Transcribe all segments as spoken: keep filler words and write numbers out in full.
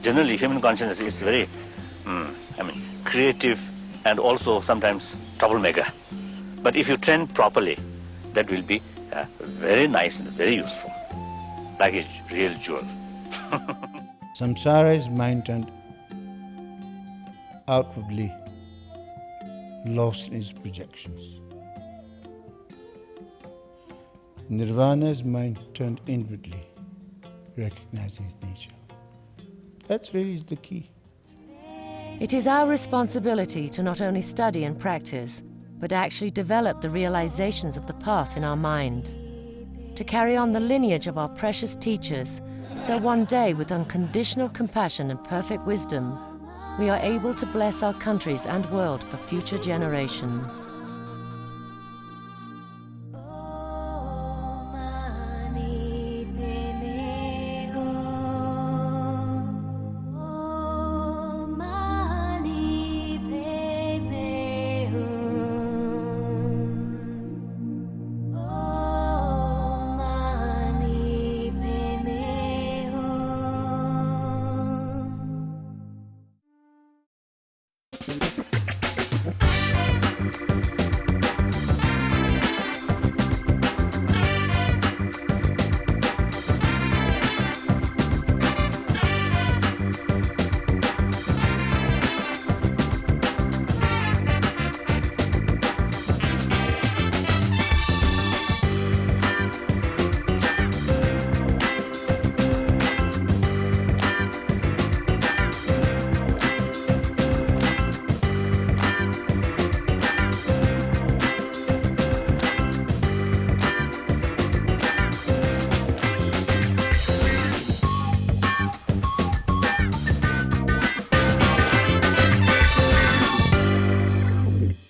Generally, human consciousness is very, mm, I mean, creative and also sometimes troublemaker. But if you train properly, that will be uh, very nice and very useful, like a real jewel. Samsara is mind turned outwardly, lost in its projections. Nirvana is mind turned inwardly, recognizing its nature. That really is the key. It is our responsibility to not only study and practice, but actually develop the realizations of the path in our mind. To carry on the lineage of our precious teachers, so one day, with unconditional compassion and perfect wisdom, we are able to bless our countries and world for future generations.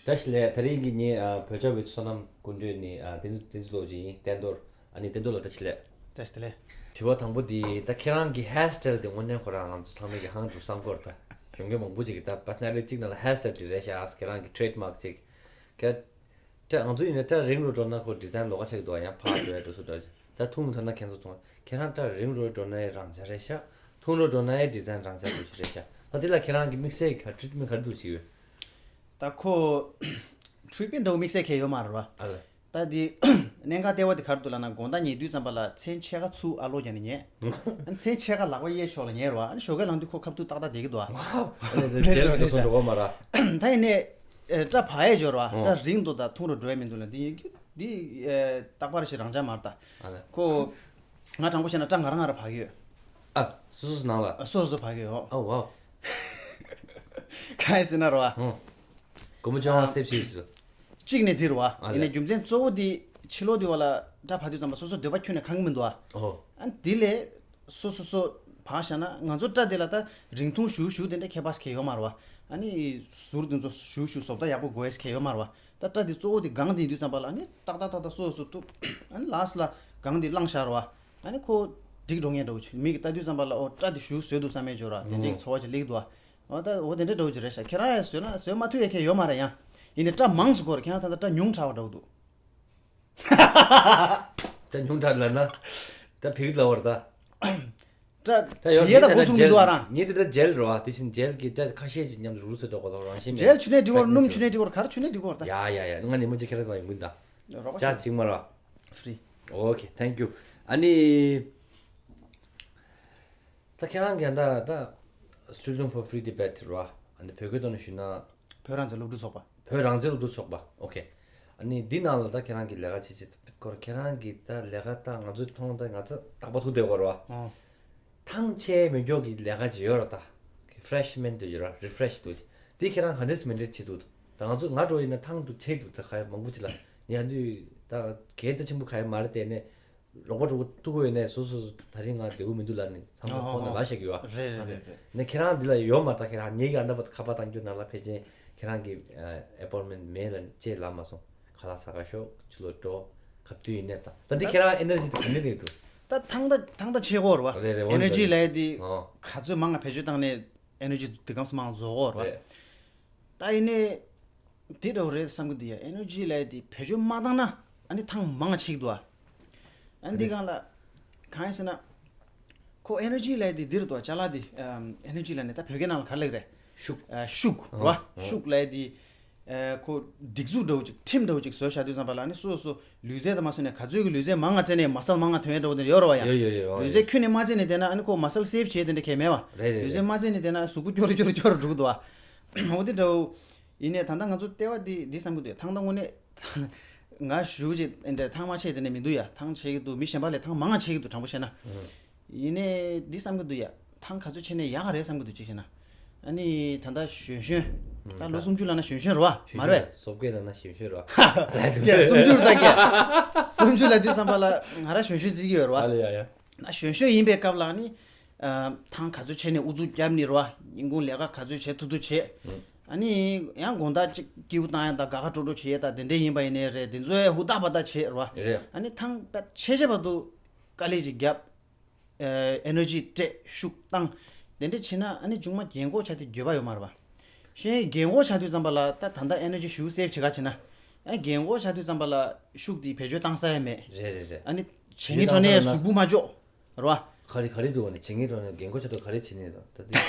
བཀྲ་ཤིས་བདེ་ལེགས། དེ་རིང་གི་ངའི་ཨ་བོད་ཇ་བོད་ཀྱི་བསོད་ནམས་སྐུ་མགྲོན་ནི་ཨ་བསྟན་འཛིན་བསྟན་འཛིན་རྡོ་རྗེ་ཡིན། བསྟན་རྡོར། ཨ་ནི་བསྟན་རྡོར་ལགས་བཀྲ་ཤིས་བདེ་ལེགས། བཀྲ་ཤིས་བདེ་ལེགས། དྲི་བ་དང་པོ་འདི་ད་ཁྱེད་རང་གི་ཧེར་སི་ཊལ་དེ་དངོས་གནས་ཁོ་རང་ང་ཚོ་ཚང་མས་ཀྱི་ཧང་དུ་བསམ་སྐོར་ད་གཞོན་སྐྱེས་མང་པོ་ཅིག་གི་ད་པར་སོ་ནལ་ཊི་གཅིག་ནང་ལ་ཧེར་སི་ཊལ་འདི་རེད་ཤག་ཁྱེད་རང་གི་ཊེ་རེ་ཌི་མཱག་ཅིག་ཁྱེད་ད་ང་ཚོ་ཡིན་ན་ད་རིང་རུ་འགྲོ་ན་ཁོ་ཌི་ཛའིན་ལོགས་ཀ་ཆགས་འདུག་ཡང་ཕར་འགྲོ་ཡ་འགྲོ་སུ་འགྲོ་ད་ཐུང་ཐ་ན་ཁྱེད་ཚོ་ཐུང་ཁྱེད་རང་ད་རིང་རུ་འགྲོ་ན་ཡི་རང་ཆ་རེད་ཤག་ཐུང་རུ་འགྲོ་ན་ཡི་ཌི་ཛའིན་རང་ཆ་འགྲོ་ཞིག་རེད་ཤག་ད་དེ་ལ་ཁྱེད་རང་གི་དམིགས་བསལ་ག་ཊི་རི་ཊི་མེན་ཊི་ག་རེ་འདུག་ཅིག་ཡོད། ད་ཁོ་ཊི་རི་ཊི་མེན་ཊི་འདྲ་བོ་དམིགས་བསལ་གང་ཡང་ཡོད་མ་རེད་བ། ཨ་ལ། ད་འདི་གནད་འགག་ལྟེ་བ་དེ་ག་རེ་འདུག་ལབ་ན། དགོང་དག་ཉལ་དུས་ཙམ་པ་ལ་མཚན་ཕྱེད་ཀ་ཚུར་ཨ་ལོག་བརྒྱབ་ནས་ཉལ། ཨ་ནི་མཚན་ཕྱེད་ཀ་ལག་པ་གཡས་ཕྱོགས་ལ་ཉལ་རོ། ཨ་ནི་ཞོགས་ཀས་ལངས་དུས་ཁོ་ཁ་ཐུག་ཏག་ཏག་བསྡད་ཀྱི་འདུག་ཨ། ཨ་ནི་དེ་ལས་འགྲོ་སོང་འགྲོ་གི་མ་རེད། ད་ཡིན་ནའི་སྐྲ་བག་ཡས་འབྱོར་བ། ཨོ། སྐྲ་རིང་འདུག་ད་ཐུང་རུ་འགྲོ་ཡས་མི་འདུག་ལབ། འདི་ཡིན་གྱི་འདི་རྟག་པར་ཞིག་རང་འཇགས་མ་རེད་ད། ཨ་ལ། ཁོ་ང་དྲང་པོ་བཤད་ན་སྐྲ་ང་རང་ང་རང་བག་ཡོད། ཨ། སོ་སོ་སོ་ནང་ལ། ཨ། སོ་སོ་བག་ཡོད། ཨ་ཝའོ། གང་ཡིན་ཟེར་ན་རོ། ཨོ། སྒོར་མོ་བཅོ་ལྔ་ཨ། སེབ་བྱས་ཡོད། གཅིག་ནས་དེ་རུ་བ། ཨ་ཡིན་ནའི་ལས། རྒྱུ་མཚན་གཙོ་བོ་དེ་ཕྱི་ལོགས་དེ་བ་ལ་སྐྲ་བག་དུས་ཙམ་པ་སོ་སོ་འདོད་པ་ཁྱོན་ནས་ཁེངས་ཀྱི་མི་འདུག་ཨ། ཨོ། ཨ་ནི་དེ་ལས་སོ་སོ་སོ་བག་བཞག་ན་ང་ཚོ་སྐྲ་དེ་ལ་ད་རིང་ཐུང་ཞུ་ཞུ་དེ་འདྲ་ཁྱད་པར་གང་ཡང་ཡོད་མ་རེད་བ། ཨ་ནི་ཟུར་དེ་ཚོ་ཞུ་ཞུ་བཟོ་ལྟ་ཡག་པོ་དགོས་ཡས་གང་ཡང་ཡོད་མ་རེད་བ། ད་སྐྲ་དེ་གཙོ་བོ་དེ་སྒང་དེ་ཡིན་དུས་ཙམ་པ་ལ་ཨ་ནི་ཏག་ཏག་ཏག་ཏག་སོ་སོ་ཐུབ། ཨ་ནི་ལཱ་སི་ལ་སྒང་དེ་བླངས་བཞག་རེད་བ། ཨ་ནི་ཁོ་འགྲིག་འགྲོ་ངེས་འདྲ་བོ་བྱུང་། མི་གིས་ལྟ་དུས་ཙམ་པ་ལ་ཨོ་སྐྲ་དེ་ཞུ་བཟོས་འདུག་བསམ་མེད་འཇོག་ར། དེ་འདྲའི་ཚོར་བ་ཅིག་སླེབས་འདུག་ཨ། ཨོ་ད་འོ་དེ་འདྲ་འདྲ་བོ་ཅིག་རེད་ཤག་ཁྱེད་རང་ཡང་བཟོས་ན་བཟོས་མ་ཐུབ་ཡས་གང་ཡང་ཡོད་མ་རེད། ཡང་ཡིན་ནའི་སྐྲ་མང་སུ་དགོས་རེད། ཁྱེད་རང་ད་ལྟ་སྐྲ་ཉུང་དྲགས་པ་འདྲ་བོ་འདུག་སྐྲ་ཉུང་དྲགས་ལབ་ན་ད་བེ་གི་ལབ་པ་རེད་ད། སྐྲ་ད་ཡོད། དེ་ཡས་ད་ངས་འགོ་ད་ཚུགས་མི་འདུག་ཨ་རང་། ངས་དེ་ད་ཇེལ་རེད་བ། དེ་བཞིན་ཇེལ་གྱི་སྐྲ་ཁ་ཤས་ཅིག་མཉམ་དུ་རུལ་སུ་འགྲོ་གོ་ལོ་རང་བཞིན་མེད། ཇེལ་བྱུ་ནས་འགྲིག་གོ་རེད། སྣུམ་བྱུ་ནས་འགྲིག་གོ་རེད། ག་རེ་བྱུ་ནས་འགྲིག་གོ་རེད་ད། ཡ་ཡ་ཡ། ང་ཉི་མ་གཅིག་ཁྱེད་རང་ཚོ་ཡོང་གི་ཡིན་ད། རོགས་པ་ཅག་ཅིག་མ་ར། ཧྥི་རི། ཨོ་ཁེ། ཐེང་ཀྱུ། ཨ་ནི། ད་ཁྱེད་རང་གིས་ད་ད་Student for Free Tibet རེད་བ། ཨ་ནི་བོད་སྐད་ཐོག་ནས་ཞུས་ན། བོད་རང་བཙན་སློབ་ཕྲུག་ཚོགས་པ། བོད་རང་བཙན་སློབ་ཕྲུག་ཚོགས་པ། ཨོ་ཁེ། ཨ་ནི་འདི་ནང་ལ་ད་ཁྱེད་རང་གིས་ལས་ཀ་བྱེད་བྱེད་སྐོར། ཁྱེད་རང་གིས་ད་ལས་ཀ་ད་ང་ཚོའི་ཐོག་ད་ང་ཚོ་རྟག་པར་ཐུག་བསྡད་ཡོད་རེད་བ། ཨོ། ཐང་ཆད་མི་འགྱོ་གི་ལས་ཀ་ཅིག་ཡོད་རེད་ད། ཕི་རེ་ཤི་མེན་ཊི་ཡོད་རེད། རི་ཕི་རེ་ཤི་འདུག། འདི་ཁྱེད་རང་ག་འདྲས་མེན་ཊེན་བྱེད་ཐུབ་འདུག། ད་ང་ཚོ་ང་འགྲོ་ཡིན་ན་ཐང་དུ་ཆད་འདུག། ད་ག་ཡ་མང་པོ་ཅིག་ལ་ཉལ་དུས་ད་གལ་ཏེ་ཆེན་པོ་ག་ཡ་མ་རེད་དེ་ནས། རོགས་པ་རོགས་པ་ཐུག་གི་ཡོད་ནས་སོ་སོ་ད་རིང་ང་བདེ་པོ་མི་འདུག་ལབ་ནས་ཚང་མ་ཁོང་ལ་ལབ་བཞག་གི་ཡོད། རེད་རེད་རེད་རེད། ནས་ཁྱེད་རང་འདི་ལ་ཡོད་མ་རེད་ད། ཁྱེད་རང་ངེད་ཀྱི་ཨ་མདའ་བ་ཁ་པར་བཏང་རྒྱུ་ནང་ལ་ཕལ་ཆེར་ཁྱེད་རང་གི་ཨེ་པོ་ཡིན་མེན་ཊི་མེད་ལ་ཅེས་ལབ་མ་སོང་། ཁ་ལག་ཟ་ག་ཤོག་ཕྱི་ལོགས་འགྲོ་ག་དུས་ཡིན་ནས་ད། ད་འདི་ཁྱེད་རང་ཨེ་ནར་ཇི་དེ་ག་འདྲ་རེད་འདུག། ད་ཐང་ད་ཐང་ད་ཆད་གོ་རེད་བ། རེད་རེད། ཨེ་ནར་ཇི་ལབ་ཡས་དེ་ཨོ་ག་ཚོད་མང་ང་བེད་སྤྱོད་བཏང་ནས་ཨེ་ནར་ཇི་དེ་གམ་སུ་མང་རྫོགས་གོ་རེད་བ། རེད། ད་ཡིན་ནའི་དེ་འདྲ་བོ་རེད་བསམ་གི་འདུག་ཡ། ཨེ་ནར་ཇི་ལབ་ཡས་དེ་བེད་སྤྱོད་མ་བཏང་ན་ཨ་ནི་ཐང་མང་ང་ཆད་ཀྱི་འདུག་ཨ། ཨ་ནི་འདི་སྒང་ལ་གང་ཡིན་ཟེར་ན། ཁོ་ཨེ་ནར་ཇི་ལབ་དེ་འདིར་འདུག་ཅ་ལག་དེ། ཨམ། ཨེ་ནར་ཇི་ལབ་ནས་ད་བོད་སྐད་ནང་ལ་ག་རེ་ལབ་ཀྱི་རེད། ཤུགས། ཨ། ཤུགས་རེད་བ། ཨ། ཤུགས་ལབ་དེ། ཨ། ཁོ་སྒྲིག་འཛུགས་འདྲ་བོ་ཅིག་ཁྲིམས་འདྲ་བོ་ཅིག་བཟོས་བཞག་དུས་ཙམ་པ་ལ་ནི་སོ་སོ་ལུས་རྩལ་དང་མ་སོ་ནས་ག་ཚོད་ཀྱི་ལུས་རྩལ་མང་ང་རྩེ་ནས་མ་སལ་མང་ང་ཐོན་ཡ་འདྲ་བོ་དེ་ཡོད་རེད་བ་ཡ། ཡོད་ཡོད་ཡོད། ལུས་རྩལ་ཁྱོན་ནས་མ་རྩེ་ནས་བསྡད་ན་ཨ་ནི་ཁོ་མ་སལ་སེབ་བྱས་དེ་འདྲ་གས་མེད་བ། རེད་རེད་ལུས་རྩལ་རེད། མ་རྩེ་ནས་བསྡད་ན་གཟུགས་པོ་སྐྱོ་རུ་སྐྱོ་རུ་སྐྱོ་རུ་འགྲོ་གི་འདུག་བ། འོ་དེ་འདྲ་བོ། ཡིན་ནའི་ད་ལྟ་ང་ཚོ་ལྟེ་བ་འདི་འདི་བསམ་གྱི་འདུག་ཐང་ད་དངོས་གནས། ང་ཞུ་ཅིག་འདྲ་ཐང་མ་ཆད་དེ་ནས་མི་འདུག་ཡ། ཐང་ཆད་ཀྱི་འདུག་མི་གཞན་པ་ལས་ཐང་མང་ང་ཆད་ཀྱི་འདུག་དྲང་པོ་བཤད་ན། ཨ། ཡིན་ནའི་འདི་བསམ་གྱི་འདུག་ཡ། ཐང་ག་ཚོད་ཆད་ནའི་ཡག་ག་རེད་བསམ་གྱི་འདུག་ཅིག་བཤད་ན། ཨ་ནི་ད་ལྟ་གཞོན་གཞོན། ད་ལོ་ད་སུམ་ཅུ་ལབ་ན་གཞོན་གཞོན་རེད་བ། མ་རེད་པས། སོབ་སྐད་ལབ་ན་གཞོན་གཞོན་རེད་བ། ཀྱེ་སུམ་ཅུ་ད་ཀྱེ། སུམ་ཅུ་ལབ་དུས་ཙམ་པ་ལ་ང་རང་གཞོན་གཞོན་བརྩི་གི་ཡོད་རེད་བ། ཨ་ལེ་ཡ་ཡ། ན་གཞོན་གཞོན་ཡིན་པའི་སྐབས་ལ་ནི། ཨ། ཐང་ག་ཚོད་བྱས་ནས་ཨུ་ཚུགས་བརྒྱབ་ནི་རེད་བ། ཉིན་གུང་ལས་ཀ་ག་ཚོད་བྱེད་ཐུབ་ཐུབ་བྱེད། ཨ་ནི་ཡང་དགོང་དག་ཅིག་སྐྱིད་པོ་བཏང་ཡ་དང་དགའ་དགའ་སྤྲོ་སྤྲོ་བྱེད་ཡ་དང་དེ་འདྲ་ཡིན་པ་ཡིན་ནའི་རེད། དེ་ཚོ་ཡ་ཧུར་ཐག་པ་ཐག་བྱེད་རེད་བ། རེད། ཨ་ནི་ཐང་པད་ཆེ་ཆེ་བར་དུ་དཀའ་ལས་ཅིག་བརྒྱབ། ཨ། ཨེ་ནར་ཇི་སྤྲད་ཤུགས་བཏང་། དེ་འདྲ་བྱེད་ན་ཨ་ནི་མཇུག་མ་རྒན་གོག་ཆགས་དུས་འགྱོད་པ་ཡོད་མ་རེད་བ། གཞན་རྒན་གོག་ཆགས་དུས་ཙམ་པ་ལ་ད་ད་ལྟ་ཨེ་ནར་ཇི་ཞུ་སེབ་བྱེད་ག་བྱེད་ན། ཨ། རྒན་གོག་ཆགས་དུས་ཙམ་པ་ལ་ཤུགས་དེ་བེད་སྤྱོད་བཏང་ས་ཡ་མེད། རེད་རེད་རེད། ཨ་ནི་བྱེད་ངེས་འགྲོ་ནས་གཟུགས་པོ་མ་ལྕོགས། རེད་བ། ག་རེ་ག་རེ་འདུག་བ་ནི་བྱེད་ངེས་འགྲོ་ནས་རྒན་གོག་ཆགས་དུས་ག་རེ་བྱེད་ནས་རེད་ད་དུས།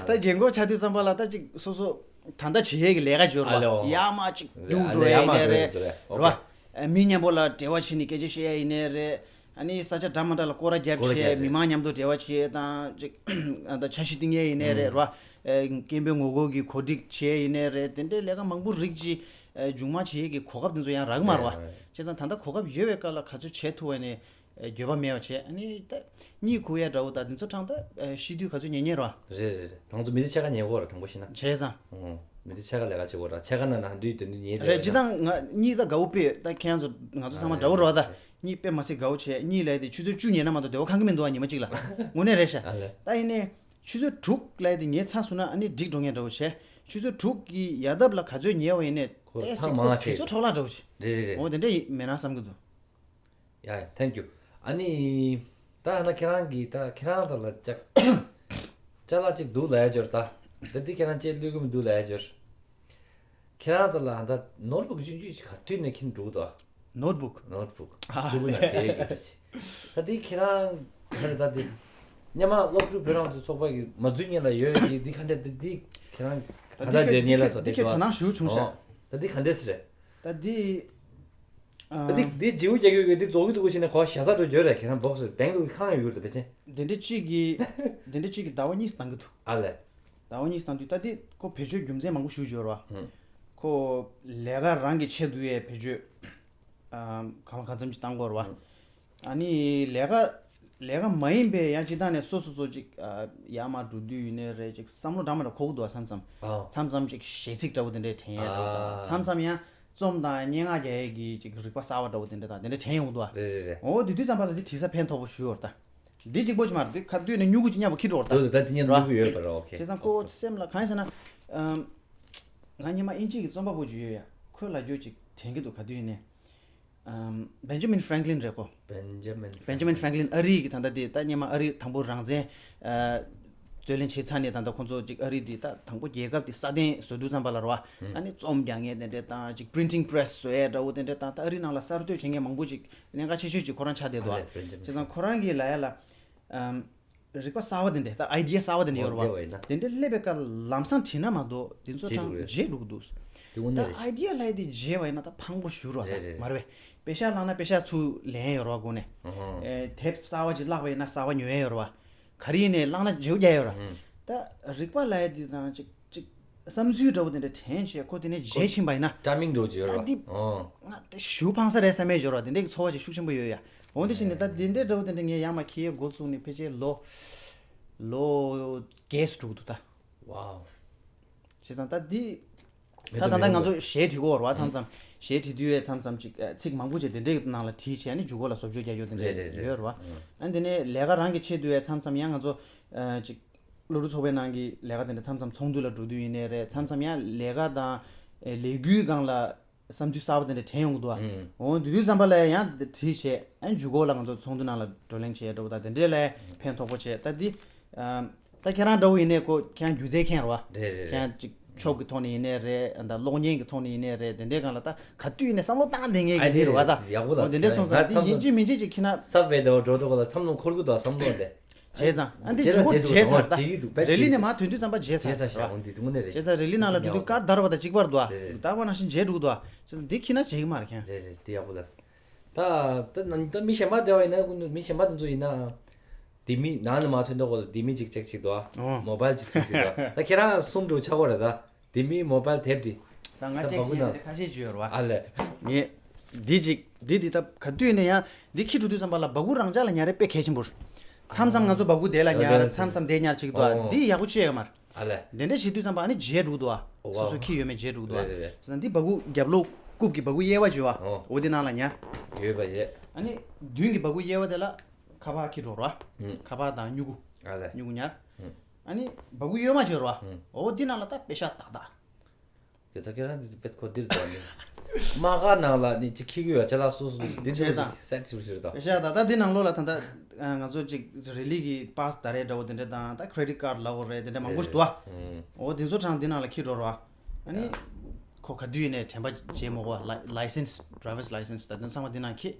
ད་རྒན་གོག་ཆགས་དུས་ཙམ་པ་ལ་ད་ཅིག་སོ་སོ་ད་ལྟ་བྱེད་ཡས་ཀྱི་ལས་ཀ་འབྱོར་ཨ་ལེ་བ། ཡ་མ་ཅིག་རེད། རྡུག་ཨ་འགྲོ་ལེ་ཡ་ཡ་མ་ཡིན་ནའི་རེད། རེད་རེད། རེད་བ། ཨོ་ཁེ། ཨ། མི་མཉམ་པོ་ལ་འབྲེལ་བ་བྱེད་ནས་སྐད་ཆ་བཤད་ཡ་ཡིན་ནའི་རེད། ཨ་ནི་ས་ཆ་འདྲ་མ་འདྲ་ལ་སྐོར་ར་རྒྱབ་སྐོར་ར་བྱས་རྒྱབ་མི་རེད། མང་མཉམ་དུ་འབྲེལ་བ་བྱས་དང་ཅིག་ཨ། ད་འཆར་གཞི་བཏིང་ཡས་ཡིན་ནའི་རེད། ཨུམ། རེད་བ། ཨ། སྐད་འབོད་ངོ་རྒོལ་གྱི་གོ་སྒྲིག་བྱས་ཡིན་ནའི་རེད། དེ་འདྲའི་ལས་ཀ་མང་པོ་རིགས་ཅིག་ཨ། མཇུག་མ་བྱེད་ཡས་ཀྱི་གོ་སྐབས་དེ་ཚོ་ཡང་རག་གི་མ་རེད་བ། རེད་རེད། བྱས་ཙང་ད་ལྟ་གོ་སྐབས་ཡོད་པའི་སྐབས་ལ་ག་ཚོད་བྱེད་ཐུབ་པ་ནས། ཨ། འགྱོད་པ་མེད་པ་བྱས། ཨ་ནི་ད་གཉིད་ཁུག་ཡ་འདྲ་བོ་ད་དེ་ཚོ་གྲངས་ད། ཨ། ཤི་དུས་ག་ཚོད་ཉལ་ཉལ་ར། རེད་རེད་རེད། ང་ཚོ་མི་ཚེ་ཕྱེད་ཀ་ཉལ་གོ་ར་དང་པོ་ཤི་ན། བྱས་ཙང་། ཨོ། མི་ཚེ་ཕྱེད་ཀ་ལས་ཀ་བྱེད་གོ་ར་ཕྱེད་ཀ་ན་ན་འདུས་དེ་འདུས་ཉལ་རེད། ཇི་ལྟར་ང་གཉིད་ད་དགའ་བོ་དཔེ་ད་ཁྱེད་རང་ཚོ་ང་ཚོ་ཚང་མ་འདྲ་བོ་ར་བ་ད། གཉིད་དཔེ་མ་སྲིད་དགའ་བོ་བྱས་གཉིད་ལས་དེ་ཆུ་ཚོད་བཅུ་ཉལ་ན་མ་གཏོགས་བདེ་བ་ཁང་གི་མི་འདུག་ཨ་ཉི་མ་གཅིག་ལ། དངོས་གནས་རེད་ཤག་ཨ་ལེ། ད་ཡིན་ནའི་ཆུ་ཚོད་དྲུག་ལས་དེ་ཉལ་ཚར་སོང་ན་ཨ་ནི་འགྲིག་འགྲོ་ངེས་འདྲ་བོ་བྱས། ཆུ་ཚོད་དྲུག་གི་ཡ་འདབ་ལ་ག་ཚོད་ཉལ་བ་ཡིན་ནའི་ཁོ་ཏོག་ཙམ་ཙིག་མང་ང་ཁོ་དུས་ཚོད་འཕྲོ་བརླག་འདྲ་བོ་བྱས། རེད་རེད་རེད། འོ་དེ་འདྲ་ཡིན་མེད་ན་བསམ་གི་འདུག་ཡ་ཡ། Thank you། ཨ་ནི། ད་ཧ་ན་ཁྱེད་རང་གིས་ད་ཁྱེད་རང་ཚོ་ལ་ཅག་ཅ་ལག་ཅིག་འདུག་ལབ་ཡ་འབྱོར་ད། ད་འདི་ཁྱེད་རང་ཅེས་བླུག་གི་མི་འདུག་ལབ་ཡ་འབྱོར། ཁྱེད་རང་ཚོ་ལ་ད་ནོར་བུ་གི་ཆུང་ཆུང་ཅིག་ག་དུས་ནས་ཁྱེར་འགྲོ་གི་འདུག་ནོར་བུ། ནོར་བུ། ཨ། ཕྲུ་གུ་ན་བྱེད་ཡོད་ཀྱི་ད་འདི་ཁྱེད་རང་ག་རེ་ད་འདི། སྔོན་མ་སློབ་ཕྲུག་བོད་རང་ཚོ་ཚོགས་པ་གི་མ་འཛུལ་སྔོན་ལ་ཡོད་ཀྱི་འདི་ག་འདྲ་འདི་འདི་ཁྱེད་རང་ག་འདྲ་འདི་བྱས་སྔོན་ལ་ས་འདི་འདི་ཁྱེད་དོ་སྣང་ཞུ་བྱུང་ཤག་ད་འདི་ག་འདྲ་སི་རེད། ད་འདི། ཨ། འདི་འདི་བརྗེ་པོ་རྒྱག་གི་ཡོད་གི་འདི་རྫོགས་གི་འདུག་གོ་ཕྱིན་ནས་གོ་ཞ་ས་འགྲོ་འགྱོད་རེད། ཁྱེད་རང་སྦོག་སི་བེང་དུ་ཁང་ཡོད་གི་རེད་པེ་ཅན། དེ་འདྲ་གཅིག་གི། དེ་འདྲ་གཅིག་གི་ཟླ་བ་གཉིས་བཏང་གི་འདུག་ཨ་ལས། ཟླ་བ་གཉིས་བཏང་དུས་ད་འདི་ཁོ་བེད་སྤྱོད་རྒྱུ་མཚན་མང་པོ་ཞིག་ཡོད་རེད་བ། ཁོ་ལས་ཀ་རང་གི་ཆེད་དུ་ཡས་བེད་སྤྱོད། ཨ། གང་ལ་གང་འཚམ་ཅིག་བཏང་གི་ཡོད་རེད་བ། ཨ་ནི་ལས་ཀ་ལས་ཀ་མ་ཡིན་པའི་ཡང་སྤྱི་བཏང་ནས་སོ་སོ་སོ་ཅིག་ཨ། ཡར་མར་འགྲོ་དུས་ཡིན་ནའི་རེད། ཅིག་བསམ་བློ་འདྲ་མི་འདྲ་འཁོར་གི་འདུག་བ། མཚམས་མཚམས། ཨ། མཚམས་མཚམས་ཅིག་གཞས་ཚིག་འདྲ་བོ་དེ་འདྲས་དྲན་ཡས་འདྲ་བོ་དང་། ཨ། མཚམས་མཚམས་ཡང་རྩོམ་དང་སྙན་ངག་རྒྱག་ཡས་ཀྱི་ཅིག་རིག་པ་གསར་བ་འདྲ་བོ་དེ་འདྲས་དང་དེ་འདྲས་དྲན་ཡོང་གི་འདུག་བ། རེད་རེད་རེད། འོ་དེ་དུས་ཙམ་པ་ལ་དེ་བྲིས་ས་ཕན་ཐོགས་པོ་ཞུ་ཡོད་རེད་ད། འདི་གཅིག་པོ་ཅིག་མ་རེད། དེ་ཁ་སྡུད་ནས་སྨྱུ་གུ་ཅིག་མཉམ་པོ་འཁྱེར་འགྲོ་བ་ད། འདུག་འདུག་ད་དེ་ཉན་ར། སྨྱུ་གུ་ཡོད་པ་རེད། ཨོ་ཁེ། བྱས་ཙང་ཁོ་སེམས་ལ་གང་ཡིན་ཟེར་ན། ཨམ། ང་སྔོན་མ་དབྱིན་ཇི་གི་རྩོམ་པ་པོ་ཅིག་ཡོད་ཡ། ཁོའི་ལབ་རྒྱུ་ཅིག་དྲན་གྱི་འདུག་ག་དུས་ཡིན་ནའི། ཨམ། Benjamin Franklin རེད་ཁོ། Benjamin Franklin། Benjamin Franklin ཨ་རི་གི་ད་ལྟ་དེ་ད་སྔོན་མ་ཨ་རི་དང་པོ་རང་བཙན། ཨ། རྩོད་ལེན་བྱས་ཚར་ནས་ད་ལྟ་ཁོང་ཚོ་ཅིག་ཨ་རི་དེ་ད་དང་པོ་རྒྱལ་ཁབ་དེ་སྲ་བརྟན་བཟོ་དུས་ཙམ་པ་ལ་རེད་བ། ཨ་ནི་རྩོམ་རྒྱག་མཁན་དེ་འདྲས་དང་ཅིག་printing press བཟོ་ཡས་འདྲ་བོ་དེ་འདྲས་དང་ད་ཨ་རི་ནང་ལ་གསར་གཏོད་བྱེད་མཁན་མང་པོ་ཅིག་གནད་འགག་ཆེ་ཤོས་ཅིག་ཁོ་རང་ཆགས་བསྡད་འདུག་ཨ་ལས། Benjamin བྱས་ཙང་ཁོ་རང་གིས་ལབ་ཡ་ལ། ཨམ། རིག་པ་གསར་བ་དེ་འདྲས་ད་idea གསར་བ་དེ་འདྲས་ཡོད་རེད་བ། འོ་དེ་བས་ན། དེ་འདྲས་སླེབས་པའི་སྐབས་ལམ་སང་བྲིས་ན་མ་གཏོགས་དེ་ཚོ་བྲིས་གྲངས་འགྲོ་གི་རེད། བརྗེད་འགྲོ་གི་འདུག་དེ་དངོས་གནས་ད་རེད། Idea ལབ་ཡ་དེ་བརྗེད་པ་ཡིན་ན་ད་ཕངས་པོ་ཞེ་པོ་རེད་བ། རེད་རེད། མ་རེད་པས། པེ་ཤག་བླངས་ན་པེ་ཤག་ཚུར་ལེན་ཡོད་རེད་བ། སྒོ་ནས། ཨོ་ཧོ། ཨེ། དེབ་གསར་བ་ཅིག་བཀླགས་པ་ཡིན་ན་གསར་བ་ཉོ་ཡ་ཡོད་རེད་བ། ག་རེ་ཡིན་ནའི་བླངས་ན་བརྗེ་པོ་རྒྱག་ཡོད་རེད་བ། ཨུ། ད་རིག་པ་ལབ་ཡ་དེ་དང་ཅིག་ཅིག་བསམ་ཚུལ་འདྲ་བོ་དེ་འདྲ་དྲན་བྱས་ཁོ་དེ་ནས་བརྗེད་ཕྱིན་པ་ཡིན་ན། Timing འདྲ་བོ་ཅིག་ཡོད་རེད་བ། ད་འདི། ཨོ། ང་དེ་ཞེ་པོ་ཕངས་ས་རེད་བསམ་ཡས་ཡོད་རེད་བ། དེ་འདྲའི་ཚོར་བ་ཅིག་ཤུགས་ཆེན་པོ་ཡོད་ཡ། འོ་འདི་བྱས་ནས་ད་དེ་འདྲའི་འདྲ་བོ་དེ་འདྲ་ངས་ཡར་མར་འཁྱེར་ཡས་འགོ་བཙུགས་ནས་ཕལ་ཆེར་ལོ། ལོ་བརྒྱད་ཙམ་འགྲོ་གི་འདུག་ད། Wow། བྱས་ཙང་ད་འདི། ད་ད་ལྟ་ང་ཚོ་གཞས་བྲིས་ཀྱི་ཡོད་རེད་བ། མཚམས་མཚམས་གཞས་བྲིས་དུས་ཡས་མཚམས་མཚམས་ཅིག་ཨ། ཚིག་མང་པོ་ཅིག་དེ་འདྲའི་ནང་ལ་བྲིས་བྱས་ནས་མཇུག་གུ་ལ་བཟོ་བཅོས་རྒྱག་རྒྱུ་དེ་འདྲ་རེད་རེད་རེད། ཡོད་རེད་བ། ཨ། དེ་ནས་ལས་ཀ་རང་གི་ཆེད་དུ་ཡས་མཚམས་མཚམས་ཡང་ང་ཚོ། ཨ། ཅིག་སློབ་ཕྲུག་ཚོགས་པའི་ནང་གི་ལས་ཀ་དེ་འདྲ་མཚམས་མཚམས་ཚོགས་འདུ་ལ་འགྲོ་དུས་ཡིན་ནའི་རེད། མཚམས་མཚམས་ཡང་ལས་ཀ་དང་། ཨེ། ལས་འགུལ་སྒང་ལ་བསམ་ཚུལ་གསར་པ་དེ་འདྲ་དྲན་ཡོང་གི་འདུག་ཨ། ཨུ། འོ་དེ་དུས་ཙམ་པ་ལ་ཡང་དེ་བྲིས་བྱས། ཨ། མཇུག་གུ་ལ་ང་ཚོ་ཚོགས་འདུ་ནང་ལ་བགྲོ་གླེང་བྱས་འདྲ་བོ་དང་དེ་འདྲས་ལ་ཕན་ཐོགས་པོ་བྱས། ད་འདི། ཨ། ད་ཁྱེད་རང་འདྲ་བོ་ཡིན་ནའི་ཁོ་ཁྱེད་རང་སྒྱུ་རྩལ་མཁན་རེད་བ། རེད་རེད་རེད། ཁྱེད་རང་ཅིག་ཆོབ་ཀྱི་ཐོག་ནས་ཡིན་ནའི་རེད། ད་གློག་བརྙན་གྱི་ཐོག་ནས་ཡིན་ནའི་རེད། དེ་འདྲའི་སྒང་ལ་ད་ག་དུས་ཡིན་ནའི་བསམ་བློ་བཏང་བསྡད་མཁན་གྱི་མི་རེད་བ་ད། ཡག་པོ་ལ་འོ་དེ་འདྲས་སོང་ཙང་འདི་ཡིན་གཅིག་མིན་གཅིག་ཅིག་ཁྱེད་རང་། Subway དེ་བ་འགྲོ་དུས་སྒང་ལ་བསམ་བློ་འཁོར་གྱི་འདུག་བསམ་བློ་དེ། བརྗེད་ཚར། ཨ་འདི་བརྗེད་པ་མཇུག་གུ་བརྗེད་ཚར་ད། བརྗེད་ཀྱི་འདུག་དཔེ་རེ་ལི་ནས་མར་ཐོན་དུས་ཙམ་པ་བརྗེད་ཚར། བརྗེད་ཚར་ཤག་འོ་འདི་དངོས་གནས་རེད། བརྗེད་ཚར། རེ་ལི་ནང་ལ་འགྲོ་དུས་ཀར་བརྡར་བ་དང་གཅིག་པར་འདུག་ཨ། རེད་རེད། བརྡར་བ་ནང་བཞིན་བརྗེད་འགྲོ་གི་འདུག་ཨ། བྱས་ཙང་འདི་ཁྱི་ན་བརྗེད་ཀྱི་མ་རེད་ཁྱེད། རེད་རེད། འདི་ཡག་པོ་ལ། ད་ད་ད་མི་གཞན་པ་དེ་བ་ཡིན་ན་ཀུན་མི་གཞན་པ་དེ་ཚོ་ཡིན་ན། ལྡེ་མིག་ནང་ལ་མར་ཐོན་ཐོག་གོ་ལ་ལྡེ་མིག་ཅིག་ཅེག་ཅིག་འདུག་ཨ། ཨོ། མོ་བལ་ཅིག་ཅིག་ཅིག་འདུག་ཨ། ད་ཁྱེད་རང་གསུམ་འགྲོ་ཆགས་གོ་རེད་ད། ལྡེ་མིག་མོ་བལ་དེབ་དེ། ད་ང་ད་ཅེག་བྱས་ཡོད་ཁ་ཤས་ཅིག་ཡོད་རེད་བ། ཨ་ལས། ངས། འདི་ཅིག་འདི་འདི་ད་ག་དུས་ནས་ཡང་འདི་ཁྱི་འགྲོ་དུས་ཙམ་པ་ལ་སྦ་ཁུག་རང་འཇགས་ལ་ཉར་རེ་དཔེ་གལ་ཆེན་པོ་རེད། མཚམས་མཚམས་ང་ཚོ་སྦ་ཁུག་དེ་ལ་ཉར། ཨ་མཚམས་མཚམས་དེ་ཉར་ཅིག་འདུག་ཨ། ཨོ། འདི་ཡག་པོ་ཅིག་ཡོད་མ་རེད། ཨ་ལས། དེ་འདྲ་བྱེད་དུས་ཙམ་པ་ཨ་ནི་བརྗེད་འགྲོ་གི་འདུག་ཨ། ཨོ། སོ་སོ་ཁྱི་ཡོད་མེད་བརྗེད་འགྲོ་གི་འདུག་ཨ། རེད་རེད་རེད། བྱས་ཙང་འདི་སྦ་ཁུག་རྒྱབ་ལོགས་རྐུབ་ཀྱི་སྦ་ཁུག་གཡས་པ་བྱས་བ། ཨོ། འོ་དེ་ནང་ལ་ཉར། ཡོད་པ་རེད། ཨ་ནི་མདུན་གྱི་སྦ་ཁུག་གཡས་པ་དེ་ལ་ཁ་པར་ཁྱི་འགྲོ་རོ། ཨུམ། ཁ་པར་དང་སྨྱུ་གུ། ཨ་ལས། སྨྱུ་གུ་ཉར། ཨུམ། ཨ་ནི་སྦ་ཁུག་གཡོན་མ་བྱས་རོ། ཨུམ། འོ་དེ་ནང་ལ་ད་པེ་ཤག་ཏག་ཏག། དེ་ད་ཁྱེད་རང་དེ་པེད་ཁོ་འདིར་དང་ནི། དམག་སྒར་ནང་ལ་ནི་ཅིག་ཁྱི་གུ་ཡོད་ཅ་ལག་སོ་སོ་འདི་བྱས་ཙང་། སེ་ཊི་ཞིག་ཞིག་དང་། ཤ་ད་ད་འདི་ནང་ལོགས་ལ་ད་ད་ང་ཚོ་ཅིག་རེ་ལི་གི་པཱ་སི་ད་རེད་འདྲ་བོ་དེ་འདྲ་དང་ད་ཁེ་རེ་ཌིཊ་ཀར་ལ་འོ་རེད་དེ་འདྲ་མང་པོ་ཞིག་འདུག་ཨ། ཨོ་དེ་ཚོ་གྲངས་འདི་ནང་ལ་ཁྱི་འགྲོ་རོ། ཨ་ནི་ཁོ་ག་དུས་ཡིན་ནའི་དྲན་པ་བརྗེད་མ་དགོས། ལའི་སེན་སི། ཌ་རའི་ཝར་སི་ལའི་སེན་སི་ད་དེ་ཚང་མ་འདི་ནང་ཁྱི།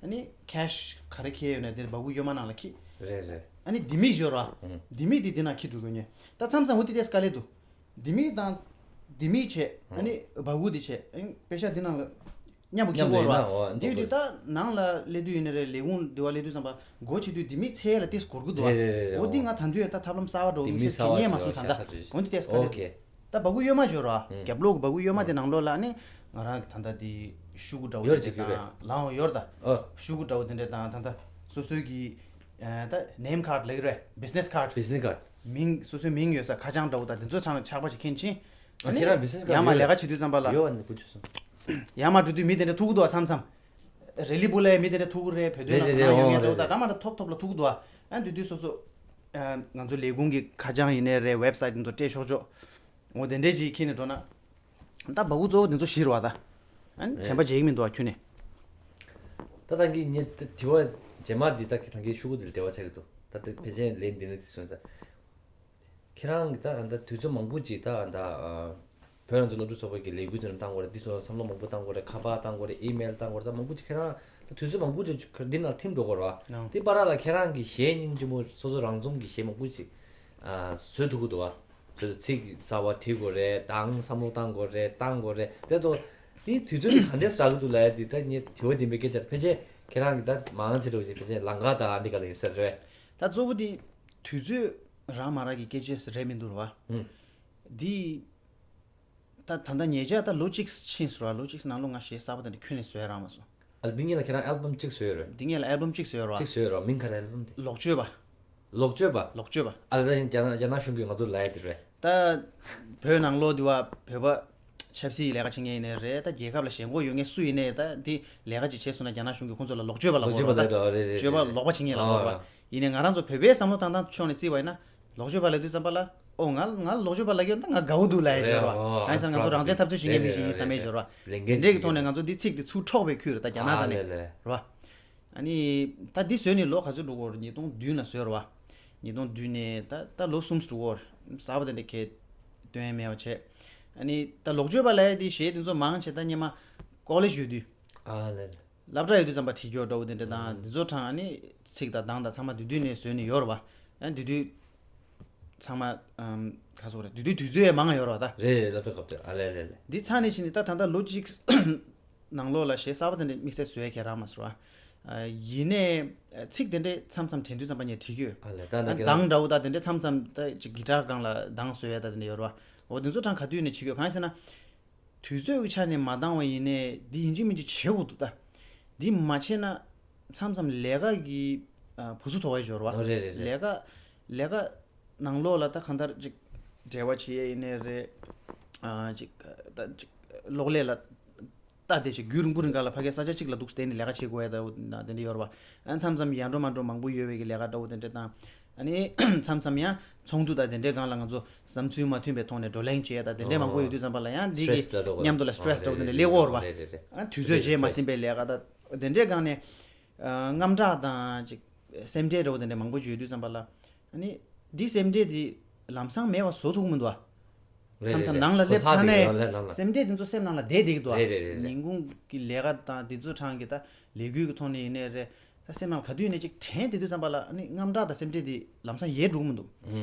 ཨ་ནི་ཁེ་ཤི་ག་རེ་ཁྱེར་ཡོད་ནའི་དེ་སྦ་ཁུག་གཡོན་མ་ནང་ལ་ཁྱི། རེད་རེད། ཨ་ནི་ལྡེ་མིག་ཡོད་རོ། ལྡེ་མིག་འདི་འདི་ནང་ཁྱི་འགྲོ་དགོས་ཉེ། ད་མཚམས་མཚམས་འོ་དེ་དེ་དཀའ་ལས་འདུག་ལྡེ་མིག་དང་། ལྡེ་མིག་བྱས། ཨ་ནི་སྦ་ཁུག་འདི་བྱས། ཨ་ནི་པེ་ཤག་འདི་ནང་ལ་མཉམ་པོ་འཁྱེར་མཉམ་དུ་དགོས་རེད་བ། ཡིན་ན་འོ་འདི་འདི་ད་ནང་ལ་སླེབས་དུས་ཡིན་ནའི་རེད། ལས་ཁུངས་འདི་བ་སླེབས་དུས་ཙམ་པ་སྒོ་ཕྱེ་དུས་ལྡེ་མིག་ཚད་ལ་ཏིས་འགོར་གི་འདུག་ཨ། རེད་རེད་རེད། འོ་འདི་ང་ད་དུང་ད་ཐབས་ལམ་གསར་བ་འགྲོ་ལྡེ་མིག་མི་ཚེ་གས་ཉན་མ་སོང་ད་ལྟ། འོ་འདི་ཏིས་དཀའ་ལས་འདུག་ད་སྦ་ཁུག་གཡོན་མ་འབྱོར་བ། རྒྱབ་ལོགས་ཀྱི་སྦ་ཁུག་གཡོན་མ་དེ་ནང་ལོགས་ལ་ནི་ང་རང་གི་ད་ལྟ་དེ་ཤུ་གུ་འདྲ་བོ་དེ་དང་ལའང་ཡོད་ད། ཨ། ཤུ་གུ་འདྲ་བོ་དེ་འདྲ་དང་ད་ལྟ་སོ་སོའི་གི་ད་ནེམ་ཁཌ་ལབ་ཀྱི་རེད། བི་ཛི་ནེ་སི་ཁཌ། བི་ཛི་ནེ་སི་ཁཌ། མིང་སོ་སོའི་མིང་ཡོད་ས་ཁ་བྱང་འདྲ་བོ་དང་དེ་ཚོ་ཚང་ཆག་པ་ཞིག་ཁྱེར་ཕྱིན། ཨ་ནི་ཁྱེད་རང་བི་ཛི་ནེ་སི་ཁཌ་ཡར་མར་ཡོད་ལས་ཀ་བྱེད་དུས་ཙམ་པ་ལ་ཡོད་ཨ་ནི་བུ་ཆུ་སོང་། ཡར་མར་འགྲོ་དུས་མི་དེ་འདྲ་ཐུག་གི་འདུག་ཨ། མཚམས་མཚམས་རེ་ལི་བུ་ལ་ཡ་མི་དེ་འདྲ་ཐུག་གི་རེད། བོད་དོན་རེད་ནང་རེད་ཁ་རེད། ཡོང་ངེས་འདྲ་བོ་ད་འདྲ་མ་འདྲ་ཐོབ་ཐོབ་ལ་ཐུག་གི་འདུག་ཨ། ཨ་འདི་དུས་སོ་སོ་ང་ཚོ་ལས་ཁུངས་ཀྱི་ཁ་བྱང་ཡིན་ནའི་རེད། ཝེབ་སའིཊ་འདི་ཚོ་སྤྲད་ཆོག་ཆོག་འོ་དེ་འདྲས་ཅིག་ཁྱེར་ནས་འགྲོ་ན། ད་སྦ་ཁུག་གཙོ་བོ་དེ་ཚོ་བཞི་རེད་བ་ད། ཨ་ནི་དྲན་པ་བརྗེད་ཀྱི་མི་འདུག་བ་ཁྱོན་ནས། ད་ད་གིན་ངས་དྲི་བ་རྗེས་མ་འདི་ད་གི་ད་གིན་ཤུ་གུ་འདི་ལ་འབྲེལ་བ་ཆགས་ཀྱི་འདུག་ད་ལྟ་ཕལ་ཆེར་ལན་འདི་ནས་དེ་སོང་ཙང་། ཁྱེད་རང་གི་ད་ད་དུས་ཚོད་མང་པོ་ཅིག་ད་ད་བོད་རང་བཙན་སློབ་ཕྲུག་ཚོགས་པ་གི་ལས་འགུལ་དེ་འདྲ་བཏང་དགོས་རེད། འདི་ཚོ་ལ་བསམ་བློ་མང་པོ་བཏང་དགོས་རེད། ཁ་པར་བཏང་དགོས་རེད། ཨི་མེལ་བཏང་དགོས་རེད། ད་མང་པོ་ཅིག་ཁྱེད་རང་ད་དུས་ཚོད་མང་པོ་ཅིག་འདི་ནང་ཐིམ་འགྲོ་དགོས་རེད་བ། འདི་བར་ལ་ཁྱེད་རང་གི་གཞས་སྙིང་རྗེ་མོ་སོ་སོ་རང་རྩོམ་གྱི་གཞས་མང་པོ་ཅིག་བཟོས་ཐུབ་ཀྱི་འདུག་བ། ཚིག་གསར་བ་བྲིས་དགོས་རེད། དང་བསམ་བློ་བཏང་དགོས་རེད། བཏང་དགོས་རེད། དེ་ཚོ་དེའི་དུས་ཚོད་དེ་ག་འདྲས་རག་གི་འདུག་ལབ་ཡ་དེ་ད་ངས་དྲི་བ་འདི་འདྲ་སྐད་ཆ་ཕལ་ཆེར་ཁྱེད་རང་གི་ད་མང་ཆེ་འགྲོ་ཞིག་ཕལ་ཆེར་ལམ་ཁ་དང་འདི་ག་ལ་ཡིན་ས་རེད། ད་གཙོ་བོ་དེ་དུས་ཚོད་རག་མ་རག་གི་སྐད་ཆ་རེད་མི་འདུག་ར་བ། ཨུམ། འདི་ད་ད་ལྟ་ཉེ་ཆར་ད་ལོ་གཅིག་ཕྱིན་སོང་ར། ལོ་གཅིག་ནང་ལོགས་ང་གཞས་གསར་པ་དེ་འདྲ་ཁྱོན་ནས་བཟོས་རག་མ་སོང་། ཨ་ལ་འདི་གཉིས་ལ་ཁྱེད་རང་ཨལ་བམ་གཅིག་བཟོས་རེད། འདི་གཉིས་ལ་ཨལ་བམ་གཅིག་བཟོས་ར་བ། གཅིག་བཟོས་ར། མིང་ག་རེ་ཨལ་བམ་དེ། ལོག་སྤྱོད་པ། ལོག་སྤྱོད་པ། ལོག་སྤྱོད་པ། ཨ་ལ་ད་རྒྱ་ནག་རྒྱ་ནག་གཞུང་གིས་ང་ཚོར་ལབ་ཡ་དེ་རེད། ད་བོད་ནང་ལོགས་དུ་བ་བོད་པ་ཆབ་སྲིད་ལས་ཀ་བྱེད་མཁན་ཡིན་ནའི་རེད། ད་རྒྱལ་ཁབ་ལ་ཞེན་ཁོག་ཡོད་མཁན་སུ་ཡིན་ནའི་ད་འདི་ལས་ཀ་ཅིག་བྱས་སོང་ན་རྒྱ་ནག་གཞུང་གིས་ཁོང་ཚོ་ལ་ལོག་སྤྱོད་པ་ལབ་དགོས་རེད། ལོག་སྤྱོད་པ་ལབ་དགོས་རེད། རེད་རེད། སྤྱོད་པ་ལོག་པ་བྱེད་མཁན་ལབ་དགོས་རེད། ཨོ། ཡིན་ནའི་ང་རང་ཚོ་བོད་པའི་བསམ་བློ་བཏང་སྟངས་ཕྱོགས་ནས་བརྩིས་པ་ཡིན་ན། ལོག་སྤྱོད་པ་ལབ་དུས་ཙམ་པ་ལ། ཨོ་ང་ང་ལོག་སྤྱོད་པ་ལབ་ཀྱི་ཡོད་ན་ད་ང་དགའ་བོ་འདུག་ལབ་ཡ་ཞོར་བ། ཨོ་གང་ཡིན་ཟེར་ན་ང་ཚོ་རང་བཙན་འཐབ་རྩོད་བྱེད་མཁན་མི་ཞིག་ཡིན་བསམ་ཡ་ཞོར་བ། ལས་འགན་དེ་འདྲས་ཀྱི་ཐོག་ནས་ང་ཚོ་འདི་ཚིག་འདི་ཚུར་འཕྲོག་པའི་ཁུལ་རེད་ད་རྒྱ་ནག་ས་ནས་རེད་བ། ཨ་ནི་ད་འདི་བཟོས་ནས་ལོ་ག་ཚོད་འགྲོ་གི་ཡོད་རེད། ཉིས་སྟོང་བདུན་ལ་བཟོས་རེད་བ། ཉིས་སྟོང་བདུན་ནས་ད་ད་ལོ་གསུམ་འགྲོ་གི་ཡོད་རེད། གསར་པ་དེ་འདྲ་གས་སྟོན་ཡ་མེད་པ་བྱས། ཨ་ནི་ད་ལོག་སྤྱོད་པ་ལབ་ཡ་དེ་གཞས་དེ་ཚོ་མང་ཆེ་ད་སྔོན་མ་ཀོ་ལེཇ་ཡོད་དུས། ཨ་ལེ་ལེ། སློབ་གྲྭ་ཡོད་དུས་ཙམ་པ་བྲིས་ཀྱོག་འདྲ་བོ་དེ་འདྲ་དང་དེ་ཚོ་གྲངས་ཨ་ནི་ཚིག་དང་གདངས་དང་ཚང་མ་དེ་དུས་ནས་བཟོས་ནས་ཡོད་རེད་བ། ཨ་དེ་དུས་ཚང་མ་ཨམ་ག་སོག་རེད། དེ་དུས་དུས་ཚོད་ཡང་མང་ཡོད་རེད་བ་ད། རེད་རེད། སློབ་གྲྭ་སྐབས་དུས་ཨ་ལེ་ལེ་ལེ། འདི་ཚར་ནས་ཕྱིན་ནས་ད་ད་ལྟ་ལོ་གཅིག་ནང་ལོགས་ལ་གཞས་གསར་པ་དེ་འདྲ་དམིགས་བསལ་བཟོ་ཡ་ག་རག་མ་སོང་བ། ཨ་ཡིན་ནའི་ཚིག་དེ་འདྲ་མཚམས་མཚམས་དྲན་དུས་ཙམ་པ་ངས་བྲིས་ཀྱི་ཡོད། ཨ་ལེ་ད་ཨ་ནི་ཁྱེད་རང་གདངས་འདྲ་བོ་ད་དེ་འདྲ་མཚམས་མཚམས་ད་ཅིག་གི་ཊར་སྒང་ལ་གདངས་བཟོ་ཡ་ད་དེ་འདྲ་ཡོད་རེད་བ། འོ་དེ་ཚོ་གྲངས་ག་དུས་ནས་བྲིས་ཀྱི་ཡོད། གང་ཡིན་ཟེར་ན། དུས་ཚོད་ཀྱི་ཆ་ནས་མ་འདང་བ་ཡིན་ནའི་འདི་ཡིན་གཅིག་མིན་གཅིག་བྱེད་དགོས་འདུག་ད། འདི་མ་བྱས་ན་མཚམས་མཚམས་ལས་ཀ་གི་ཨ་བུ་སུ་དོག་པའི་སྦྱོར་བ། ཨོ་རེད་རེད་རེད། ལས་ཀ་ལས་ཀ་ནང་ལོགས་ལ་ད་གང་ལྟར་ཅིག་འབྲེལ་བ་བྱེད་ཡས་ཡིན་ནའི་རེད། ཨ་ཅིག་ད་ཅིག་གློག་ཀླད་ལ་ལྟ་བསྡད་ཅིག་རྒྱུན་རིང་པོ་རིང་ག་ལ་ཕ་གིའི་ས་ཆ་གཅིག་ལ་འདུག་བསྡད་ནས་ལས་ཀ་བྱེད་དགོས་ཡ་ད་འོ་ན་དེ་འདྲ་ཡོད་རེད་བ། ཨ་མཚམས་མཚམས་ཡར་འགྲོ་མར་འགྲོ་མང་པོ་ཡོད་པའི་གི་ལས་ཀ་འདྲ་བོ་དེ་འདྲ་དང་། ཨ་ནི་མཚམས་མཚམས་ཡང་ཚོགས་འདུ་དང་དེ་འདྲའི་སྒང་ལ་ང་ཚོ་བསམ་ཚུལ་མ་མཐུན་པའི་ཐོག་ནས་བགྲོ་གླེང་བྱེད་ཡ་དང་དེ་འདྲའི་མང་པོ་ཡོད་དུས་ཙམ་པ་ལ་ཡང་འདི་གི་སི་ཊེ་རེ་སི་ལ་འགྲོ་དགོས་མཉམ་དུ་ལ་སི་ཊེ་རེ་སི་འགྲོ་དེ་འདྲ་སླེབས་ཀྱི་ཡོད་རེད་བ། ཨ་དུས་ཚོད་རྗེས་མ་ཟིན་པའི་ལས་ཀ་དང་དེ་འདྲའི་སྒང་ནས་ཨ་དངངས་སྐྲག་དང་ཅིག་སེམས་ཁྲལ་འདྲ་བོ་དེ་འདྲ་མང་པོ་ཅིག་ཡོད་དུས་ཙམ་པ་ལ། ཨ་ནི་འདི་སེམས་ཁྲལ་འདི་ལམ་སང་མེད་པ་བཟོ་ཐུབ་ཀྱི་མི་འདུག་ཨ། རེད་མཚམས་མཚམས་རེད་རེད། ནང་ལ་སླེབས་ཚར་ནས་ཁོ་ཐག་རེད། ནང་ལ་ནང་ལ་སེམས་ཁྲལ་འདི་ཚོ་སེམས་ནང་ལ་བསྡད་བསྡད་ཀྱི་འདུག་ཨ། རེད་རེད་རེད་རེད། ཉིན་གུང་གི་ལས་ཀ་དང་འདི་ཚོ་གྲངས་ཀྱི་ད་ལས་འགུལ་གྱི་ཐོག་ནས་ཡིན་ནའི་རེད། ད་ སེམས་ནང་ག་དུས་ནས་ཅིག་དྲན་དེ་དུས་ཙམ་པ་ལ་ཨ་ནི་དངངས་སྐྲག་དང་སེམས་ཁྲལ་དེ་ལམ་སང་ཡལ་འགྲོ་གི་མི་འདུག་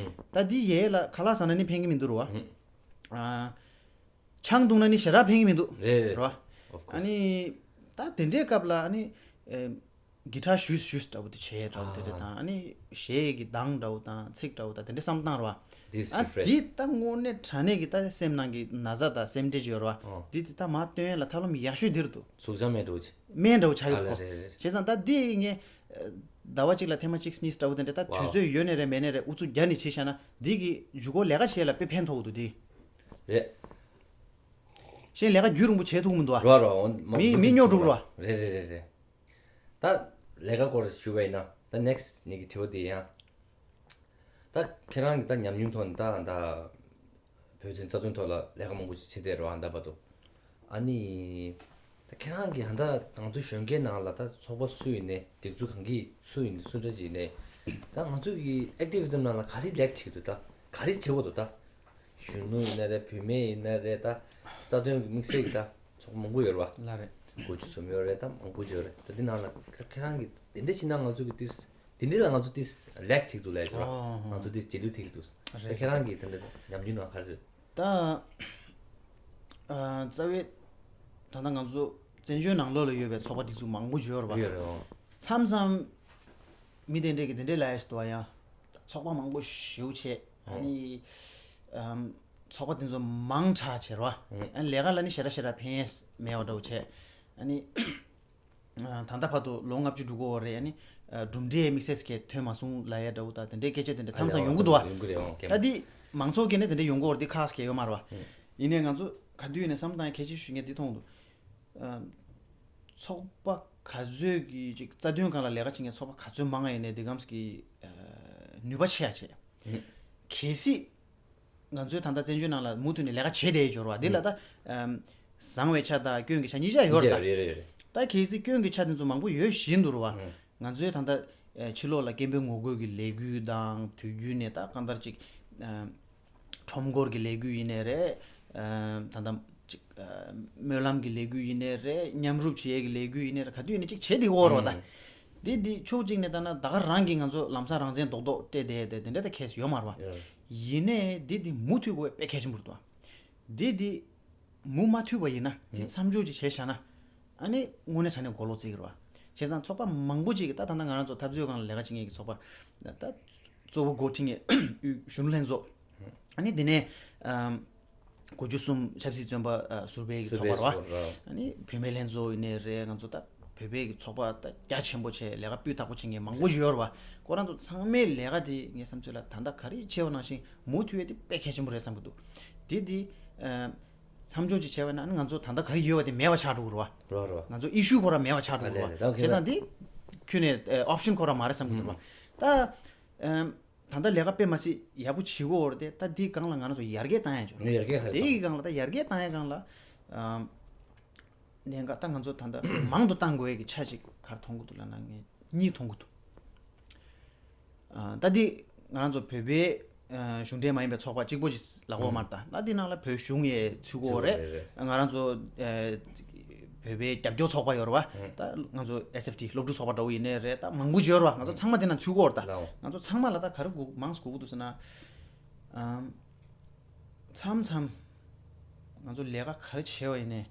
ད་འདི་ཡལ་ལ་ཁ་ལག་ཟ་ན་ནི་ཕན་གི་མི་འདུག་རེད་བ། ཨ། ཆང་འཐུང་ན་ནི་ཞེ་དྲག་ཕན་གི་མི་འདུག་རེད་རེད་རེད་བ། Of course. ཨ་ནི་ད་དེ་འདྲའི་སྐབས་ལ་ཨ་ནི་ཨེ། གི་ཊར་ཞུས་ཞུས་འདྲ་བོ་དེ་བྱས་འདྲ་བོ་དེ་འདྲ་དང་ཨ་ནི་གཞས་ཀྱི་གདངས་འདྲ་བོ་དང་ཚིག་འདྲ་བོ་དང་དེ་འདྲ་བསམ་བཏང་ར་བ། This is ཨ fresh. འདི་ད་དངོས་གནས་དྲང་གནས་ཀྱི་ད་སེམས་ནང་གི་ན་ཚ་དང་སེམས་ཁྲལ་ཅིག་ཡོད་ར་བ། ཨོ། འདི་དེ་ད་མ་སྟོན་ཡ་ལ་ཐབས་ལམ་ཡག་ཤོས་འདིར་འདུག་ཟུག་ཅང་མེད་འགྲོ་ཆེ། མེད་འདྲ་བོ་ཆགས་ཡོད་ཨ་ལ་གོ་རེད་རེད། བྱས་ཙང་ད་འདི་ངས་ཟླ་བ་གཅིག་ལ་ཐེངས་མ་གཅིག་གཉིས་འདྲ་བོ་དེ་འདྲ་ད་དུས་ཚོད་ཡོད་ནས་རེད་མེད་ནས་རེད་ཨུ་ཚུགས་རྒྱག་ནས་བྱས་བཞག་ན་འདི་གི་མཇུག་སྐོར་ལས་ཀ་བྱེད་ལ་དཔེ་ཕན་ཐོགས་འདུག་འདི། རེད། གཞན་ལས་ཀ་རྒྱུན་རིང་པོ་བྱེད་ཐུབ་མི་འདུག་ཨ། རོ་རོ་འོན་མི་མི་རྙོག་འགྲོ་ར་བ། རེད་རེད་རེད་རེད། ད་ལས་ཀ་སྐོར་ཞུ་བས་ན་ད་next ནི་གི་དྲི་བ་དེ་ཡང་། ད་ཁྱེད་རང་གི་ད་ཉམས་མྱོང་ཐོག་ནས་ད་ད་བོད་དོན་རྩ་དོན་ཐོག་ལ་ལས་ཀ་མང་པོ་ཞིག་བྱེད་བསྡད་རེད་བ་ད་བར་དུ། ཨ་ནི། ད་ཁྱེད་རང་གི་ཧ་ད་ང་ཚོ་གཞོན་སྐྱེས་ནང་ལ་ད་ཚོགས་པ་སུ་ཡིན་ནའི་སྒྲིག་འཛུགས་གང་གི་སུ་ཡིན་སུ་འདྲ་ཅིག་ཡིན་ནའི། ད་ང་ཚོ་གི་activism ནང་ལ་ག་རེ་ལེགས་བྱེད་འདུག་ད་ག་རེ་བྱེད་དགོས་འདུག་ད། གཞོན་ནུ་ཡིན་ན་རེད་བུད་མེད་ཡིན་ན་རེད་ད། རྩ་དོན་གི་དམིགས་བསལ་གི་ད་ཚོགས་པ་མང་པོ་ཡོད་རེད་བ། ལ་རེད། དགུ་བཅུ་ཟུམ་ཡོད་རེད་ད་མང་པོ་ཡོད་རེད་ད་འདི་ནང་ལ་ཁྱེད་རང་གི་དེ་འདྲ་བྱས་ན་ང་ཚོ་གི་དུས་དེ་འདྲ་ལ་ང་ཚོ་དུས་ལེགས་ཅིག་འདུག་ལས་བྱེད་ར་ཨོ་ང་ཚོ་དུས་བྱེད་དུས་ཐིག་འདུག་རེད། ཁྱེད་རང་གི་དེ་འདྲ་ཉམས་མྱོང་ནང་ག་རེ་རེད། ད་ཨ་རྩ་བའི་ད་ལྟ་ང་ཚོ་བཙན་བྱོལ་ནང་ལོགས་ལ་ཡོད་པའི་ཚོགས་པ་སྒྲིག་འཛུགས་མང་པོ་ཡོད་རེད་བ། ཡོད་རེད་ཨོ། མཚམས་མཚམས་མི་དེ་འདྲས་ཀྱི་དེ་འདྲས་ལ་ཡ་ཞིག་འདུག་བ་ཡང་ཚོགས་པ་མང་པོ་ཞེ་པོ་བྱས་ཨ་ནི་ཨམ་ཚོགས་པ་དེ་ཚོ་མང་དྲགས་བྱས་ར་བ། ཨ་ནི་ལས་ཀ་ལ་ནི་ཞེ་དྲག་ཞེ་དྲག་ཕན་ཡས་མེད་པ་འདྲ་བོ་བྱས་ཨ་ནི་ཨ་ད་ལྟ་བར་དུ་ལོ་ལྔ་བཅུ་འགྲོ་གི་ཡོད་རེད་ཨ་ནི་ཨ་གྲུབ་འབྲས་དམིགས་བསལ་གྱི་ཐོན་མ་སོང་ལབ་ཡ་འདྲ་བོ་དང་དེ་འདྲའི་སྐད་ཆ་དེ་འདྲ་མཚམས་མཚམས་ཡོང་གི་འདུག་བ། ཡོང་གི་རེད་ཨོ་ཀེ་ད་འདི་མང་ཚོགས་ཀྱི་ནི་དེ་འདྲ་ཡོང་གི་ཡོད་རེད་འདི་ཁག་ཅིག་ཡོད་མ་རེད་བ། ཡིན་ནའི་ང་ཚོ་ག་དུས་ཡིན་ནའི་བསམ་བློ་བཏང་ཡ་གལ་ཆེ་ཤོས་ངས་འདི་མཐོང་འདུག་ཨ་ཚོགས་པ་ག་ཚོད་ཀྱི་ཅིག་རྩ་དོན་སྒང་ལ་ལས་ཀ་བྱེད་མཁན་ཚོགས་པ་ག་ཚོད་མང་ང་ཡིན་ནའི་འདི་གམ་གྱི་ཨ་ནུས་པ་ཆེ་ཡ་ཆེ། ཨུ། གལ་སྲིད་ང་ཚོའི་ད་ལྟ་བཙན་བྱོལ་ནང་ལ་མུ་མཐུད་ནས་ལས་ཀ་བྱེད་བསྡད་ཡོད་རེད་བ་འདི་ལ་ད་ཨམ་བཟང་བའི་ཆ་དང་སྐྱོན་གྱི་ཆ་གཉིས་ཆ་ཡོད་རེད་ད། རེད་རེད་རེད། ད་གལ་སྲིད་སྐྱོན་གྱི་ཆ་དེ་ཚོ་མང་པོ་ཡོད་བཞིན་དུ་རེད་བ། ཨུ། ང་ཚོའི་ད་ལྟ་ཨ་ཕྱི་ལོགས་ལ་སྐད་འབོད་ངོ་རྒོལ་གྱི་ལས་འགུལ་དང་དུས་རྒྱུན་ནས་ད་གང་ལྟར་ཅིག་ཨམ། ཁྲོམ་སྐོར་གྱི་ལས་འགུལ་ཡིན་ནའི་རེད། ཨ་ད་ལྟ་ཅིག་ཨ་སྨོན་ལམ་གྱི་ལས་འགུལ་ཡིན་ནའི་རེད་མཉམ་རུབ་བྱེད་ཡས་ཀྱི་ལས་འགུལ་ཡིན་ནའི་རེད་ག་དུས་ཡིན་ནའི་ཅིག་བྱེད་དེ་འོར་བ་ད། ཨང་། འདི་འདི་ཕྱོགས་གཅིག་ནས་ལྟ་ན་ད་ག་རང་གིས་ང་ཚོ་ལམ་སང་རང་བཙན་རྡོག་རྡོག་སྤྲད་བསྡད་དེ་དེ་འདྲ་ད་གལ་ཡོད་མ་རེད་བ། ཡ། ཡིན་ནའི་འདི་འདི་མུ་མཐུད་དགོས་དཔེ་གལ་ཆེན་པོ་རེད་དོ། འདི་འདི་མུ་མ་མཐུད་པ་ཡིན་ན་འདི་ཨང་། མཚམས་འཇོག་ཅིག་བྱས་བཞག་ན། ཨ་ནི་དངོས་གནས་དྲང་གནས་གོ་ལོག་བརྩི་གི་རེད་བ། བྱས་ཙང་ཚོགས་པ་མང་པོ་ཅིག་གིས་ད་ད་ལྟ་ང་རང་ཚོ་འཐབ་རྩོད་སྒང་ལ་ལས་ཀ་བྱེད་མཁན་གྱི་ཚོགས་པ་ད་གཙོ་བོ་འགོ་ཁྲིད་མཁན་དབུས་གཞོན་ནུ་ལྷན་ཚོགས། ཨ་ནི་དེ་ནས་ཨམ་དགུ་བཅུ་གསུམ་ཆབ་སྲིད་བཙོན་པ་ཨ་ཟུར་པའི་གི་ཚོགས་པ་རེད་བ། ཨ་ནི་བུད་མེད་ལྷན་ཚོགས་ཡིན་ནའི་རེད་ང་ཚོ་ད་བོད་པའི་གི་ཚོགས་པ་ད་རྒྱ་ཆེན་པོ་བྱས་ལས་ཀ་སྤུས་དག་པོ་བྱེད་མཁན་མང་པོ་ཞིག་ཡོད་རེད་བ། ཁོ་རང་ཚོ་ཚང་མའི་ལས་ཀ་དེ་ངའི་བསམ་ཚུལ་ལ་ད་ལྟ་ག་རེ་བྱས་པ་ནང་བཞིན་མུ་མཐུད་ཡས་དེ་དཔེ་གལ་ཆེན་པོ་རེད་བསམ་གི་འདུག་དེ་དེ་ཨམ། མཚམས་འཇོག་ཅིག་བྱས་པ་ཡིན་ན་ཨ་ནི་ང་ཚོ་ད་ལྟ་ག་རེ་ཡོད་པ་དེ་མེད་པ་ཆགས་འགྲོ་གི་རེད་བ། རོ་རོ། ང་ཚོ་ཨི་ཤུ་ཁོ་རང་མེད་པ་ཆགས་འགྲོ་གི་རེད་བ། ཨ་ལས་ལས་ད་བྱས་ཙང་འདི་ཁྱོན་ནས་ཨོབ་ཤན་ཁོ་རང་མ་རེད་བསམ་གི་འདུག་རེད་བ། ད་ཨམ། ད་ལྟ་ལས་ཀ་དཔེ་མ་སྲིད་ཡག་པོ་བྱེད་ཀྱི་ཡོད་རེད་དེ་ད་འདིའི་སྒང་ལ་ང་རང་ཚོ་ཡར་རྒྱས་བཏང་ཡ་ཅིག་ཡོད་རེད། ཡར་རྒྱས་ག་རེ་དེ་གི་སྒང་ལ་ད་ཡར་རྒྱས་བཏང་ཡ་སྒང་ལ་ཨམ། གནད་འགག་ད་ང་ཚོ་ད་ལྟ་མང་དུ་བཏང་དགོས་ཡ་གི་ཆ་ཅིག་ག་རེ་མཐོང་གི་འདུག་ལབ་ན་ངས་གཉིས་མཐོང་གི་འདུག་ཨ་ད་འདི་ང་རང་ཚོ་བོད་པའི་ཨ་གཞུང་འབྲེལ་མ་ཡིན་པའི་ཚོགས་པ་གཅིག་པོ་ཅིག་ལབ་དགོས་མ་རེད་ད། ད་འདི་ནང་ལ་བོད་གཞུང་ཡས་ཚུད་ཀྱི་ཡོད་རེད། རེད་རེད། ང་རང་ཚོ་ཨ་བོད་པའི་རྒྱབ་སྐྱོར་ཚོགས་པ་ཡོད་རེད་བ། ཨང་། ད་ང་ཚོ་ཨེས་ཨེཕ་ཊི་སློབ་ཕྲུག་ཚོགས་པ་འདྲ་བོ་ཡིན་ནའི་རེད་ད་མང་པོ་ཅིག་ཡོད་རེད་བ། ང་ཚོ་ཚང་མ་དེ་ནང་ཚུད་ཀྱི་ཡོད་རེད་ད། ལའོ། ང་ཚོ་ཚང་མ་ལ་ད་ག་རེ་དགོས་མང་ཙམ་དགོས་ཀྱི་འདུག་ཟེར་ན། ཨམ། མཚམས་མཚམས་ང་ཚོ་ལས་ཀ་ག་རེ་བྱས་པ་ཡིན་ནའི་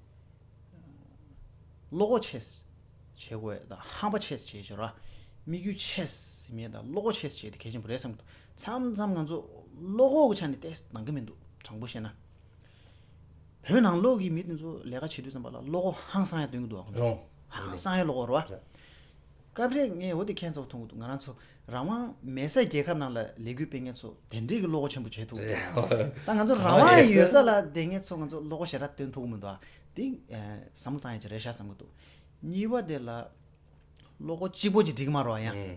བློ་ཁོག་ཆེ་བྱེད་དགོས་དང་ཧམ་པ་ཆེ་བྱེད་ཤོར་བ། དམིགས་ཡུལ་ཆེ་མེད་དང་བློ་ཁོག་ཆེ་བྱེད་དེ་གལ་ཆེན་པོ་རེད་བསམ་གི་འདུག་མཚམས་མཚམས་ང་ཚོ་བློ་ཁོག་གི་ཆ་ནས་ཏོག་ཙམ་འདང་གི་མི་འདུག་དྲང་པོ་བཤད་ན། བོད་ནང་ལོགས་ཀྱི་མི་དེ་ཚོ་ལས་ཀ་བྱེད་དུས་ཙམ་པ་ལ་བློ་ཁོག་ཧང་སང་ཡ་སྟོན་གི་འདུག་ཨ། རོང་། ཧང་སང་ཡ་བློ་ཁོག་རེད་བ། རེད། སྐབས་རེ་ངས་འོ་དེ་ཁྱད་མཚར་པོ་མཐོང་གི་འདུག་ང་རང་ཚོ་རང་དབང་མེད་སའི་རྒྱལ་ཁབ་ནང་ལ་ལས་འགུལ་སྤེལ་མཁན་ཚོ་དེ་འདྲའི་གི་བློ་ཁོག་ཆེན་པོ་བྱེད་ཐུབ་ཀྱི་འདུག་ད་ང་ཚོ་རང་དབང་ཡོད་ས་ལ་བསྡད་མཁན་ཚོ་ང་ཚོ་བློ་ཁོག་ཞེ་དྲག་སྟོན་ཐུབ་ཀྱི་མི་འདུག་ཨ། དེ་བསམ་བློ་བཏང་ཡ་ཅིག་རེད་ཤག་བསམ་གྱི་འདུག་གཉིས་པ་དེ་ལ་བློ་ཁོག་གཅིག་པོ་ཅིག་འགྲིག་མ་རེད་བ་ཡང་། ཨང་།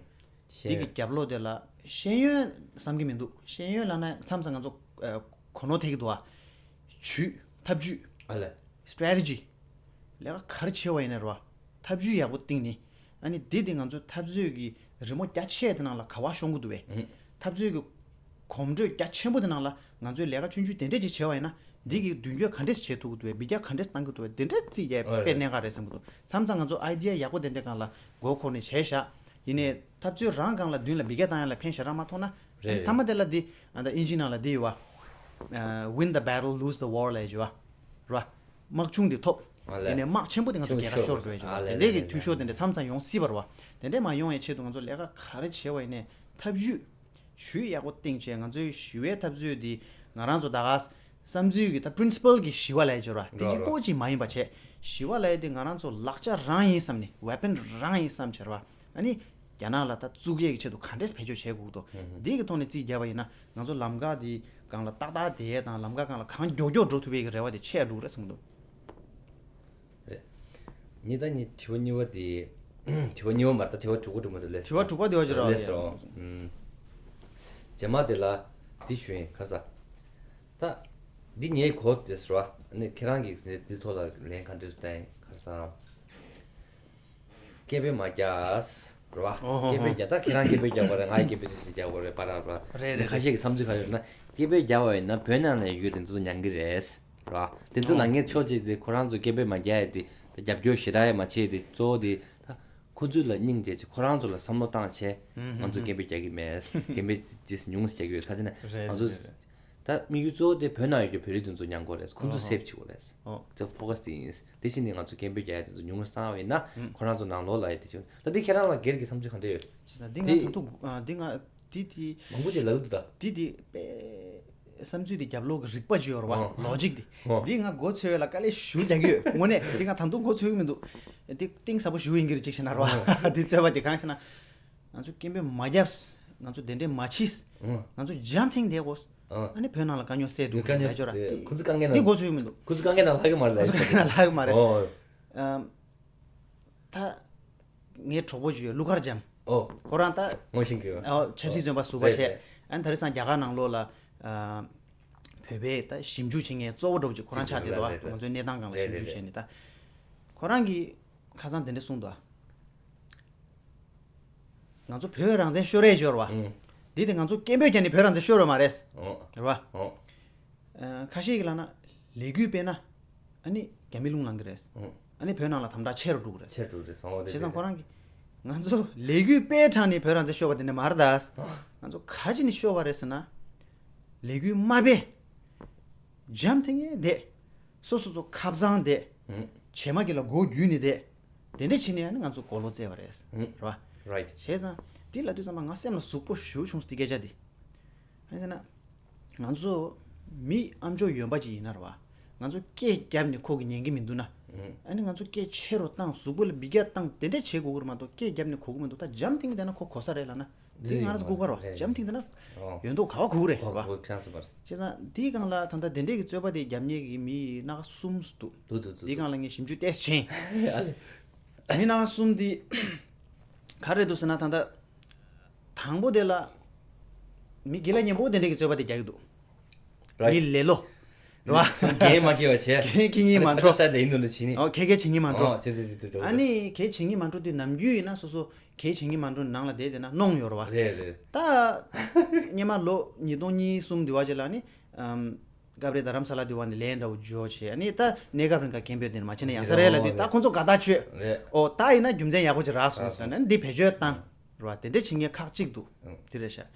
དེ་གི་རྒྱབ་ལོགས་དེ་ལ་ཤེས་ཡོན་བསམ་གྱི་མི་འདུག་ཤེས་ཡོན་ལབ་ན་མཚམས་མཚམས་ང་ཚོ་ཨ་གོ་ནོར་ཐེབས་ཀྱི་འདུག་ཨ། ཇུས་ཐབས་ཇུས་ཨ་ལས། སི་ཊེ་རེ་ཇི། ལས་ཀ་ག་རེ་བྱེད་པ་ཡིན་ན་རེད་བ། ཐབས་ཇུས་ཡག་པོ་བཏིང་ནི། ཨ་ནི་འདི་དེ་ང་ཚོའི་འཐབ་རྩོད་ཀྱི་རི་མོ་རྒྱ་ཆེ་དེ་ནང་ལ་ག་བ་ཤོང་གི་འདུག་བས། ཨང་། འཐབ་རྩོད་ཀྱི་གོམ་བགྲོད་རྒྱ་ཆེན་པོ་དེ་ནང་ལ་ང་ཚོས་ལས་ཀ་ཆུང་ཆུང་དེ་འདྲས་ཅིག་བྱས་པ་ཡིན་ན་འདི་གི་མདུན་སྐྱོད་ག་འདྲས་བྱེད་ཐུབ་ཀྱི་འདུག་བས། འབུད་རྒྱག་ག་འདྲས་བཏང་གི་འདུག་བས། དེ་འདྲས་རྩིས་རྒྱག་ཨ་དཔེ་གནད་འགག་རེད་བསམ་གི་འདུག་མཚམས་མཚམས་ང་ཚོ་ཨའི་ཌི་ཡ་ཡག་པོ་དེ་འདྲས་སྒང་ལ་མགོ་འཁོར་ནས་བྱས་ཤག་ཡིན་ནའི་འཐབ་རྩོད་རང་སྒང་ལ་མདུན་ལ་འབུད་རྒྱག་བཏང་ཡ་ལ་ཕན་ཞེ་དྲག་མ་ཐོགས་ན། རེད། མཐའ་མ་དེ་ལ་འདི་ཨ་ད་ཨིན་ཇི་ནང་ལ་འདི་ཡོད་བ། Win the battle, lose the war ལབ་ཡ་ཅིག་ཡོད་བ། རེད་བ། དམག་ཆུང་འདི་ཐོབ། ཨ་ལས། ཡིན་ནའི་དམག་ཆེན་པོ་དེ་ང་ཚོ་ཆེན་པོ་རྒྱལ་ཁ་ཤོར་འགྲོ་ཡ་ཅིག་ཡོད་བ། ཨ་ལས་དེ་འདྲའི་ལས་གི་ལས་འཐུས་ཤོར་དེ་འདྲ་མཚམས་མཚམས་ཡོང་སྲིད་པ་རེད་བ། དེ་འདྲས་མ་ཡོང་ཡའི་ཆེད་དུ་ང་ཚོ་ལས་ཀ་ག་རེ་བྱས་པ་ཡིན་ནའི་ཐབས་ཇུས་ཇུས་ཡག་པོ་བཏིང་བྱས། ང་ཚོའི་ཞི་བའི་འཐབ་རྩོད་འདི་ང་རང་ཚོ་ད་ག་བསམ་ཚུལ་གྱི་ད་principle གི་ཞི་བ་ལབ་ཡ་ཅིག་ཡོད་རེད་བ། དེ་གཅིག་པོ་གཅིག་མ་ཡིན་པ་བྱས། ཞི་བ་ལབ་ཡ་དེ་ང་རང་ཚོ་ལག་ཆ་རང་ཡིན་བསམ་ནས་weapon རང་ཡིན་བསམ་བྱས་རེད་བ། ཨ་ནི་རྒྱ་ནག་ལ་ད་བཙུགས་ཡས་ཀྱི་ཆེད་དུ་ག་འདྲས་བེད་སྤྱོད་བྱེད་དགོས་འདུག་འདི་གི་ཐོག་ནས་རྩིས་བརྒྱབ་པ་ཡིན་ན་ང་ཚོ་ལམ་ཁ་དེའི་སྒང་ལ་ཏག་ཏག་བསྡད་ཡས་དང་ལམ་ཁ་སྒང་ལ་གང་མགྱོགས་མགྱོགས་འགྲོ་ཐུབ་ཡས་ཀྱི་རེ་བ་དེ་ཆེ་རུ་འགྲོ་གི་རེད་བསམ་གྱི་འདུག་རེད། ཉི་ད་ཉི་དྲི་བ་གཉིས་པ་དེ། དྲི་བ་གཉིས་པ་མ་རེད། ད་དྲི་བ་དྲུག་པ་དྲུག་མ་རེད། ལས་དྲི་བ་དྲུག་པ་དེ་བ་ཅི་རེད། ལས་སོ། ཨུམ། རྗེས་མ་དེ་ལ་འདི་ཞུ་ཡིན་ཁ་ས། ད་འདི་ངའི་གོ་དེ་སོ། ཨ་ནི་ཁྱེད་རང་གིས་འདི་འདི་ཐོག་ལ་ལན་ག་འདྲས་བཏང་ཡིན་ཁ་ས། སྐད་འབོད་མ་རྒྱག་རེད་བ། ཨོ་ཧོ་ཧོ། སྐད་འབོད་རྒྱག་ད་ཁྱེད་རང་སྐད་འབོད་རྒྱག་པ་རེད། ང་ཡི་སྐད་འབོད་དེ་ཞིག་རྒྱག་པ་རེད། པ་ར་པ། རེད་རེད། ཁ་ཤས་ཀྱི་བསམ་ཚུལ་ག་ཡོད་ན་སྐད་འབོད་རྒྱག་པ་ཡིན་ན་བོད་ནང་ལ་ཡོད་དེ་ཚོ་མྱང་གི་རེད། རེད་བ། དེ་ཚོ་ལ་ངས་ཕྱོགས་གཅིག་དེ་ཁོ་རང་ཚོ་སྐད་འབོད་མ་རྒྱག་ཡ་དེ་ད་རྒྱབ་སྐྱོར་ཞེ་དྲག་ཡ་མ་བྱེད་དེ་གཙོ་བོ་དེ་ད་ཁོ་ཚོ་ལ་སྙིང་རྗེ་ཆེ། ཁོ་རང་ཚོ་ལ་བསམ་བློ་བཏང་བྱས་ང་ཚོ་སྐད་འབོད་རྒྱག་གི་མེད། སྐད་འབོད་ཅིས་ཉུང་ཙམ་རྒྱག་གི་ཡོད། ཁ་ཅིག་ན་རེད་ང་ཚོ་རེད་རེད། ད་དམིགས་ཡུལ་གཙོ་བོ་དེ་བོད་ནང་ཡོད་རྒྱུ་བོད་རིགས་དེ་ཚོ་མྱང་དགོས་རེད། ཁོང་ཚོ་ཨོ་ཧོ། སེབ་བྱེད་དགོས་རེད། ཨོ། དེ་ཕོ་ཁ་སི་དེ་ཡིན། དེ་བཞིན་ནི་ང་ཚོ་སྐད་འབོད་རྒྱག་ཡ་དེ་ཚོ་ཉུང་ཙམ་བཏང་བ་ཡིན་ན་ཨུམ། ཁོ་རང་ཚོ་ནང་ལོགས་ལ་ཡ་དེ་བྱུང་། ད་འདི་ཁྱེད་རང་ལ་སྒེར་གྱི་བསམ་ཚུལ་ག་འདྲ་ཡོད། བྱས་ཙང་འདི་ང་ད་དུང་ཨ་འདི་ང་འདི་དེ་མང་པོ་ཅིག་ལབ་འདུག་ད། འདི་དེ་དཔེ་བསམ་ཚུལ་དེ་རྒྱབ་ལོགས་ཀྱི་རིག་པ་ཅིག་ཡོད་རེད་བ། ཨོ། ལོ་ཇིག་དེ། ཨོ། འདི་ང་མགོ་ཚོས་ལ་དཀའ་ལས་ཞུ་རྒྱག་གི་ཡོད་དངོས་གནས། འདི་ང་ད་དུང་མགོ་ཚོས་གི་མི་འདུག་འདི་གཏིང་ཟབ་པོ་ཞུ་ཡིན་གྱི་རེད་ཅིག་བྱས་ན་རེད་བ། འདི་རྩོད་པ་དེ་གང་ཟེར་ན། ང་ཚོ་སྐད་འབོད་མ་བརྒྱབ། ང་ཚོ་དེ་འདྲས་མ་བྱས། ཨོ། ང་ཚོ་འཇམ་ཐིང་བསྡད་དགོས། ཨ་ནི་བོད་ནང་ལ་དཀའ་རྙོག་སེལ་འགྲོ་གི་རེད་ལབ་ཅོག་ར། དེ་ཁོ་ཚོ་དཀའ་ངལ་འདི་ན་མགོ་ཚོས་མི་འདུག་ཁོ་ཚོ་དཀའ་ངལ་ནང་ལྷག་གི་མ་རེད། ཁོ་ཚོ་དཀའ་ངལ་ནང་ལྷག་གི་མ་རེད། ཨོ། ཨམ། ད་ངའི་གྲོགས་པོ་ཅིག་ཡོད། ཀླུ་མཁར་བྱམས། ཨོ། ཁོ་རང་ད་ངོ་ཤེས་ཀྱི་ཡོད། ཨོ། ཆབ་སྲིད་བཙོན་པ་ཟུར་པ་རེད་བྱས། རེད། ཨ་ནི་དེང་སང་རྒྱ་གར་ནང་ལོགས་ལ་ཨ་བོད་པའི་ད་ཞིབ་འཇུག་བྱེད་མཁན་གཙོ་བོ་འདྲ་བོ་ཅིག་ཁོ་རང་ཆགས་བསྡད་འདུག་རེད་རེད། ང་ཚོའི་གནས་སྟངས་སྒང་ལ་རེད་ཞིབ་འཇུག་རེད་བྱས་ནས་ད། ཁོ་རང་གིས་ཁ་སང་དེ་འདྲ་གསུངས་འདུག་ང་ཚོ་བོད་རང་བཙན་ཤོར་རེད་ཤོར་བ། ཨུམ། འདི་དེ་ང་ཚོ་སྐད་འབོད་རྒྱག་ནས་བོད་རང་བཙན་ཤོར་བ་མ་རེད། ཨོ། རེད་བ། ཨོ། ཨ། ཁ་ཤས་ཀྱིས་ལབ་ན་ལས་འགུལ་སྤེལ་ན་ཨ་ནི་རྒྱ་མི་རླུང་ལངས་ཀྱི་རེད། ཨོ། ཨ་ནི་བོད་ནང་ལ་དམ་དྲག་ཆེ་རུ་འགྲོ་གི་རེད། ཆེ་རུ་འགྲོ་གི་རེད་ཟེར། ཨོ་དེ་བྱས་ཙང་དེ་ཁོ་རང་གིས་ང་ཚོ་ལས་འགུལ་སྤེལ་དྲགས་ནས་བོད་རང་བཙན་ཤོར་བ་དེ་འདྲ་མ་རེད་ད། ཨོ། ང་ཚོ་ག་ཅི་ནས་ཤོར་བ་རེད་ཟེར་ན། ལས་འགུལ་མ་སྤེལ། འཇམ་ཐིང་ངེ་བསྡད། སོ་སོ་ཚོ་ཁ་བཟང་བསྡད། ཨུམ། བྱེ་མ་གི་ལ་མགོ་བརྒྱུས་ནས་བསྡད། དེ་འདྲ་བྱས་ནས་ཡང་ནི་ང་ཚོ་གོ་ལོག་བཙལ་བ་རེད། ཨུམ། རེད་བ། རའིཊ། བྱས་ཙང་འདི་ལབ་དུས་ཙམ་པ་ང་སེམས་ལ་ཟུག་པོ་ཞེ་པོ་བྱུང་སོང་འདི་སྐད་ཆ་འདི། གང་ཡིན་ཟེར་ན། ང་ཚོ་མི་ཨ་མཆོག་ཡོན་པ་ཅིག་ཡིན་ན་རེད་བ། ང་ཚོ་སྐད་བརྒྱབ་ནས་ཁོ་གིས་ཉན་གི་མི་འདུག་ན། ཨུམ། ཨ་ནི་ང་ཚོ་སྐད་ཆེ་རུ་བཏང་གཟུགས་པོ་ལ་འབུད་རྒྱག་བཏང་དེ་འདྲ་བྱེད་དགོས་ཀྱི་རེད་མ་གཏོགས་སྐད་བརྒྱབ་ནས་གོ་གི་མི་འདུག་ད་འཇམ་ཐིང་བསྡད་ན་ཁོ་གོ་ས་རེད་ལབ་ན། འདི་ང་རང་ཚོ་ལྐུགས་པ་རེད་བ། རེད། འཇམ་ཐིང་དེ་ན་ཨོ། ཡོད་མདོག་ག་བ་གུག་རེད་གོ་བ། གོ་ཆགས་སོང་བ་རེད། བྱས་ཙང་འདིའི་སྒང་ལ་ད་ལྟ་དེ་འདྲས་ཀྱི་རྩོད་པ་དེ་རྒྱབ་མཁན་གྱི་མི་སྣ་ཁ་གསུམ་འདུག་འདུག་འདུག་འདིའི་སྒང་ལ་ངས་ཞིབ་འཇུག་ཏོག་ཙམ་བྱས། ཨ་ལེ། མི་སྣ་ཁ་གསུམ་འདི་ག་རེ་འདུག་ཟེར་ན་ད་ལྟ་དང་པོ་དེ་ལ་མི་དགེ་ལགས་མཉམ་པོ་དེ་འདྲས་ཀྱི་རྩོད་པ་དེ་རྒྱག་གི་འདུག་རའིཊ། མི་ལེ་ལོ། རེད་བ། སུ་འགན་མ་འཁྱེར་བ་བྱས། འགན་འཁྱེར་མཁན་མ་འགྲོ། ཨ་ནི་ཕ་ས་དེ་ཡིན་འདུག་ན་བྱས་ནས། ཨོ་ཁེ་ཁེ་བྱེད་མཁན་མ་འགྲོ། ཨོ་བྱས་བྱས་བྱས་བྱས། ཨ་ནི་གལ་བྱེད་མཁན་མ་འགྲོ་དུས་ནམ་རྒྱུན་ཡིན་ན་སོ་སོ་གལ་བྱེད་མཁན་མ་འགྲོ་ནང་ལ་བསྡད་བསྡད་ན་གནོང་ཡོད་རེད་བ། རེད་རེད། ད་སྔོན་མ་ལོ་ཉིས་སྟོང་གཉིས་གསུམ་དེ་བ་ཅིག་ལ་ནི་ཨམ་སྐབས་རེ་རྡ་རམ་ས་ལ་དེ་བ་ནས་ལན་འདྲ་བོ་འབྱོར་བྱས། ཨ་ནི་ད་གནས་སྐབས་རིང་ག་སྐད་འབོད་དེ་ནི་མ་བྱས་ན་ཡང་ས་རེད་ལ་དེ་ད་ཁོང་ཚོ་དགའ་ཐག་ཆོད། རེད། ཨོ་ད་ཡིན་ན་རྒྱུ་མཚན་ཡག་པོ་ཅིག་རག་སོང་ཟེར་ན་འདི་བེད་སྤྱོད་བཏང་རེད་བ། དེ་འདྲ་བྱེད་མཁན་ཁག་གཅིག་འདུག་དེ་རེད་ཤག་